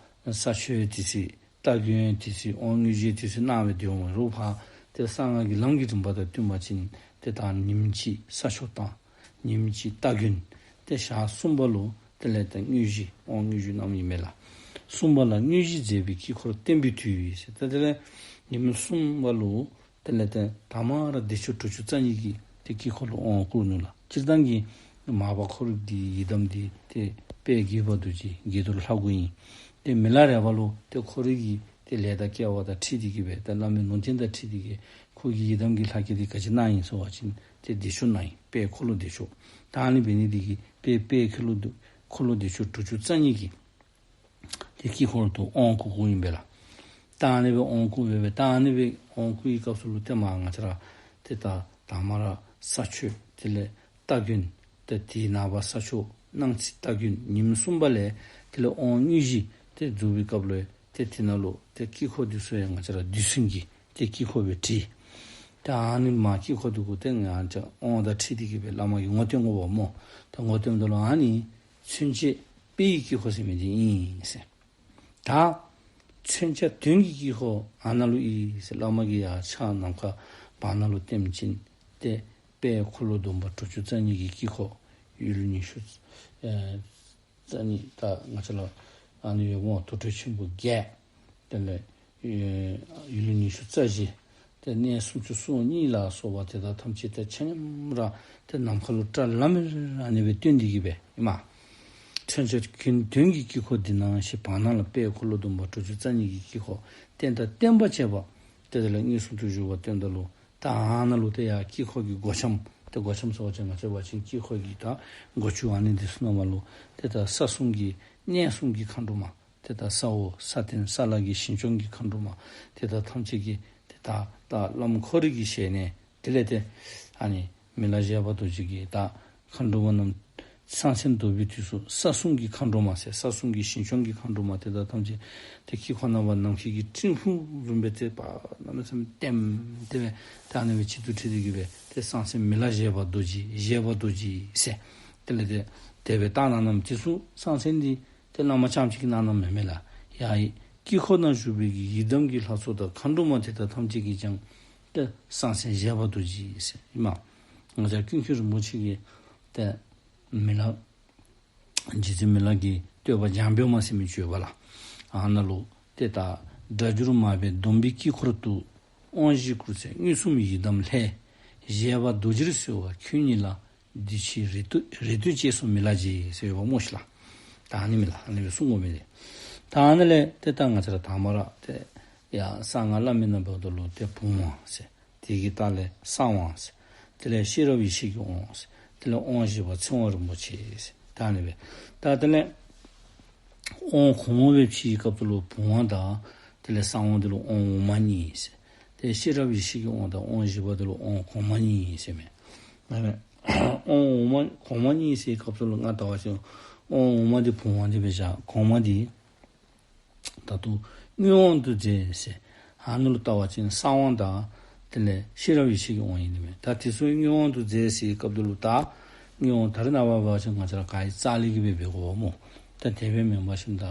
ས་ཆོག་དེ་ཚུ་སྟ་གོན་དེ་ཚུ་དབང་དངོས་གཞི་དེ་ཚུ་གནང་སྦེ་སྡོད་འོང་རུང་ཕར་ཏེ་གསང་སྔགས་ཀྱི་ལམ་གྱི་རིམ་པ་དང་བསྟུན་པ་ཅིན་ཏེ་ད་ཉིནམ་གཅིག་ས་ཆོག་བཏང་། ཉིནམ་གཅིག་སྟ་གོན། ཏེ་ཞག་གསུམ་པ་ལུ་དེ་ལས་ད་དངོས་གཞི་དབང་དངོས་གཞི་གནངམ་ཨིན་མས་ལགས། གསུམ་པ་ལ་དངོས་གཞི་མཛད་པའི་དཀྱིལ་འཁོར་བརྟན་པའི་མཐུས་ཟེར། ཏེ་དེ་ལས་ཉིནམ་གསུམ་པ་ལུ་དེ་ལས་ཏེ་དང་པ་ར་བདེ་མཆོག་དྲུག་ཅུ་རྩ་གཉིས་ཀྱི་ཏེ་དཀྱིལ་འཁོར་ལུ་དབང་བསྐུར་ནུག་ལགས། སྤྱིར་བཏང་གི་མར་པ་ཁོ་རའི་གི་ཡི་དམ་འདི་ཏེ་དཔལ་དགྱེས་པ་རྡོ་རྗེ་དགྱེས་རྡོར་ལྷ་དགུ་ཨིན། ཏེ་མི་ལ་རས་པ་ལུ་ཏེ་ཁོ་རའི་གི་ཏེ་ལས་དང་སྐལ་བ་དང་འཁྲིལ་ཏེ་གི་སྦེ་ཏེ་བླ་མའི་ལུང་བསྟན་དང་འཁྲིལ་ཏེ་གི་ཁོ་གི་ཡི་དམ་གྱི་ལྷ་སྐལ་འདི་ག་ཅི་གནང་ཡི་ཟེར་བ་ཅིན་ཏེ་བདེ་མཆོག་གནང་ཡི། དཔལ་འཁོར་ལོ་བདེ་མཆོག། ད་ཨ་ནི་འབད་ནི་འདི་གིས་དཔལ་དཔལ་འཁོར་ལོ་འཁོར་ལོ་བདེ་མཆོག་དྲུག་ཅུ་རྩ་གཉིས་ཀྱི་ཏེ་དཀྱིལ་འཁོར་དུ་དབང་བསྐུར་བསྐུརཝ་ཨིན་པས་ལགས། ད་ཨ་ནི་སྦེ་དབང་བསྐུར་སྦེ་སྦེ་ད་ཨ་ནི་སྦེ་དབང་བསྐུར་བའི་སྐབས་སུ་ལུ་ཏེ་མར་ང་བཅས་ར་ཏེ་ད་དང་པ་ར་ས་ཆོག་དེ་ལས་སྟ་གོན། ཏེ་དེའི་ནངས་པ་ས་ཆོག་གནངས་ཚེ་སྟ་གོན། ཉིནམ་གསུམ་པ་ལས་དེ་ལས་དབང་དངོས་གཞི་ཏེ་འཛུགས་པའི་སྐབས་ལུ་ཏེ་དེ་ནང་ལུ་ཏེ་དཀྱིལ་འཁོར་འདི་ཚུ་ཡང་ང་བཅས་ར་རྡུལ་ཚོན་གྱི་ཏེ་དཀྱིལ་འཁོར་སྦེ་བྲིས། ཏེ་ཨ་ནི་མར་དཀྱིལ་འཁོར་འདི་གུ་ཏེ་ང་བཅས་དབང་དང་འཁྲིལ་ཏེ་གི་སྦེ་བླ་མ་གིས་ངོ་སྟོན་དགོ་པས་སྨོ། ཏེ་ངོ་སྟོནམ་ད་ལུ་ཨ་ནི་མཚོན་བྱེད་དཔལ་གྱི་དཀྱིལ་འཁོར་ཟེར་མི་འདི་ཨིན་ཟེར། ད་མཚོན་བྱ་དོན་གྱི་དཀྱིལ་འཁོར་ཨ་ནཱ་ལུ་ཨིན་ཟེར་བླ་མ་གིས་ཡར་ཕྱག་ནམ་མཁའ་བར་ན་ལུ་སྟོན་ཅིན་ཏེ་དཔལ་འཁོར་ལོ་སྡོམ་པ་དྲུག་ཅུ་རྩ་གཉིས་ཀྱི་དཀྱིལ་འཁོར་ཡུལ་ཉི་ཤུ་ཨེ་རྩ་གཉིས། ད་ང་བཅས་ལུ་ཨ་ནི་ཡོད་སྨོ། དུར་ཁྲོད་ཆེན་པོ་བརྒྱད། དེ་ལས་ཡུལ་ཉི་ཤུ་རྩ་བཞི། ཏེ་གནས་སུམ་ཅུ་སོ་གཉིས་ལ་སོགས་པ་དེ་དག་ཐམས་ཅད་ཏེ་ཆ་མཉམ་ར་ཏེ་ནམ་མཁའ་ལུ་བཀྲ་ལམ་མེར་ཨ་ནི་སྦེ་སྟོན་ཏེ་གི་སྦེ་ཨིན་མས། ཕྲན་ཚེགས་ཀུན་དོན་གྱི་དཀྱིལ་འཁོར་འདི་ན་ཞེས། བར་སྣང་ལ་དཔལ་འཁོར་ལོ་སྡོམ་པ་དྲུག་ཅུ་རྩ་གཉིས་ཀྱི་དཀྱིལ་འཁོར། རྟེན་དང་བརྟེན་པ་བཅས་པ་ཏེ་དེ་ལས་མངོན་སུམ་དུ་བཞུགས་པ་སྟོནམ་ད་ལུ་ད་ཨ་ནཱ་ལུ་ཏེ་ཡར་དཀྱིལ་འཁོར་གྱི་སྒོ་འགྱམ་ཏེ་སྒོ་འགྱམ་ཟེར་བ་ཅིན་ང་བཅས་འབད་བ་ཅིན་དཀྱིལ་འཁོར་གྱི་ད་སྒོ་ཅུང་ཨ་ནི་འདི་ཚུ་ནང་མར་ལུ་ཏེ་ད་ས་གསུམ་གྱི་གནས་གསུམ་གྱི་མཁའ་འགྲོ་མ། ཏེ་ད་ས་འོག་ས་སྟེང་ས་བླ་གི་ཞིང་སྐྱོང་གི་མཁའ་འགྲོ་མ། ཏེ་ད་ཐམས་ཅད་ཀྱི་ཏེ་ད་ད་བླམ་ཁོ་རའི་གི་ཞལ་ནས་དེ་ལས་ཏེ་ཨ་ནི་མི་ལ་བཞད་པ་རྡོ་རྗེ་གི་ད་མཁའ་འགྲོ་མ་རྣམས་གསང་མཚན་རྡོ་རྗེའི་དུས་སུ་ས་གསུམ་གྱི་མཁའ་འགྲོ་མ་ཟེར་ས་གསུམ་གྱི་ཞིང་སྐྱོང་གི་མཁའ་འགྲོ་མ་དེ་དག་ཐམས་ཅད་ཏེ་དཀྱིལ་འཁོར་ནང་པ་ནམ་མཁའི་གི་སྤྲིན་ཕུང་བཟུམ་སྦེ་ཏེ་པ་གནམ་མེད་ས་མེད་ལྟེམ་ལྟེ་སྦེ་ཏེ་ཨ་ནི་སྦེ་གཅིག་ཏུ་འཁྲིལ་ཏེ་གི་སྦེ་ཏེ་གསང་མཚན་མི་ལ་བཞད་པ་རྡོ་རྗེ་བཞད་པ་རྡོ་རྗེ་ཟེར། དེ་ལས་ཏེ་དེ་སྦེ་བཏགས་གནང་གནངམ་དེ་ཚུ་གསང་མཚན་འདི་ཏེ་བླ་མ་རྐྱངམ་གཅིག་གིས་གནང་གནངམ་མེན་མས་ལགས། ཡར་དཀྱིལ་འཁོར་ནང་བཞུགས་པའི་གི་ཡི་དམ་གྱི་ལྷ་ཚོགས་དང་མཁའ་འགྲོ་མ་དེ་དག་ཐམས་ཅད་ཀྱིས་ཀྱང་ཏེ་གསང་མཚན་བཞད་པ་རྡོ་རྗེ་ཟེར་ཨིན་མས། ང་བཅས་ཀུན་མཁྱེན་རིན་པོ་ཆེ་གིས་ཏེ་མི་ལ་རྗེ་བཙུན་མི་ལ་གི་བསྟོད་པ་འཇམ་དཔལ་མ་ཟེར་མི་ཅིག་ཡོད་པ་ལགས། ཨ་ནཱ་ལུ་ཏེ་ད་སྒྲ་སྒྱུར་མར་པས་སྡོམ་པའི་དཀྱིལ་འཁོར་དུ། དབང་བཞི་བསྐུར་ཚེ་མངོན་སུམ་ཡི་དམ་ལྷས། བཞད་པ་རྡོ་རྗེར་གསོལ་བ་ཁྱོད་ཉིད་ལ། འདི་ཕྱི་རེ་ལྟོས་རེ་ལྟོས་བཅས་སུ་མི་ལ་བཞད་ཟེར་ཡོདཔ་སྨོ་ཤིག་ལགས། ད་ཨ་ནི་མས་ལགས། ཨ་ནི་སྦེ་གསུང་དགོ་མི་འདི། ད་ཨ་ནི་ལས་ཏེ་ད་ང་བཅས་ར་དང་པ་ར་ཏེ་ཡར་གསང་སྔགས་བླ་མའི་ནང་འབདཝ་ད་ལུ་ཏེ་བུམ་དབང་ཟེར། དེ་གི་ལྟག་ལས་གསང་དབང་ཟེར། དེ་ལས་ཤེས་རབ་ཡེ་ཤེས་ཀྱི་དབང་ཟེར། དེ་ལས་དབང་བཞི་པ་ཚེ་དབང་རིན་པོ་ཆེ་ཟེར། ད་ཨ་ནི་སྦེ། ད་དེ་ལས་དབང་གོང་མ་སྦེ་ཕྱེ་བའི་སྐབས་སུ་ལུ་བུམ་དབང་དང་དེ་ལས་གསང་དབང་འདི་ལུ་དབང་འོག་མ་གཉིས་ཟེར། ཏེ་ཤེས་རབ་ཡེ་ཤེས་ཀྱི་དབང་དང་དབང་བཞི་པ་འདི་ལུ་དབང་གོང་མ་གཉིས་ཟེར་མས། དབང་འོག་མ་གོང་མ་གཉིས་ཟེར་བའི་སྐབས་སུ་ལུ་ང་བལྟ་བ་ཅིན་དབང་འོག་མ་འདི་བུམ་དབང་འདི་སྦེ་བཞག། གོང་མ་འདི་ད་ལྟོ་མངོན་དབང་དུ་མཛད་ཟེར། ཨ་ནཱ་ལུ་བལྟ་བ་ཅིན་གསང་དབང་དང་དེ་ལས་ཤེས་རབ་ཡེ་ཤེས་ཀྱི་དབང་ཨིན་ནི་མས། ད་དེ་ཚུ་མངོན་དབང་དུ་མཛད་ཟེར་བའི་སྐབས་སུ་ལུ་ད་མངོན་དབང་ད་རེས་ནངས་པ་འབད་བ་ཅིན་ང་བཅས་ར་ག་ར་རྩ་ལས་ཀྱི་སྦེ་འབད་དགོཔ་སྨོ། ད་དེ་སྦེ་མེན་པར་ཞིནམ་ད་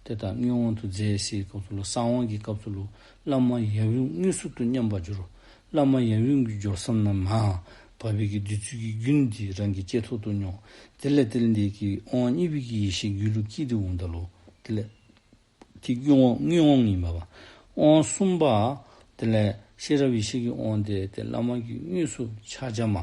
ཏེ་ད་མངོན་དབང་དུ་མཛད་ཟེར་བའི་སྐབས་སུ་ལུ་གསང་དབང་གི་སྐབས་སུ་ལུ་བླ་མ་ཡབ་ཡུམ་མངོན་སུམ་དུ་མཉམ་པར་སྦྱོར། བླ་མ་ཡབ་ཡུམ་གྱི་སྦྱོར་མཚམས་ན་མར་བབས་པའི་གི་བདུད་རྩི་གི་རྒྱུན་འདི་རང་གི་ལྕེ་ཐོག་ཏུ་མྱོང་། དེ་ལས་དེ་ལས་འདི་གི་དབང་གཉིས་པའི་གི་ཡེ་ཤེས་རྒྱུད་ལུ་སྐྱེས་ཏེ་འོངམ་ད་ལུ་དེ་ལས་ཏེ་མངོན་དབང་མངོན་དབང་ཨིན་པས། དབང་གསུམ་པ་དེ་ལས་ཤེས་རབ་ཡེ་ཤེས་ཀྱི་དབང་དེ་ཏེ་བླ་མ་གིས་དངོས་སུ་ཕྱག་རྒྱ་མ་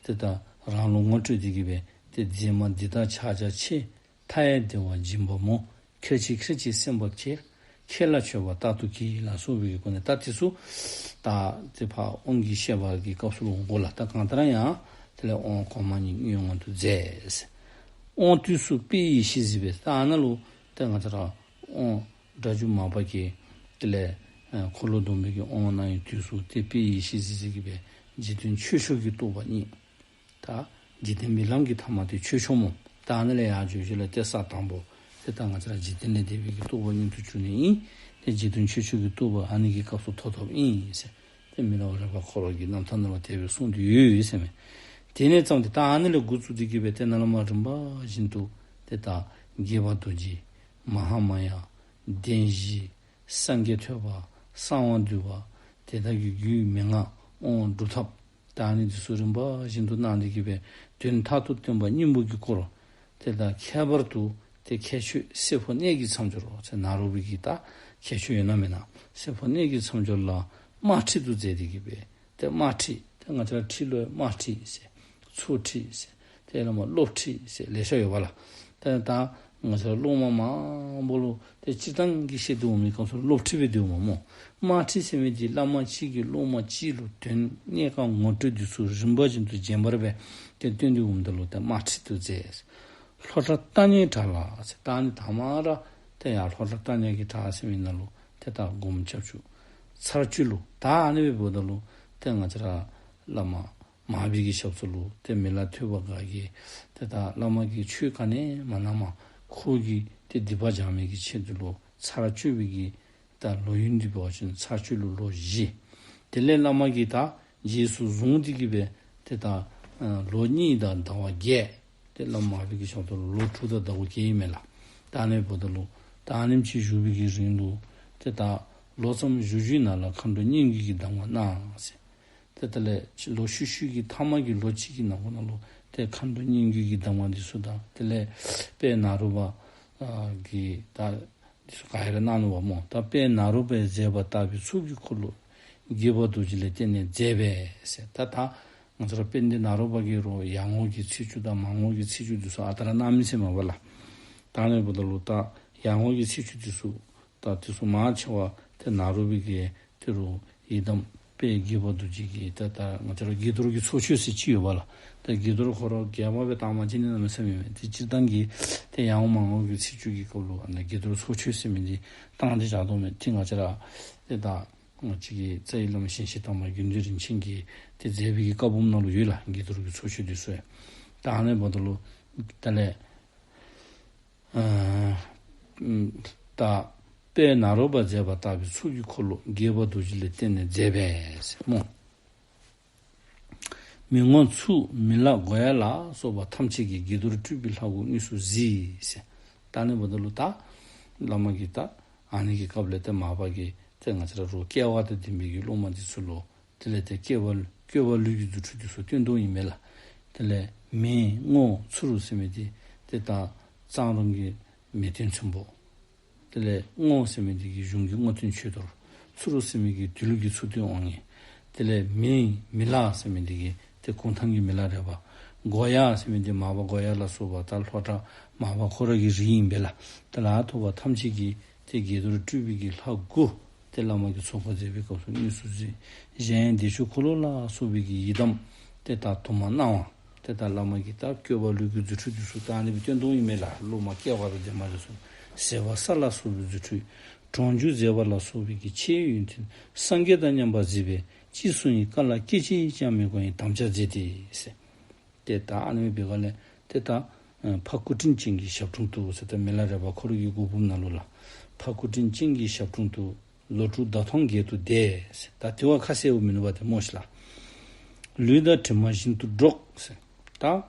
ཏེ་ད་རང་ལུ་ངོ་སྤྲོད་དེ་གི་སྦེ་ཏེ་མཛད་མ་འདི་དག་ཕྱག་རྒྱ་ཆེ། མཐའ་ཡས་བདེ་བ་སྦྱིན་པ་སྨོ། ཁྱེད་ཀྱིས་ཁྱེད་ཀྱི་སེམས་པ་ཁྱེར། ཁྱེད་ལ་མཆོད་པ་རྟག་ཏུ་བགྱི་ལ་སོགས་པའི་སྒོ་ནས། ད་དེ་ཚུ་ད་ཏེ་ཕར་དབང་གི་བཤད་པ་གི་སྐབས་སུ་ལུ་འོང་དགོ་ལགས། ད་གང་ལྟར་ཡང་དེ་ལས་དབང་གོང་མ་གཉིས་མངོན་དབང་དུ་མཛད། དབང་དུས་སུ་དཔལ་ཡེ་ཤེས་གཟིགས་པས། ད་ཨ་ནཱ་ལུ་ཏེ་ང་བཅས་ར་དབང་སྒྲ་སྒྱུར་མར་པ་གིས་དེ་ལས་ཨ་འཁོར་ལོ་སྡོམ་པའི་གི་དབང་གནང་བའི་དུས་སུ་ཏེ་དཔལ་ཡེ་ཤེས་གཟིགས་གཟིགས་ཀྱི་སྦེ་འཇིག་རྟེན་ཆོས་མཆོག་གི་རྟོགས་པ་བརྙེས། ད་འཇིག་རྟེན་རྨི་ལམ་གྱི་མཐའ་མ་དེ་ཆོས་མཆོག་སྨོ། ད་ཨ་ནཱ་ལས་ཡར་འགྱོ་ཞིནམ་ལས་ཏེ་ས་དང་པོ་ཏེ་ད་ང་བཅས་ར་འཇིག་རྟེན་ལས་འདས་པའི་གི་རྟོགས་པ་མངོན་དུ་གྱུར་ནི་ཨིན། ཏེ་འཇིག་རྟེན་ཆོས་མཆོག་གི་རྟོགས་པ་ཨ་ནི་གི་སྐབས་སུ་ཐོབ་ཐོབཔ་ཨིན་ཟེར། ཏེ་མི་ལ་བ་རས་པ་འཁོར་བ་གི་རྣམ་ཐར་ནང་ལུ་དེ་སྦེ་གསུངས་ཏེ་ཡོད་ཟེར་མས། དེ་ནས་བརྩམས་ཏེ་ད་ཨ་ནི་ལས་འགོ་བཙུགས་ཏེ་གི་སྦེ་ཏེ་ནཱ་ལས་མར་རིམ་པ་བཞིན་དུ་ཏེ་ད་དགྱེས་པ་རྡོ་རྗེ་མ་ཧཱ་མཱ་ཡ་བདེན་བཞི་སངས་རྒྱས་ཐོད་པ་གསང་བ་འདུས་པ་དེ་དག་གི་རྒྱུད་མན་ངག་དབང་སྒྲུབ་ཐབས་ད་ཨ་ནི་འདི་ཚུ་རིམ་པ་བཞིན་དུ་གནང་སྟེ་གི་སྦེ་དོན་མཐར་ཐུག་སྟོན་པ་སྙིང་པོ་གི་སྐོར། ཏེ་ད་ཁྱད་པར་དུ་ཏེ་ཁྱད་ཆོས་སྲིད་པོ་གནས་ཀྱི་མཚམས་སྦྱོར་ཟེར་ནཱ་རོ་པའི་གི་ད་ཁྱད་ཆོས་ཡོད་ན་མེད་ན་སྲིད་པོ་གནས་ཀྱི་མཚམས་སྦྱོར་ལ་དམར་ཁྲིད་དུ་མཛད་དེ་གི་སྦེ་ཏེ་དམར་ཁྲིད་ཏེ་ང་བཅས་ར་ཁྲིད་ལུ་དམར་ཁྲིད་ཟེར་ཚུ་ཁྲིད་ཟེར་ཏེ་བླ་མ་སློབ་ཁྲིད་ཟེར་ལེ་ཤ་ཡོད་པ་ལགས། ཏེ་ད་ང་བཅས་ར་སློབ་མ་མང་པོ་ལུ་ཏེ་སྤྱིར་བཏང་གི་བཤད་དེ་འོང་མི་སྐབས་སུ་སློབ་ཁྲིད་སྦེ་འདུག་མས་སྨོ། དམར་ཁྲིད་ཟེར་མི་འདི་བླ་མ་གཅིག་གིས་སློབ་མ་གཅིག་ལུ་དོན་གནད་ཀ་ངོ་སྤྲོད་འདི་ཚུ་རིམ་པ་བཞིན་དུ་རྗེན་པར་སྦེ་ཏེ་སྟོན་ཏེ་འོངམ་ད་ལུ་ཏེ་དམར་ཁྲིད་དུ་མཛད། ལྷོ་བྲག་རྟ་རྙེད་བྲག་ལ་ཟེར་ད་ཨ་ནི་དང་པ་ར་ཏེ་ཡར་ལྷོ་བྲག་རྟ་རྙེད་ཀྱི་བྲག་ཟེར་མི་ནང་ལུ་ཏེ་ད་སྒོམ་རྐྱབ་བཅུག། ཚར་གཅོད་ལུ་ད་ཨ་ནི་སྦེ་འབདཝ་ད་ལུ་ཏེ་ང་བཅས་ར་བླ་མ་མར་པའི་གི་ཞབས་སོར་ལུ་ཏེ་མི་ལ་ཐོད་པ་ག་གིས་ཏེ་ད་བླ་མ་གིས་ཆོས་ག་ནི་མ་གནངམ་ཁོ་གིས་ཏེ་སྡིག་པ་སྦྱང་མི་གི་ཆེད་དུ་ལུ་ཚར་གཅོད་པའི་གི་ད་ལོ་ཡུན་འདི་འབད་བ་ཅིན་ཚར་གཅོད་ལུ་ལོ་བཞི། དེ་ལས་བླ་མ་གིས་ད་རྗེས་སུ་བཟུང་སྟེ་གི་སྦེ་ཏེ་ད་ལོ་གཉིས་དང་ཟླ་བ་བརྒྱད། ཏེ་བླ་མ་མར་པའི་གི་ཞབས་སོར་ལུ་ལོ་དྲུག་དང་ཟླ་བ་བརྒྱད་ཨིན་མས་ལགས། ད་ཨ་ནི་འབདཝ་ད་ལུ་ད་ཨ་ནེམ་ཅིག་བཞུགས་པའི་གི་རིང་ལུ་ཏེ་ད་ལོ་ཙམ་བཞུགས་བཞུགསཔ་ནང་ལུ་མཁའ་འགྲོ་སྙན་བརྒྱུད་ཀྱི་གདམས་ངག་གནང་ཟེར། ཏེ་དེ་ལས་ལོ་ཤུལ་ཤུལ་གྱི་ཐ་མ་གི་ལོ་གཅིག་གི་ནང་འཁོད་ནང་ལུ་ཏེ་མཁའ་འགྲོ་སྙན་བརྒྱུད་ཀྱི་གདམས་ངག་འདི་ཚུ་དང་དེ་ལས་དཔལ་ནཱ་རོ་པ་ཨ་གིས་ད་འདི་ཚུ་ག་ར་གནང་ནུག་པ་སྨོ། ད་དཔལ་ནཱ་རོ་པས་མཛད་པ་ལྟ་བུའི་ཚོགས་ཀྱི་འཁོར་ལོ། དགྱེས་པ་རྡོ་རྗེ་ལས་བརྟེན་ནས་མཛད་པས་ཟེར། ད་ད་ང་བཅས་ར་དཔལ་ལྡན་ནཱ་རོ་པ་གིས་རོགས་ཡར་ངོ་གི་ཚེས་བཅུ་དང་མར་ངོ་གི་ཚེས་བཅུ་འདི་ཚུ་ཨ་རྟག་ར་གནང་མི་ཟེར་མས་པ་ལགས། ད་ཨ་ནི་འབདཝ་ད་ལུ་ད་ཡར་ངོ་གི་ཚེས་བཅུ་འདི་ཚུ་ད་འདི་ཚུ་མང་ཆེ་བ་ཏེ་ནཱ་རོ་པའི་གི་ཏེ་རོགས་ཡི་དམ་དཔལ་དགྱེས་པ་རྡོ་རྗེ་གི་ད་ད་ང་བཅས་ར་དགྱེས་རྡོར་གྱི་ཚོགས་མཆོད་ཟེར་ཅིག་ཡོད་པ་ལགས། ད་དགྱེས་རྡོར་ཁོ་ར་རྒྱས་པ་སྦེ་བཏང་བ་ཅིན་ནི་གནམ་མེད་ས་མེད་མས། ཏེ་སྤྱིར་བཏང་གི་ཏེ་ཡར་ངོ་མར་ངོ་གི་ཚེས་བཅུ་གི་སྐབས་ལུ་ཨ་ནི་དགྱེས་རྡོར་ཚོགས་མཆོད་ཟེར་མི་འདི་བཏང་སྟེ་བཞག་དོ་མས། ཏེ་ང་བཅས་ར་ཏེ་ད་ང་བཅས་ཀྱི་རྩ་བའི་བླ་མ་ཞིང་གཤེགས་དར་མ་དགེ་འདུན་རིན་ཆེན་གྱིས་ཏེ་མཛད་པའི་གི་བཀའ་འབུམ་ནང་ལུ་ཡོད་ལགས། དགྱེས་རྡོར་གྱི་ཚོགས་མཆོད་འདི་ཚུ་ཡང་། ད་ཨ་ནི་འབདཝ་ད་ལུ་དེ་ལས་ཨ་ད་དཔལ་ནཱ་རོ་པ་མཛད་པ་ལྟ་བུའི་ཚོགས་ཀྱི་འཁོར་ལོ་དགྱེས་པ་རྡོ་རྗེ་ལས་བརྟེན་ནས་མཛད་པས་ཟེར་སྨོ། མི་ངོ་ཚུ་མི་ལ་གོ་ཡ་ལ་སོགས་པ་ཐམས་ཅད་ཀྱིས་དགྱེས་རྡོར་སྤྲུལ་པའི་ལྷ་སྐུ་དངོས་སུ་གཟིགས་ཟེར། ད་ཨ་ནི་འབདཝ་ད་ལུ་ད་བླ་མ་གིས་ད་ཨ་ནི་གི་སྐབས་ལས་ཏེ་མར་པ་གིས་ཏེ་ང་བཅས་ར་རོགས་སྐལ་བ་དང་ལྡན་པའི་གི་སློབ་མ་འདི་ཚུ་ལུ་དེ་ལས་ཏེ་བསྐལ་པ་བསྐལ་པ་ལུས་ཀྱི་རྫུ་འཕྲུལ་འདི་ཚུ་སྟོན་དོ་ཨིན་མས་ལགས། དེ་ལས་མི་ངོ་ཚུ་རུ་ཟེར་མི་འདི་ཏེ་ད་གཙང་རོང་གི་མེས་སྟོན་ཚོན་པོ། དེ་ལས་རྔོ་ཟེར་མི་འདི་གིས་གཞུང་གི་རྔོ་སྟོན་ཆོས་རྡོར། ཚུ་རུ་ཟེར་མི་གིས་དུས་ལུགས་ཀྱི་ཚུལ་སྟོན་དབང་ངེ། དེ་ལས་མི་མི་ལ་ཟེར་མི་འདི་གིས་ཏེ་གུང་ཐང་གི་མི་ལ་རས་པ། གོ་ཡ་ཟེར་མི་འདི་མར་པ་གོ་ཡ་ལ་སོགས་པ་ད་ལྷོ་བྲག་མར་པ་ཁོ་ར་གི་རིགས་ཨིན་པས་ལགས། དེ་ལ་ཐུབ་པ་ཐམས་ཅད་ཀྱིས་ཏེ་དགྱེས་རྡོར་སྤྲུལ་པའི་གི་ལྷ་སྐུ་ཏེ་བླ་མ་གིས་ཚོགས་པ་མཛད་པའི་སྐབས་སུ་དངོས་སུ་གཟིགས། གཞན་བདེ་མཆོག་འཁོར་ལོ་ལ་སོགས་པའི་གི་ཡི་དམ་ཏེ་ད་དུ་མ་སྣང་བ། ཏེ་ད་བླ་མ་གིས་ད་བསྐལ་པ་ལུས་ཀྱི་རྫུ་འཕྲུལ་འདི་ཚུ་ད་ཨ་ནི་སྦེ་སྟོན་དོ་ཨིན་མས་ལགས། སློབ་མ་སྐལ་བ་དང་ལྡན་པ་འདི་ཚུ་ཟད་པ་ས་ལ་སོགས་པའི་རྫུ་འཕྲུལ། གྲོང་འཇུག་མཛད་པ་ལ་སོགས་པའི་གི་ཆེ་ཡོན་ཏན་སངས་རྒྱས་དང་མཉམ་པར་གཟིགས་པས་ཅི་གསུང་ཡི་བཀའ་ལ་སྐད་ཅིག་ཀྱང་མི་གོ་ཡི་དམ་བཅའ་མཛད་དེ་ཟེར། ཏེ་ད་ཨ་ནི་སྦེ་འབད་བ་ལས་ཏེ་ད་ཨ་འཕགས་སྐུ་དྲིན་ཅན་གྱི་ཞབས་དྲུང་དུ་ཟེར་ད་མི་ལ་རས་པ་ཁོ་ར་གི་སྐུ་འབུམ་ནང་ལུ་ལགས། འཕགས་སྐུ་དྲིན་ཅན་གྱི་ཞབས་དྲུང་དུ་ལོ་དྲུག་ཟླ་སྟོང་བརྒྱད་དུ་བསྡད་ཟེར། ད་དེ་བ་ཁ་གསལ་བོ་མིན་ནུག་པ་ཏེ་སྨོ་ཤིག་ལགས། ལུས་དང་གྲིབ་མ་བཞིན་དུ་འགྲོགས་ཟེར། ད་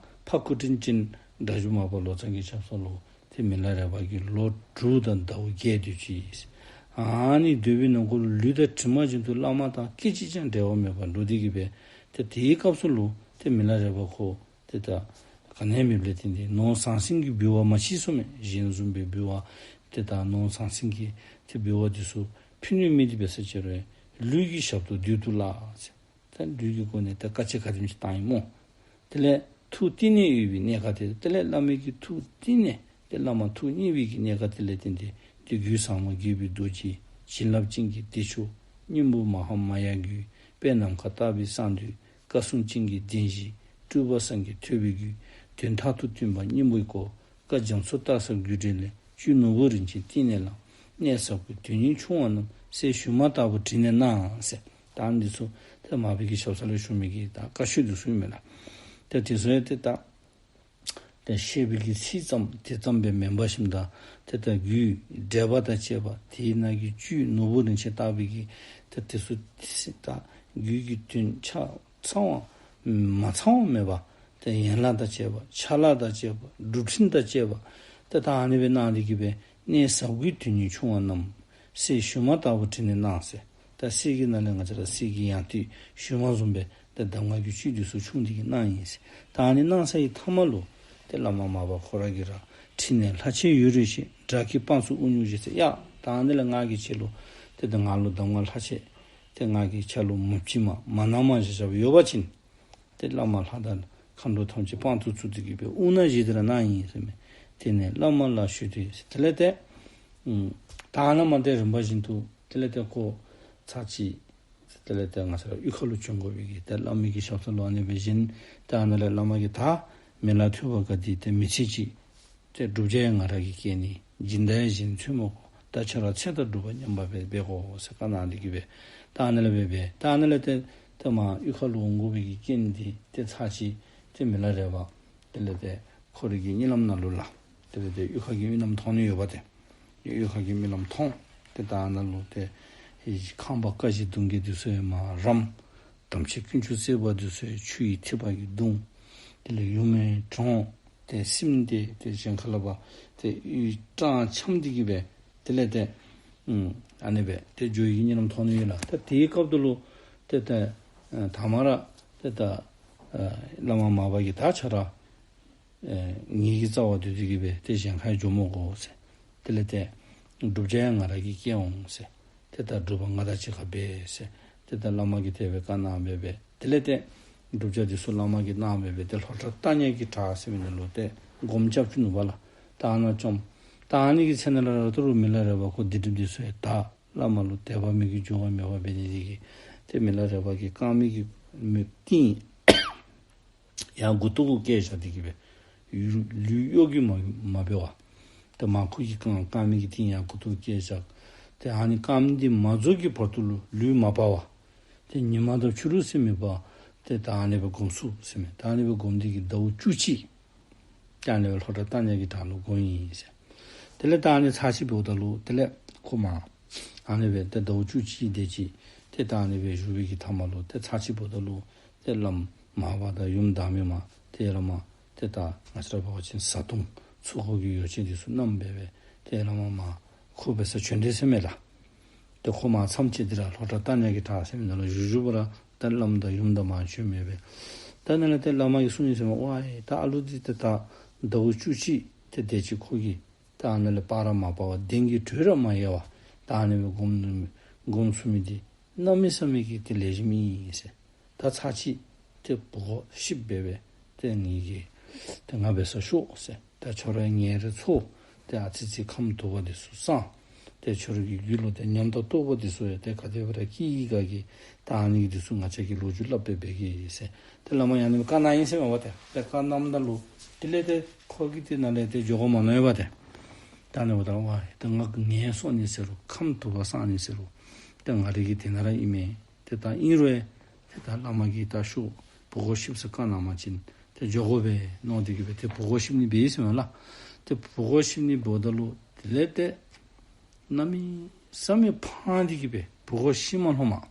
འཕགས་སྐུ་དྲིན་ཅན་སྒྲ་བསྒྱུར་མར་པ་ལོ་ཙཱ་གི་ཞབས་ས་ལུ་ཏེ་མི་ལ་རས་པ་གིས་ལོ་དྲུག་དང་ཟླཝ་བརྒྱད་སྡོད་ཅི་ཟེར། ཨ་ནི་སྡོད་པའི་ནང་འཁོད་ལུས་དང་གྲིབ་མ་བཞིན་དུ་བླ་མ་དང་སྐད་ཅིག་ཀྱང་འབྲལ་བ་མེད་པར་འགྲོགས་ཏེ་གི་སྦེ་ཏེ་དེའི་སྐབས་སུ་ལུ་ཏེ་མི་ལ་རས་པ་ཁོ་ཏེ་ད་ག་ནི་མེདཔ་ལས་བརྟེན་ཏེ་ནོར་ཟང་ཟིང་གི་འབུལ་བ་མ་མཆིས་གསུངས་མས། གཞན་བཟུམ་སྦེ་འབུལ་བ་ཏེ་ད་ནོར་ཟང་ཟིང་གི་ཏེ་འབུལ་བ་འདི་ཚུ་ཕུལ་ནི་མེད་དེ་འབད་ས་ཅིག་རུང་ལུས་ཀྱི་ཞབས་ཏོག་བདུད་དུ་བརླག་ཟེར། ད་ལུས་ཀྱི་སྒོ་ནས་ད་དཀའ་སྤྱད་ག་དེམ་ཅིག་བཏང་ཡི་སྨོ། དེ་ལས་ཐུགས་གཏིང་ནས་གཡོ་བའི་གནས་སྐབས་དེ། དེ་ལས་བླ་མའི་གི་ཐུགས་གཏིང་ནས་ཏེ་བླ་མ་ཐུགས་མཉེས་པའི་གི་གནས་སྐབས་དེ་ལས་བརྟེན་ཏེ་ཏེ་རྒོད་ཚང་མ་དགྱེས་པའི་རྡོ་རྗེ། བྱིན་རླབས་ཅན་གྱི་བདེ་མཆོག་སྙིང་པོ་མ་ཧཱ་མ་ཡ་རྒྱུད། དཔལ་ནམ་མཁའ་ལྟ་བུའི་གསང་འདུས། བཀའ་སྲུང་ཅན་གྱི་བདེན་བཞི། སྤྲུལ་པ་སངས་རྒྱས་ཐོད་པའི་རྒྱུད། དོན་མཐར་ཐུག་སྟོན་པ་སྙིང་པོའི་སྐུ། བཀའ་རྒྱ་མཚོ་ལྟར་ཟབ་རྒྱུད་འགྲེལ་ལས། བཅུད་ནོར་བུ་རིན་ཆེན་གཏིང་ནས་བླངས། གནས་ཟབ་ཀྱི་དོན་སྙིང་ཕྱུང་བ་རྣམས། གསེར་ཞུན་མ་ལྟ་བུ་དྲི་ནས་གནང་ཟེར། ད་འདི་ཚུ་ཏེ་མར་པའི་གི་ཞབས་ས་ལུ་བཞུགས་མི་གི་ད་བཀའ་ཆོས་འདི་ཚུ་ཨིན་མས་ལགས། ཏེ་དེ་ཚུ་ཡང་ཏེ་ད་ཏེ་བཤད་པའི་གི་ཚིག་ཙམ་དེ་ཙམ་སྦེ་མེན་པར་ཞིནམ་ད་ཏེ་ད་རྒྱུད་འགྲེལ་པ་དང་བཅས་པ་དེའི་ནང་གི་བཅུད་ནོར་བུ་རིན་ཆེན་ལྟ་བུའི་གི་ཏེ་དེ་ཚུ་ད་རྒྱུད་ཀྱི་དོན་ཆ་ཚང་བ་མ་ཚང་བ་མེད་པ། ཏེ་ཡན་ལག་དང་བཅས་པ། ཆ་ལག་དང་བཅས་པ། སྒྲུབ་ཕྲིན་དང་བཅས་པ། ཏེ་ད་ཨ་ནི་སྦེ་གནང་སྟེ་གི་སྦེ་གནས་ཟབ་ཀྱི་དོན་སྙིང་ཕྱུང་བ་རྣམས། གསེར་ཞུན་མ་ལྟ་བུ་དྲི་ནས་གནང་ཟེར། ད་གསེར་གྱི་ནང་ལས་ང་བཅས་ར་གསེར་གྱི་ཡང་ཏིག་ཞུན་མ་བཟུམ་སྦེ་ཏེ་གདམས་ངག་གི་བཅུད་འདི་ཚུ་ཕྱུང་སྟེ་གི་གནང་ཡི་ཟེར། ད་ཨ་ནི་གནང་ཚར་བའི་མཐའ་མ་ལུ་ཏེ་བླ་མ་མར་པ་ཁོ་ར་གིས་ར་ཕྲིན་ལས་ལྷག་ཆད་ཡོད་རུང་ཞེས། དགྲ་བགེགས་དཔངས་སུ་དབུ་བརྙེས་ཞེས་ཟེར། ཡ་ད་ཨ་ནི་ལས་ང་གིས་ཁྱེད་ལུ་ཏེ་ད་ང་ལུ་གདམས་ངག་ལྷག་ཆད་ཏེ་ང་གིས་ཁྱེད་ལུ་མ་བྱིན་མ་མ་གནང་མ་བཞག་བཞགཔ་ཡོད་པ་ཅིན་ཏེ་བླ་མ་ལྷ་དང་མཁའ་འགྲོ་ཐམས་ཅད་དཔང་དུ་བཙུགས་ཏེ་གི་སྦེ་དབུ་མནའ་བཞེས་ཏེ་ར་གནང་ཡི་ཟེར་མས། དེ་ནས་བླ་མ་ལ་ཞུས་ཏེ་ཟེར། དེ་ལས་ཏེ་ཨམ་ད་ཨ་ནཱ་མར་ཏེ་རིམ་པ་བཞིན་དུ་དེ་ལས་ཏེ་ཁོ་ཚར་གཅིག་དེ་ལས་ཏེ་ང་བཅས་ར་གཡུས་ཁ་ལུ་བྱོན་དགོ་པའི་གི་ཏེ་བླ་མའི་གི་ཞབས་ས་ལུ་ཨ་ནི་སྦེ་བཞེངས། ཏེ་ཨ་ནཱ་ལས་བླ་མ་གིས་ད་མི་ལ་ཐོས་པ་ག་དེ་ཏེ་མི་ཚེ་གཅིག་ཏེ་བསྒྲུབ་བྱ་ཡང་ང་ར་གིས་བསྐྱལ་ནི། སྦྱིན་བདག་ཡང་གཞན་འཚོལ་མི་དགོ། ད་ཁྱོད་ར་ཚེ་དང་སྒྲུབ་པ་མཉམ་པ་སྦེ་འབད་དགོ་ཟེར་བཀའ་གནང་སྟེ་གི་སྦེ། ད་ཨ་ནཱ་ལས་སྦེ་འབད། ད་ཨ་ནཱ་ལས་ཏེ་ཏེ་མར་གཡུས་ཁ་ལུ་འོང་དགོ་པའི་གི་རྐྱེན་འདི་ཏེ་ཚར་གཅིག་ཏེ་མི་ལ་རས་པ་དེ་ལས་ཏེ་ཁོ་རའི་གི་གཉིད་ལམ་ནང་ལུ་ལགས། དེ་ལས་ཏེ་གཡུས་ཁ་གི་རྨི་ལམ་མཐོང་ནི་ཡོདཔ་ཏེ། གཡུས་ཁ་གི་རྨི་ལམ་མཐོང་། ཏེ་ད་ཨ་ནཱ་ལུ་ཏེ་ཁང་པ་ཀ་བཞི་གདུང་བརྒྱད་འདི་ཚུ་ཡང་མར་རམ། དམ་ཅན་དཀོན་མཆོག་བརྩེགས་པ་འདི་ཚུ་ཡང་ཆུ་ཡི་ཐིགས་པ་གིས་བརྡུང་། དེ་ལས་ཡུམ་གྲོངས། ཏེ་སྲིནམོ་དེ་ཏེ་གཞན་ཁ་ལས་ཕར་ཏེ་གཡུས་སྤྲང་འཁྱམས་ཏེ་གི་སྦེ་དེ་ལས་ཏེ་ཨམ་ཨ་ནི་སྦེ་ཏེ་འགྱོ་བའི་གི་གཉིད་ལམ་མཐོང་ནི་ཡོད་ལགས། ཏེ་དེའི་སྐབས་དེ་ལུ་ཏེ་ད་ཨ་ད་མར་ཏེ་ད་ཨ་བླ་མ་མར་པ་གིས་ད་ཁྱོད་ར་ཨེ་ངེ་གི་རྩ་བར་སྡོད་དེ་གི་སྦེ་ཏེ་གཞན་ཁར་འགྱོ་མི་དགོ་ཟེར། དེ་ལས་ཏེ་བསྒྲུབ་བྱ་ཡང་ང་ར་གིས་བསྐྱལ་འོང་ཟེར། ཏེ་ད་སྒྲུབ་པ་ང་དང་གཅིག་ཁར་འབད་ཟེར། ཏེ་ད་བླ་མ་གིས་དེ་སྦེ་བཀའ་གནང་སྦེ་སྦེ་དེ་ལས་ཏེ་བསྒྲུབ་བྱ་འདི་ཚུ་བླ་མ་གིས་གནང་སྦེ་སྦེ་ཏེ་ལྷོ་བྲག་བཏང་ནི་གི་བྲག་ཟེར་མི་ནང་ལུ་ཏེ་སྒོམ་རྐྱབ་བཅུག་ནུག་པ་ལགས། ད་ཨ་ནཱ་བཅོམ་ད་ཨ་ནི་གི་ཚེ་ནང་ལུ་ར་ད་རུང་མི་ལ་རས་པ་ཁོ་སྡིག་སྒྲིབ་འདི་ཚུ་ཡང་དག། བླ་མ་ལུ་དད་པ་མོས་གུས་འགྱུར་བ་མེད་པ་འབད་ནི་འདི་གིས་ཏེ་མི་ལ་རས་པ་གིས་དཀར་མེ་གི་མེ་ཏིང་ཡར་མགུ་ཏོ་གུ་བཀལ་བཞག་སྟེ་གི་སྦེ་ལུས་གཡོ་སྒྱུ་མ་མ་འབད་བར། ཏེ་མར་ཁོ་གིས་དཀར་དཀར་མེ་གི་ཏིང་ཡར་མགུ་ཏོ་གུ་བཀལ་བཞག། ཏེ་ཨ་ནི་དཀར་མེ་འདི་མ་རྫོགས་ཀྱི་བར་དུ་ལུ་ལུས་མ་སྤར་བར། ཏེ་ཉི་མ་དང་ཕྱི་རུ་ཟེར་མེད་པར་ཏེ་ད་ཨ་ནི་སྦེ་སྒོམ་ཚུགས་ཟེར་མས། ད་ཨ་ནི་སྦེ་སྒོམ་སྟེ་གི་ཟླཝ་བཅུ་གཅིག་ཏེ་ཨ་ནི་སྦེ་ལྷོ་བྲག་བཏང་ནི་གི་བྲག་ལུ་བསྒོམ་ཡི་ཟེར། དེ་ལས་ད་ཨ་ནི་ཚར་གཅིག་འབདཝ་ད་ལུ་དེ་ལས་ཁོ་མར་ཨ་ནི་སྦེ་ཏེ་ཟླཝ་བཅུ་གཅིག་དེ་ཅིག་ཏེ་ད་ཨ་ནི་སྦེ་བཞུགས་པའི་གི་མཐའ་མ་ལུ་ཏེ་ཚར་གཅིག་འབདཝ་ད་ལུ་ཏེ་བླམ་མར་པ་དང་ཡུམ་བདག་མེད་མ་ཏེ་བླ་མ་ཏེ་ད་ང་བཅས་ར་འབད་བ་ཅིན་བཟའ་བཏུང་ཚོགས་འཁོར་གྱི་ཡོ་བྱད་འདི་ཚུ་བསྣམས་སྦེ་སྦེ་ཏེ་བླ་མ་མར་ཁོ་འབད་སར་བྱོན་དེས་ཟེར་མས་ལགས། ཏེ་ཁོ་མར་མཚམས་བཅད་དེ་ར་ལྷོ་བྲག་བཏང་ནི་གི་བྲག་ཟེར་མི་ནང་ལུ་བཞུགས་བཞུགས་པ་ར་ད་བླམ་དང་ཡུམ་དང་མར་བྱོན་མི་སྦེ། ད་ཨ་ནཱ་ལས་ཏེ་བླ་མ་གིས་གསུངས་ཡི་ཟེར་མས། ཝའེ་ད་ཨ་ལུ་འདི་ཏེ་ད་ཟླཝ་བཅུ་གཅིག་ཏེ་དེ་ཅིག་ཁོ་གིས་ད་ཨ་ནཱ་ལས་སྤར་ར་མ་སྤར་བར་གདན་གྱི་དྲོད་ར་མ་ཡལ་བར་ད་ཨ་ནི་སྦེ་སྒོམ་སྒོམ་ཚུགས་མི་འདི་གནམ་མེད་ས་མེད་ཀྱི་ཏེ་ལེགས་ཤོམ་ཨིན་ཟེར། ད་ཚར་གཅིག་ཏེ་བུ་གོ་ཤིབ་སྦེ་སྦེ་ཏེ་ངེ་གི་ཏེ་ང་འབད་སར་ཤོག་ཟེར། ད་ཁྱོད་ར་ཉེར་འཚོ་ཏེ་ཨ་ཙི་ཙི་ཁམས་དུ་བ་འདི་ཚུ་སངས། ཏེ་ཁྱོད་ར་གི་རྒྱུད་ལུ་ཏེ་ཉམས་དང་རྟོགས་པ་འདི་ཚུ་ཡང་ཏེ་ག་དེ་སྦེ་ར་སྐྱེ་ཡི་ག་གི་ད་ཨ་ནི་གི་འདི་ཚུ་ང་བཅས་ཀྱིས་ལོ་རྒྱུས་སླབ་སྦེ་འབད་གེ་ཟེར། ཏེ་བླ་མ་ཡང་ཨ་ནི་བཀའ་གནང་ཡི་ཟེར་མས་པ་ཏེ། ཏེ་བཀའ་གནངམ་ད་ལུ་དེ་ལས་ཏེ་ཁོ་གིས་ཏེ་ནཱ་ལས་ཏེ་འགྱོ་དགོ་མ་མནོ་བས་པ་ཏེ། ད་ཨ་ནི་འབདཝ་ད་ཝའེ་ཏེ་ང་གིས་ངལ་གསོ་ནི་ཟེར་རུང་ཁམས་དུ་བ་སངས་ནི་ཟེར་རུང་ཏེ་ང་ར་གི་དེ་ནང་ར་ཨིན་མས། ཏེ་ད་ཨིན་རུང་ཡང་ཏེ་ད་བླ་མ་གིས་ད་ཤོག་བུ་གོ་ཤིབ་ཟེར་བཀའ་གནང་བ་ཅིན་ཏེ་འགྱོ་དགོ་པས་མནོ་སྟེ་གི་སྦེ་ཏེ་བུ་གོ་ཤིབ་ནི་འབད་ཡི་ཟེར་མས་ལགས། ཏེ་བུ་གོ་ཤིབ་ནི་འབདཝ་ད་ལུ་དེ་ལས་ཏེ་གནམ་མེད་ས་མེད་ཕངས་ཏེ་གི་སྦེ་བུ་གོ་ཤིབ་མ་ལྷོད་མ།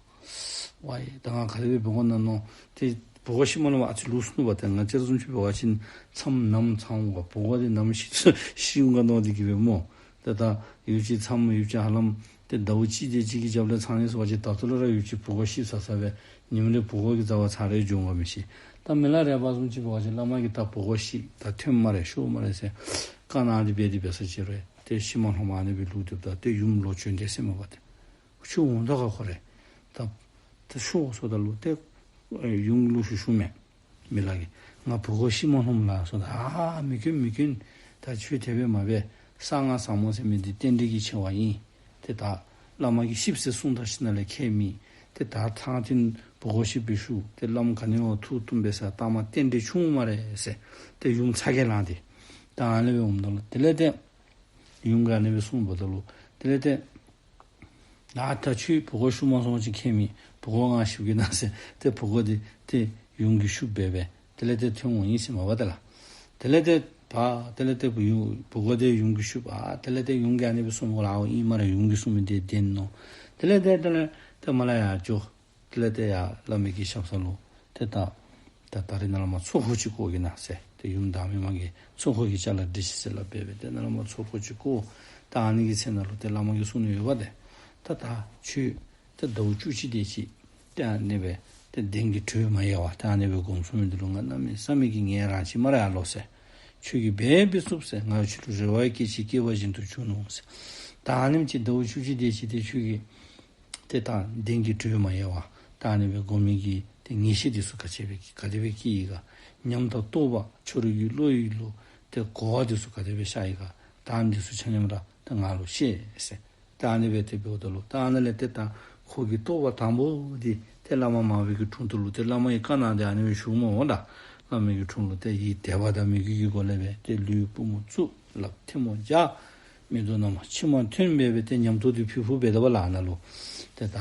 ཝའེ་ད་ང་ག་དེ་སྦེ་འབད་དགོ་ན་མནོ། ཏེ་བུ་གོ་ཤིབ་མ་ལྷོད་མ་ཨ་ཙི་ལུས་སོ་ནུག་པ་ཏེ། ང་བཅས་བཟུམ་ཅིག་འབད་བ་ཅིན་མཚམས་ནམ་ཚང་འོང་ག་བུ་གོ་འདི་ནམ་ཤི་ཤི་འོང་ག་མནོ་སྟེ་གི་སྦེ་སྨོ། ཏེ་ད་ཡུདཔ་ཅིག་མཚམས་ཡུདཔ་ཅིག་ཧ་ལམ་ཏེ་ཟླཝ་གཅིག་དེ་ཅིག་གི་རྒྱབ་ལས་ཚང་ནི་ཟེར་བ་ཅིན་ད་ལྟོ་ལས་ར་ཡུདཔ་ཅིག་བུ་གོ་ཤིབ་ཟ་ས་སྦེ་ཉིནམ་རེ་བུ་གོ་གི་རྩ་བ་ཚར་རེ་འགྱོ་འོང་ག་མི་ཤེས། ད་མི་ལ་རས་པ་བཟུམ་ཅིག་འབད་བ་ཅིན་བླ་མ་གིས་ད་བུ་གོ་ཤིབ་ད་ཐོན་སྨ་རེ་ཤོག་སྨ་རེ་ཟེར་བཀའ་གནང་སྟེ་འབད་དེ་འབད་ས་ཅིག་རུང་ཏེ་ཤིབ་མ་ལྷོད་མ་ཨ་ནི་སྦེ་ལུས་སྡོདཔ་ད་ཏེ་ཡུམ་ལོག་བྱོན་དེས་ཟེར་མས་པ་ཏེ། ཁྱོད་འོང་ད་ག་ཁོ་རེ། ད་ད་ཤོག་ཟེརཝ་ད་ལུ་ཏེ་ཡུམ་ལུ་ཞུ་ཞུཝ་མས། མི་ལ་གིས་ང་བུ་གོ་ཤིབ་མ་ལྷོདཔ་ལགས་ཟེརཝ་ད་ཨ་མི་སྐྱོན་མི་སྐྱོན། ད་ཁྱོད་དེ་སྦེ་མ་འབད། གསང་སྔགས་ཟབ་མོ་ཟེར་མི་འདི་རྟེན་འབྲེལ་གྱི་ཆེ་བ་ཨིན། ཏེ་ད་བླ་མ་གིས་ཤིབ་ཟེར་གསུངས་ད་ཞིནམ་ལས་ཁྱད་མེད། ཏེ་ད་ཐང་ཐིན་བུ་གོ་ཤིབ་སྦེ་ཞུ། ཏེ་བླམ་ག་ནི་བ་ཐུགས་གཏུམ་འབད་ས་ལྟ་མ་རྟེན་འབྲེལ་ཆུང་སྨ་རེ་ཟེར། ཏེ་ཡུམ་ཚ་གྱང་ལངས་ཏེ་ད་ཨ་ནི་སྦེ་འོངམ་ད་ལུ་དེ་ལས་ཏེ་ཡུམ་གྱིས་ཨ་ནི་སྦེ་གསུངསམ་ད་ལུ་དེ་ལས་ཏེ་ད་ད་ཁྱོད་བུ་གོ་ཤིབ་མ་སོང་ཅིན་ཁྱད་མེད། བུ་གོ་ང་ཤིབ་གེ་ན་ཟེར། ཏེ་བུ་གོ་འདི་ཏེ་ཡུམ་གྱིས་ཤིབ་འབད་སྦེ་དེ་ལས་ཏེ་ཐོན་འོང་ཡི་ཟེར་མས་པ་ཏེ་ལགས། དེ་ལས་ཏེ་བ་དེ་ལས་ཏེ་བུ་ཡུམ་བུ་གོ་འདི་ཡུམ་གྱིས་ཤིབ། ཨ་དེ་ལས་ཏེ་ཡུམ་གྱིས་ཨ་ནི་སྦེ་གསུངསམ་ལས་ཨའོ་ཨིན་སྨ་རེ། ཡུམ་གྱིས་གསུངས་མི་འདི་བདེན་ནོ། དེ་ལས་ཏེ་དེ་ལས་ཏེ་མར་ལས་ཡར་འགྱོ། དེ་ལས་ཏེ་ཡར་བླ་མའི་གི་ཞབས་ས་ལུ་ཏེ་ད་ད་ད་རིས་ནཱ་ལས་མར་ཚོགས་འཁོར་ཅིག་བསྐོར་གེ་ན་ཟེར། ཏེ་ཡུམ་བདག་མེད་མ་གིས་ཚོགས་འཁོར་གྱི་ཅ་ལ་སྒྲིག་ཤིག་ཟེར་སླབ་སྦེ་སྦེ་ཏེ་ནཱ་ལས་མར་ཚོགས་འཁོར་ཅིག་བསྐོར། ད་ཨ་ནི་གི་ཚེ་ནང་ལུ་ཏེ་བླ་མ་གིས་གསུངས་ནི་ཡོདཔ་ཏེ། ད་ད་ཁྱོད་ཏེ་ཟླཝ་བཅུ་གཅིག་དེ་ཅིག་ཏེ་ཨ་ནི་སྦེ་ཏེ་གདན་གྱི་དྲོད་མ་ཡལ་བར་ཏེ་ཨ་ནི་སྦེ་སྒོམ་ཚུགས་མི་འདི་ལུ་ང་གནམ་མེད་ས་མེད་ཀྱི་ངལ་རངས་ཅི་སྨ་རེ་ཨ་ལོ་ཟེར། ཁྱོད་ཀྱིས་འབད་འབད་ཚུགས་ཟེར། ང་ཁྱོད་ལུ་རེ་བ་བསྐྱེད་ཅིང་བསྐྱེད་པ་བཞིན་དུ་འབྱུང་ནུག་ཟེར། ད་ཨ་ནེམ་ཅིག་ཟླཝ་བཅུ་གཅིག་དེ་ཅིག་ཏེ་ཁྱོད་ཀྱིས་ཏེ་ད་གདན་གྱི་དྲོད་མ་ཡལ་བར་ད་ཨ་ནི་སྦེ་སྒོམ་མི་གི་ཏེ་ངེས་ཤེས་འདི་ཚུ་ག་ཅི་སྦེ་ག་དེ་སྦེ་སྐྱེ་ཡི་ག། ཉམས་དང་རྟོགས་པ་ཁྱོད་རའི་གི་བློ་ཡི་ལུ་ཏེ་གོ་བ་འདི་ཚུ་ག་དེ་སྦེ་ཤར་ཡི་ག། ད་ཨ་ནི་འདི་ཚུ་ཆ་མཉམ་ར་ད་ང་ལུ་བཤད་ཟེར། ད་ཨ་ནི་སྦེ་ཏེ་འབདཝ་ད་ལུ་ད་ཨ་ནཱ་ལས་ཏེ་ད་ཁོ་གི་རྟོགས་པ་དང་པོ་འདི་ཏེ་བླ་མ་མར་པའི་གི་དྲུང་དུ་ལུ་ཏེ་བླ་མ་གིས་བཀའ་གནང་སྟེ་ཨ་ནི་སྦེ་ཞུཝ་སྨོ་ད། བླ་མའི་གི་དྲུང་ལུ་ཏེ་ཡིད་དད་པ་དང་མོས་གུས་ཀྱི་སྒོ་ལས་སྦེ་ཏེ་ལུས་པུས་མོ་བཙུགས། ལགཔ་ཐལ་མོ་སྦྱར། མིག་ཏོ་ནང་མར་མཆི་མ་ཐོན་སྦེ་སྦེ་ཏེ་ཉམས་རྟོགས་འདི་ཕུལ་ཕུལཝ་འབདཝ་ད་ལུ་ཨ་ནཱ་ལུ་ཏེ་ད་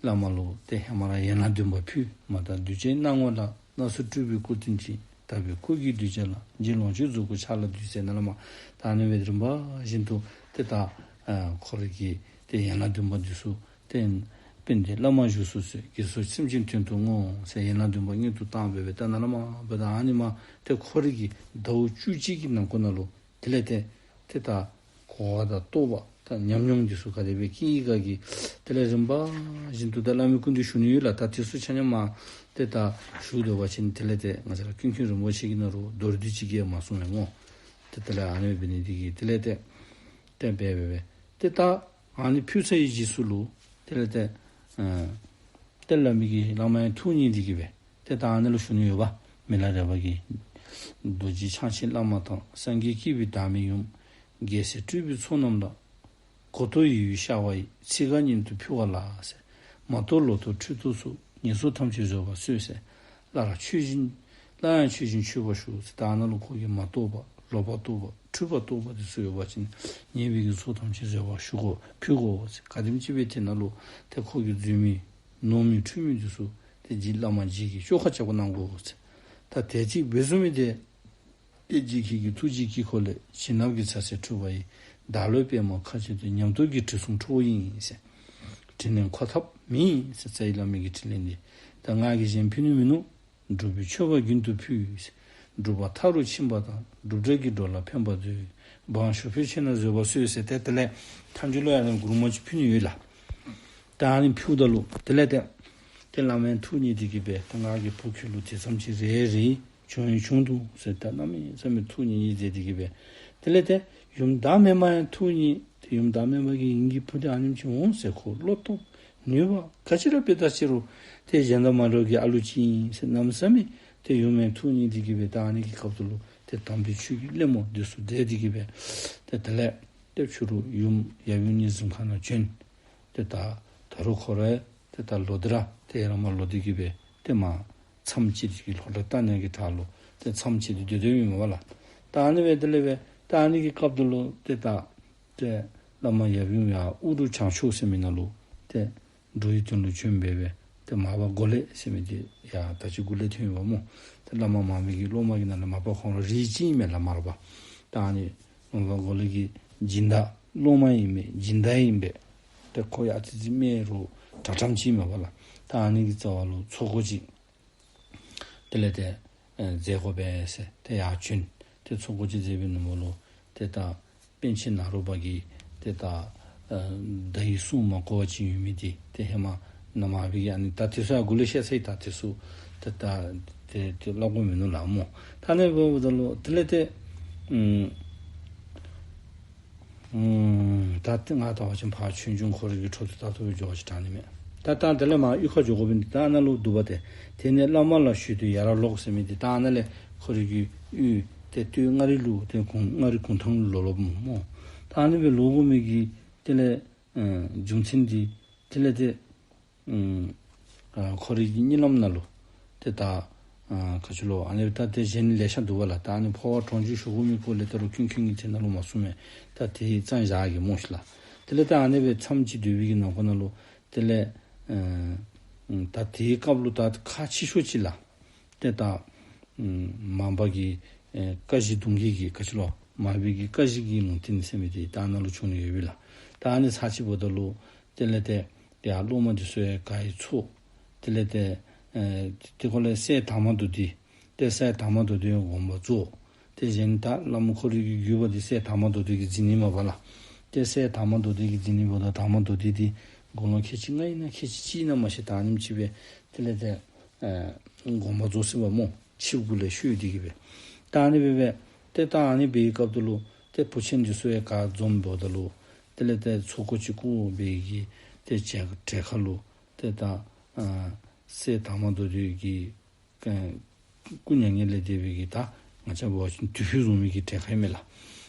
བླ་མ་ལུ་ཏེ་ཧེ་མ་ར་ཡན་ལག་བདུན་པ་ཕུལ། མ་དག་གདུལ་བྱའི་སྣང་ངོ་ལ། སྣ་ཚོགས་སྤྲུལ་པའི་སྐུ་སྟོན་ཅིང་། དག་པའི་སྐུ་གིས་གདུལ་བྱ་ལ། རྗེ་ལོངས་སྤྱོད་རྫོགས་སྐུ་ཕྱག་ལ་འདུད་ཟེར་ནཱ་ལས་མར་ད་ཨ་ནི་སྦེ་རིམ་པ་བཞིན་དུ་ཏེ་ད་ཨ་ཁོ་རའི་གི་ཏེ་ཡན་ལག་བདུན་པ་འདི་ཚུ་ཏེ་དཔལ་ལྡན་བླ་མ་བཞུགས་སུ་གསོལ། དགེ་ཚུལ་སེམས་ཅན་དོན་དུ་བསྔོ་ཟེར་ཡན་ལག་བདུན་པ་སྔོན་དུ་བཏང་སྦེ་སྦེ་ད་ནཱ་ལས་མར་སྦེ་ད་ཨ་ནི་མར་ཏེ་ཁོ་རའི་གི་ཟླཝ་བཅུ་གཅིག་གི་ནང་འཁོད་ནང་ལུ་དེ་ལས་ཏེ་ཏེ་ད་གོ་བ་དང་རྟོགས་པ་དང་ཉམས་མྱོང་འདི་ཚུ་ག་དེ་སྦེ་སྐྱེ་ཡི་ག་གི་དེ་ལས་རིམ་པ་བཞིན་དུ་ད་བླ་མའི་སྐུ་མདུན་ཞུ་ནི་ཡོད་ལགས། ད་དེ་ཚུ་ཆ་མཉམ་མར་ཏེ་ད་ཞུ་སྡོད་པ་ཅིན་དེ་ལས་ཏེ་ང་བཅས་ར་ཀུན་མཁྱེན་རིན་པོ་ཆེ་གི་ནང་ལུ་མདོར་བསྡུས་ཅིག་གིས་མ་གསུངས་པས་སྨོ། ཏེ་དེ་ལས་ཨ་ནི་སྦེ་འབད་ནི་འདི་གིས་དེ་ལས་ཏེ་ཏེ་འབད་འབད་འབད་ཏེ་ད་ཨ་ནི་ཕུལ་ཚར་བའི་རྗེས་སུ་ལུ་དེ་ལས་ཏེ་ཨ་ ཏེ་སླབ་མི་གི་བླ་མ་ཡང་ཐུགས་མཉེས་ཏེ་གི་སྦེ་ཏེ་ད་ཨ་ནི་ལུ་ཞུ་ནི་ཡོདཔ། མི་ལ་རས་པ་གིས། རྡོ་རྗེ་འཆང་ཆེན་བླ་མ་དང་། སངས་རྒྱས་སྐྱེས་བུའི་བདག་མེད་ཡུམ། རྒྱལ་སྲས་སྤྲུལ་པའི་ཚོགས་རྣམས་ལ། གོ་ཏོ་ཡིད་འོད་ཤར་བ་ཡི། ཚིག་འགའ་སྙན་དུ་ཕུལ་བ་ལགས་ཟེར། མ་རྟོགས་ལོག་རྟོག་འཁྲུལ་རྟོག་སོགས། ངན་སོང་ཐམས་ཅད་བཟོད་པར་གསོལ་ཟེར། སླར་མཆོད་སྦྱིན། སླར་ཡང་མཆོད་སྦྱིན་མཆོད་པར་ཞུ་ཟེར། ད་ཨ་ནཱ་ལུ་ཁོ་གིས་མ་རྟོགས་པ་ལོག་པར་རྟོག་པ་འཁྲུལ་པར་རྟོག་པ་དེ་ཚུ་ཡོད་པ་ཅིན་ཉེས་པའི་གི་ཚོགས་ཐམས་ཅད་བཟོད་པར་ཞུ་དགོ་ཕུལ་དགོ་ཟེར། ག་དེམ་ཅིག་སྦེ་དེ་ནང་ལུ་ཏེ་ཁོ་གིས་འཛོལ་མི་ནོར་མི་འཁྲུལ་མི་དེ་ཚུ་ཏེ་རྗེ་བླ་མ་རྗེ་གིས་བཅོ་ཁ་རྐྱབ་གནང་དགོ་ཟེར། ད་དེ་ཅིག་འབད་ཚུགས་མི་དེ་ཏེ་རྗེ་ཁྱེད་ཀྱི་ཐུགས་རྗེའི་དཀྱིལ་འཁོར་ལས། བྱིན་རླབས་ཀྱི་ཚ་ཟེར་འཁྲུགས་པ་ཡི། བདག་བློའི་པདྨོ་ཁ་ཕྱེ་སྟེ། ཉམས་རྟོགས་ཀྱི་དྲི་བསུང་འཁྲུགས་པ་ཡིན་ཟེར། དྲིན་ལན་འཁོར་ཐབས་མེད་ཟེར། རྩ་བའི་བླ་མའི་གི་དྲིན་ལན་འདི་ད་ང་གིས་གཞན་ཕུལ་ནི་མིན་ནུག། སྒྲུབ་པའི་མཆོད་པ་རྒྱུན་དུ་ཕུལ་ཟེར། སྒྲུབ་པ་མཐའ་རུ་ཕྱིན་པ་དང་། སྒྲུབ་བྲལ་གྱི་འགྲོ་ལ་ཕན་པར་མཛོད། འབངས་ཞུགས་འཕེལ་ཕྱིན་ན་བཟོད་པར་གསོལ་ཟེར། ཏེ་དེ་ལས་མཐའ་མཇུག་ལུ་ཡང་མགུར་མ་ཅིག་ཕུལ་ནི་ཡོད་ལགས། ད་ཨ་ནི་ཕུལཝ་ད་ལུ་དེ་ལས་ཏེ་ཏེ་བླ་མ་ཡང་ཐུགས་མཉེས་ཏེ་གི་སྦེ་ཏེ་ང་གི་བུ་ཁྱོད་ལུ་དེ་ཙམ་ཅིག་རེ་རེ་བྱུང་ཡང་བྱུང་འདུག་ཟེར། ད་གནམ་མེད་ས་མེད་ཐུགས་མཉེས་མཛད་དེ་གི་སྦེ། དེ་ལས་ཏེ་ཡུམ་བདག་མེད་མ་ཡང་ཐུགས་མཉེས། ཏེ་ཡུམ་བདག་མེད་མ་གིས་ངེ་གི་བུ་དེ་ཨ་ནེམ་ཅིག་འོང་ཟེར། ཁོ་བློ་སྟོབས་ནུས་པ་ག་ཅི་ར་འབད་ད་ཅི་རུང་ཏེ་གཞན་དང་མ་འདྲཝ་གི་ཨ་ལུ་ཅིག་ཨིན་ཟེར། གནམ་མེད་ས་མེད་ཏེ་ཡུམ་ཡང་ཐུགས་མཉེས་ཏེ་གི་སྦེ། ད་ཨ་ནི་གི་སྐབས་སུ་ལུ་ཏེ་དམ་པའི་ཆོས་ཀྱི་གླེང་མོ་འདི་ཚུ་མཛད་དེ་གི་སྦེ། ཏེ་དེ་ལས་ཏེ་ཕྱི་རུ་ཡུམ་ཡབ་ཡུམ་གཉིས་གཟིམ་ཁང་ནང་བྱོན། ཏེ་ད་ད་རུང་ཁོ་ར་ཏེ་ད་ལོག་སྟེ་ར་ཏེ་ཡར་མར་ལོག་སྟེ་གི་སྦེ་ཏེ་མར་མཚམས་བཅད་དེ་གི་ལྷོ་བྲག་རྟ་ནག་གི་བྲག་ལུ་ཏེ་མཚམས་བཅད་དེ་སྡོད་སྡོདཔ་ཨིན་མས་པ་ལགས། ད་ཨ་ནི་སྦེ་དེ་ལས་སྦེ་ད་ཨ་ནི་གི་སྐབས་སུ་ལུ་ཏེ་ད་ཏེ་བླ་མ་ཡབ་ཡུམ་ཡར་ཨུ་རུ་བྱང་ཕྱོགས་ཟེར་མི་ནང་ལུ་ཏེ་འགྲོ་བའི་དོན་ལུ་བྱོན་སྦེ་སྦེ་ཏེ་མར་པ་གོ་ལེ་ཟེར་མི་འདི་ཡར་ད་ཅི་གུ་ལས་ཐོན་ཡོདཔ་སྨོ། ཏེ་བླ་མ་མར་པའི་གི་སློབ་མ་གི་ནང་ལས་མར་པ་ཁོང་ར་རིགས་གཅིག་ཨིན་མས་ལགས། མར་པ་ད་ཨ་ནི་མར་པ་གོ་ལེ་གི་སྦྱིན་བདག་སློབ་མ་ཨིན་མས། སྦྱིན་བདག་ཨིན་པས། ཏེ་ཁོ་ཡང་ཨ་ཙི་ཙི་སྨད་རུང་དྲག་དྲགས་ཅིག་ཨིན་མས་པ་ལགས། ད་ཨ་ནི་གི་རྩ་བ་ལུ་ཚོགས་འཁོར་ཅིག་དེ་ལས་ཏེ་ཨེ་མཛད་དགོ་པས་ཟེར་ཏེ་ཡར་བྱོན། ཏེ་ཚོགས་འཁོར་ཅིག་མཛད་པའི་ནུབ་མོ་ལུ་ཏེ་ད་པཎ་ཆེན་ནཱ་རོ་པ་གིས་ཏེ་ད་ཨེ་བརྡ་ཡི་སྲུང་མ་གོ་བ་ཅིག་ཡོད་མི་འདི་ཏེ་ཧེ་མ་ནཱ་མར་པའི་གི་ཨ་ནི་ད་དེ་ཚུ་ཡང་གུ་ལས་བཤད་ཚར་ཡི། ད་དེ་ཚུ་ཏེ་ད་ཏེ་ཏེ་སླབ་དགོཔ་མིན་ནུག་ལགས་སྨོ། ད་ཨ་ནི་འབདཝ་ད་ལུ་དེ་ལས་ཏེ་ཨུམ་ཨུམ་ད་ཏེ་ང་ལྟ་བ་ཅིན་ཕར་ཆོས་འབྱུང་ཁོ་རའི་གི་འཕྲོ་མཐུད་ད་ལྟོ་སྦེ་འགྱོ་བ་ཅིན་དྲག་ནི་མས། ད་ད་དེ་ལས་མར་གཡུས་ཁར་འགྱོ་དགོ་པས། ད་ཨ་ནཱ་ལུ་འདུག་པ་ཏེ། དེ་ནས་བླ་མ་ལ་ཞུས་ཏེ་ཡར་ལོག་ཟེར་མི་འདི་ད་ཨ་ནཱ་ལས་ཁོ་རའི་གི་གཡུས་ཏེ་སྟོད་མངའ་རིས་ལུ་ཏེ་གུང་མངའ་རིས་གུང་ཐང་ལུ་ལོག་ལོགཔ་སྨོ། ད་ཨ་ནི་སྦེ་ལོག་དགོ་མི་གི་དེ་ལས་ཨེ་རྒྱུ་མཚན་འདི་དེ་ལས་ཏེ་ཨུམ་ཨ་ཁོ་རའི་གི་གཉིད་ལམ་ནང་ལུ་ཏེ་ད་ཨ་ག་ཅི་ལོ་ཨ་ནི་ད་ཏེ་གཞན་ལེ་ཤ་འདུག་པ་ལགས། ད་ཨ་ནི་འཕོ་བ་གྲོང་འཇུག་ཞུ་དགོ་མི་སྐོར་ལས་ད་རུང་ཀུན་མཁྱེན་གྱིས་དེ་ནང་ལུ་མ་གསུངས་མས། ད་དེ་གཙང་བཞག་གེ་སྨོ་ཤིག་ལགས། དེ་ལས་ད་ཨ་ནི་སྦེ་མཚམས་ཅིག་སྡོད་པའི་གི་ནང་འཁོད་ནང་ལུ་དེ་ལས་ཨ་ཨུམ་ད་དེའི་སྐབས་ལུ་ད་ཁག་ཆེ་ཤོས་ཅིག་ལགས། ཏེ་ད་ཨུམ་མར་པ་གི་ཨེ་བཀའ་བཞིན་གདུང་བརྒྱུད་ཀྱི་ག་ཅི་ལོ་མར་པའི་གི་བཀའ་བཞིན་གྱི་ལུང་བསྟན་ཟེར་མི་འདི་ད་ཨ་ནཱ་ལུ་བྱུང་ནི་ཡོད་པས་ལགས། ད་ཨ་ནི་ཚར་ཅིག་འབདཝ་ད་ལུ་དེ་ལས་ཏེ་ཡར་སློབ་མ་འདི་ཚུ་ཡང་ག་ར་ཚོགས། དེ་ལས་ཏེ་ཨེ་དེ་ཁར་ལས་སྲས་དར་མ་མདོ་སྡེ། ཏེ་སྲས་དར་མ་མདོ་སྡེ་དགོངས་པ་རྫོགས། ཏེ་གཞན་ད་བླ་མ་ཁོ་རའི་གི་བརྒྱུད་པ་འདི་སྲས་དར་མ་མདོ་སྡེ་གིས་འཛིན་ནི་མས་པ་ལགས། ཏེ་སྲས་དར་མ་མདོ་སྡེ་གིས་འཛིན་ནི་འབདཝ་ད་དར་མ་མདོ་སྡེ་འདི་དགུང་ལོ་ཁལ་གཅིག་ལྔ་ཨིན་ན་ཁལ་གཅིག་གཅིག་ཨིན་ན་མ་ཤེས། ད་ཨ་ནེམ་ཅིག་སྦེ་དེ་ལས་ཏེ་ཨེ་དགོངས་པ་རྫོགས་ཟེར་བ་སྨོ། ཆིབས་གུ་ལས་བཤོལ་ཏེ་གི་སྦེ། ད་ཨ་ནི་སྦེ་སྦེ་ཏེ་ད་ཨ་ནི་སྦེ་གི་སྐབས་སུ་ལུ་ཏེ་བུ་ཆེན་འདི་ཚུ་ཡང་ག་ར་འཛོམས་འབདཝ་ད་ལུ་དེ་ལས་ཏེ་ཚོགས་འཁོར་ཅིག་བསྐོར་སྦེ་གི་ཏེ་གྲལ་ཁར་ལུ་ཏེ་ད་ཨ་སྲས་དར་མ་མདོ་སྡེ་གི་ཨེ་སྐུ་མྱ་ངན་ལས་འདས་པའི་གི་ད་ང་བཅས་འབད་བ་ཅིན་དུས་ཕུད་བཟུམ་མའི་གི་གྲལ་ཁར་ཨིན་མས་ལགས།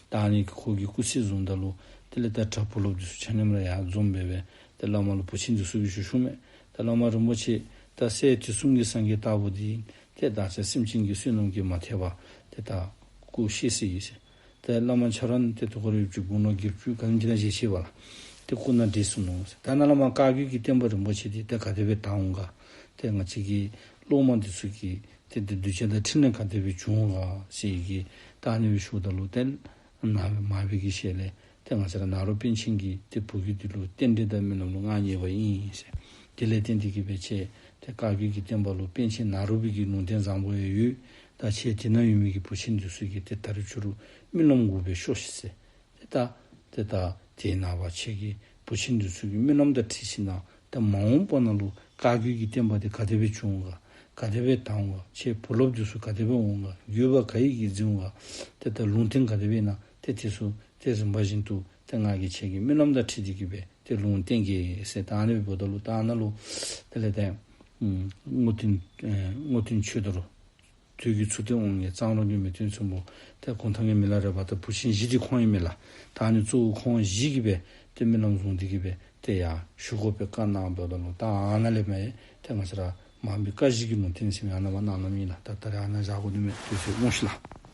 ད་ཨ་ནི་ཁོ་གི་སྐུ་ཚེ་བཟུངམ་ད་ལུ་དེ་ལས་ད་གྲྭ་བུ་སློབ་འདི་ཚུ་ཆ་མཉམ་ར་ཡར་འཛོམས་སྦེ་སྦེ་ཏེ་བླ་མ་ལུ་བུ་ཆེན་འདི་ཚུ་གིས་ཞུ་ཞུཝ་མས། ད་བླ་མ་རིན་པོ་ཆེ་ད་སྲས་དུས་གསུམ་གྱི་སངས་རྒྱས་ལྟ་བུ་འདི་ཏེ་བདག་ཅག་སེམས་ཅན་གྱི་བསོད་ནམས་ཀྱིས་མ་ཐེག་པར་ཏེ་ད་སྐུ་གཤེགས་སོ་ཡི་ཟེར། ཏེ་བླ་མ་ཁྱོད་ར་ཏེ་དེ་ཁར་ཡོད་ཅི་དགུང་ལོ་བརྒྱད་ཅུ་ག་དེམ་ཅིག་ན་བཞེས་ཅི་པ་ལགས། ཏེ་སྐུ་ན་བགྲེས་སོ་ནུག་ཟེར། ད་ནཱ་བླ་མ་བཀའ་བརྒྱུད་ཀྱི་བསྟན་པ་རིན་པོ་ཆེ་འདི་ཏེ་ག་དེ་སྦེ་དར་འོང་ག། ཏེ་ང་བཅས་ཀྱི་སློབ་མ་འདི་ཚུ་གིས་ཏེ་ཏེ་གདུལ་བྱ་དང་འཕྲིན་ལས་ག་དེ་སྦེ་འབྱུང་ག་ཟེར་གྱི་ད་ཨ་ནི་སྦེ་ཞུཝ་ད་ལུ་ཏེ་ནཱ་མར་པའི་གི་ཞལ་ལས་ཏེ་ང་བཅས་ར་ནཱ་རོ་པཎ་ཆེན་གྱིས་ཏེ་བུ་རྒྱུད་འདི་ལུ་རྟེན་འབྲེལ་དང་སྨོན་ལམ་ལུ་མངའ་བརྙེས་པ་ཨིན་ཟེར། དེ་ལས་བརྟེན་ཏེ་གི་སྦེ་ཁྱེད་ཏེ་བཀའ་བརྒྱུད་ཀྱི་བསྟན་པ་ལུ་པཎ་ཆེན་ནཱ་རོ་པའི་གི་ལུང་བསྟན་བཟང་པོ་ཡང་ཡོད། ད་ཁྱེད་དེ་ནང་ཡོད་མི་གི་བུ་ཆེན་འདི་ཚུ་གིས་ཏེ་ད་རིས་ཕྱི་རུ་སྨོན་ལམ་དགུ་སྦེ་ཤོག་ཤིག་ཟེར། ཏེ་ད་ཏེ་ད་དེ་ནངས་པ་ཁྱེད་ཀྱི་བུ་ཆེན་འདི་ཚུ་གི་སྨོན་ལམ་དང་འཁྲིལ་ཞིནམ་ལས་ཏེ་མ་འོངས་པ་ནང་ལུ་བཀའ་བརྒྱུད་ཀྱི་བསྟན་པ་འདི་ག་དེ་སྦེ་འབྱུང་ག། ག་དེ་སྦེ་དར་འོང་ག། ཁྱེད་བུ་སློབ་འདི་ཚུ་ག་དེ་སྦེ་འོང་ག། བརྒྱུད་པ་ག་གིས་གི་འཛིན་འོང་ག། ཏེ་ད་ལུང་བསྟན་ག་དེ་སྦེ་ཨིན་ན་ཏེ་དེ་ཚུ་ཏེ་རིམ་པ་བཞིན་དུ་ཏེ་ང་གིས་ཁྱེད་ཀྱི་སྨོན་ལམ་དང་འཁྲིལ་ཏེ་གི་སྦེ་ ཏེ་ལུང་བསྟན་གེ་ཟེར། ད་ཨ་ནི་འབདཝ་ད་ལུ་ད་ཨ་ནཱ་ལུ་དེ་ལས་ཏེ་ཨུམ་སྔོ་སྟེང་ཨེ་སྔོ་སྟེང་ཆོས་རྡོར་དུས་ཀྱི་ཚུལ་དུ་འོང་ནས་གཙང་རོང་གི་མེས་སྟོན་ཚོན་པོ། ཏེ་གུང་ཐང་གི་མི་ལ་རས་པ་དང་བུ་ཆེན་བཞི་འདི་ཁོང་ཨིན་མས་ལགས། ད་ཨ་ནི་གཙོ་བོ་ཁོང་བཞི་གིས་སྦེ་ཏེ་སྨོན་ལམ་བཟུང་སྟེ་གིས་སྦེ་ཏེ་ཡར་ཞུ་དགོ་པའི་བཀའ་གནངམ་ད་ལུ་ད་ཨ་ནཱ་ལས་མར་ཏེ་ང་བཅས་ར་མར་མི་བཀའ་བཞི་གི་ལུང་བསྟན་ཟེར་མི་ཨ་ནཱ་མར་གནང་གནངམ་ཨིན་ལགས། ད་ད་རེས་ཨ་ནཱ་བཞག་དགོ་ནི་མས། དུས་ཚོད་འོང་ཤིག་ལགས།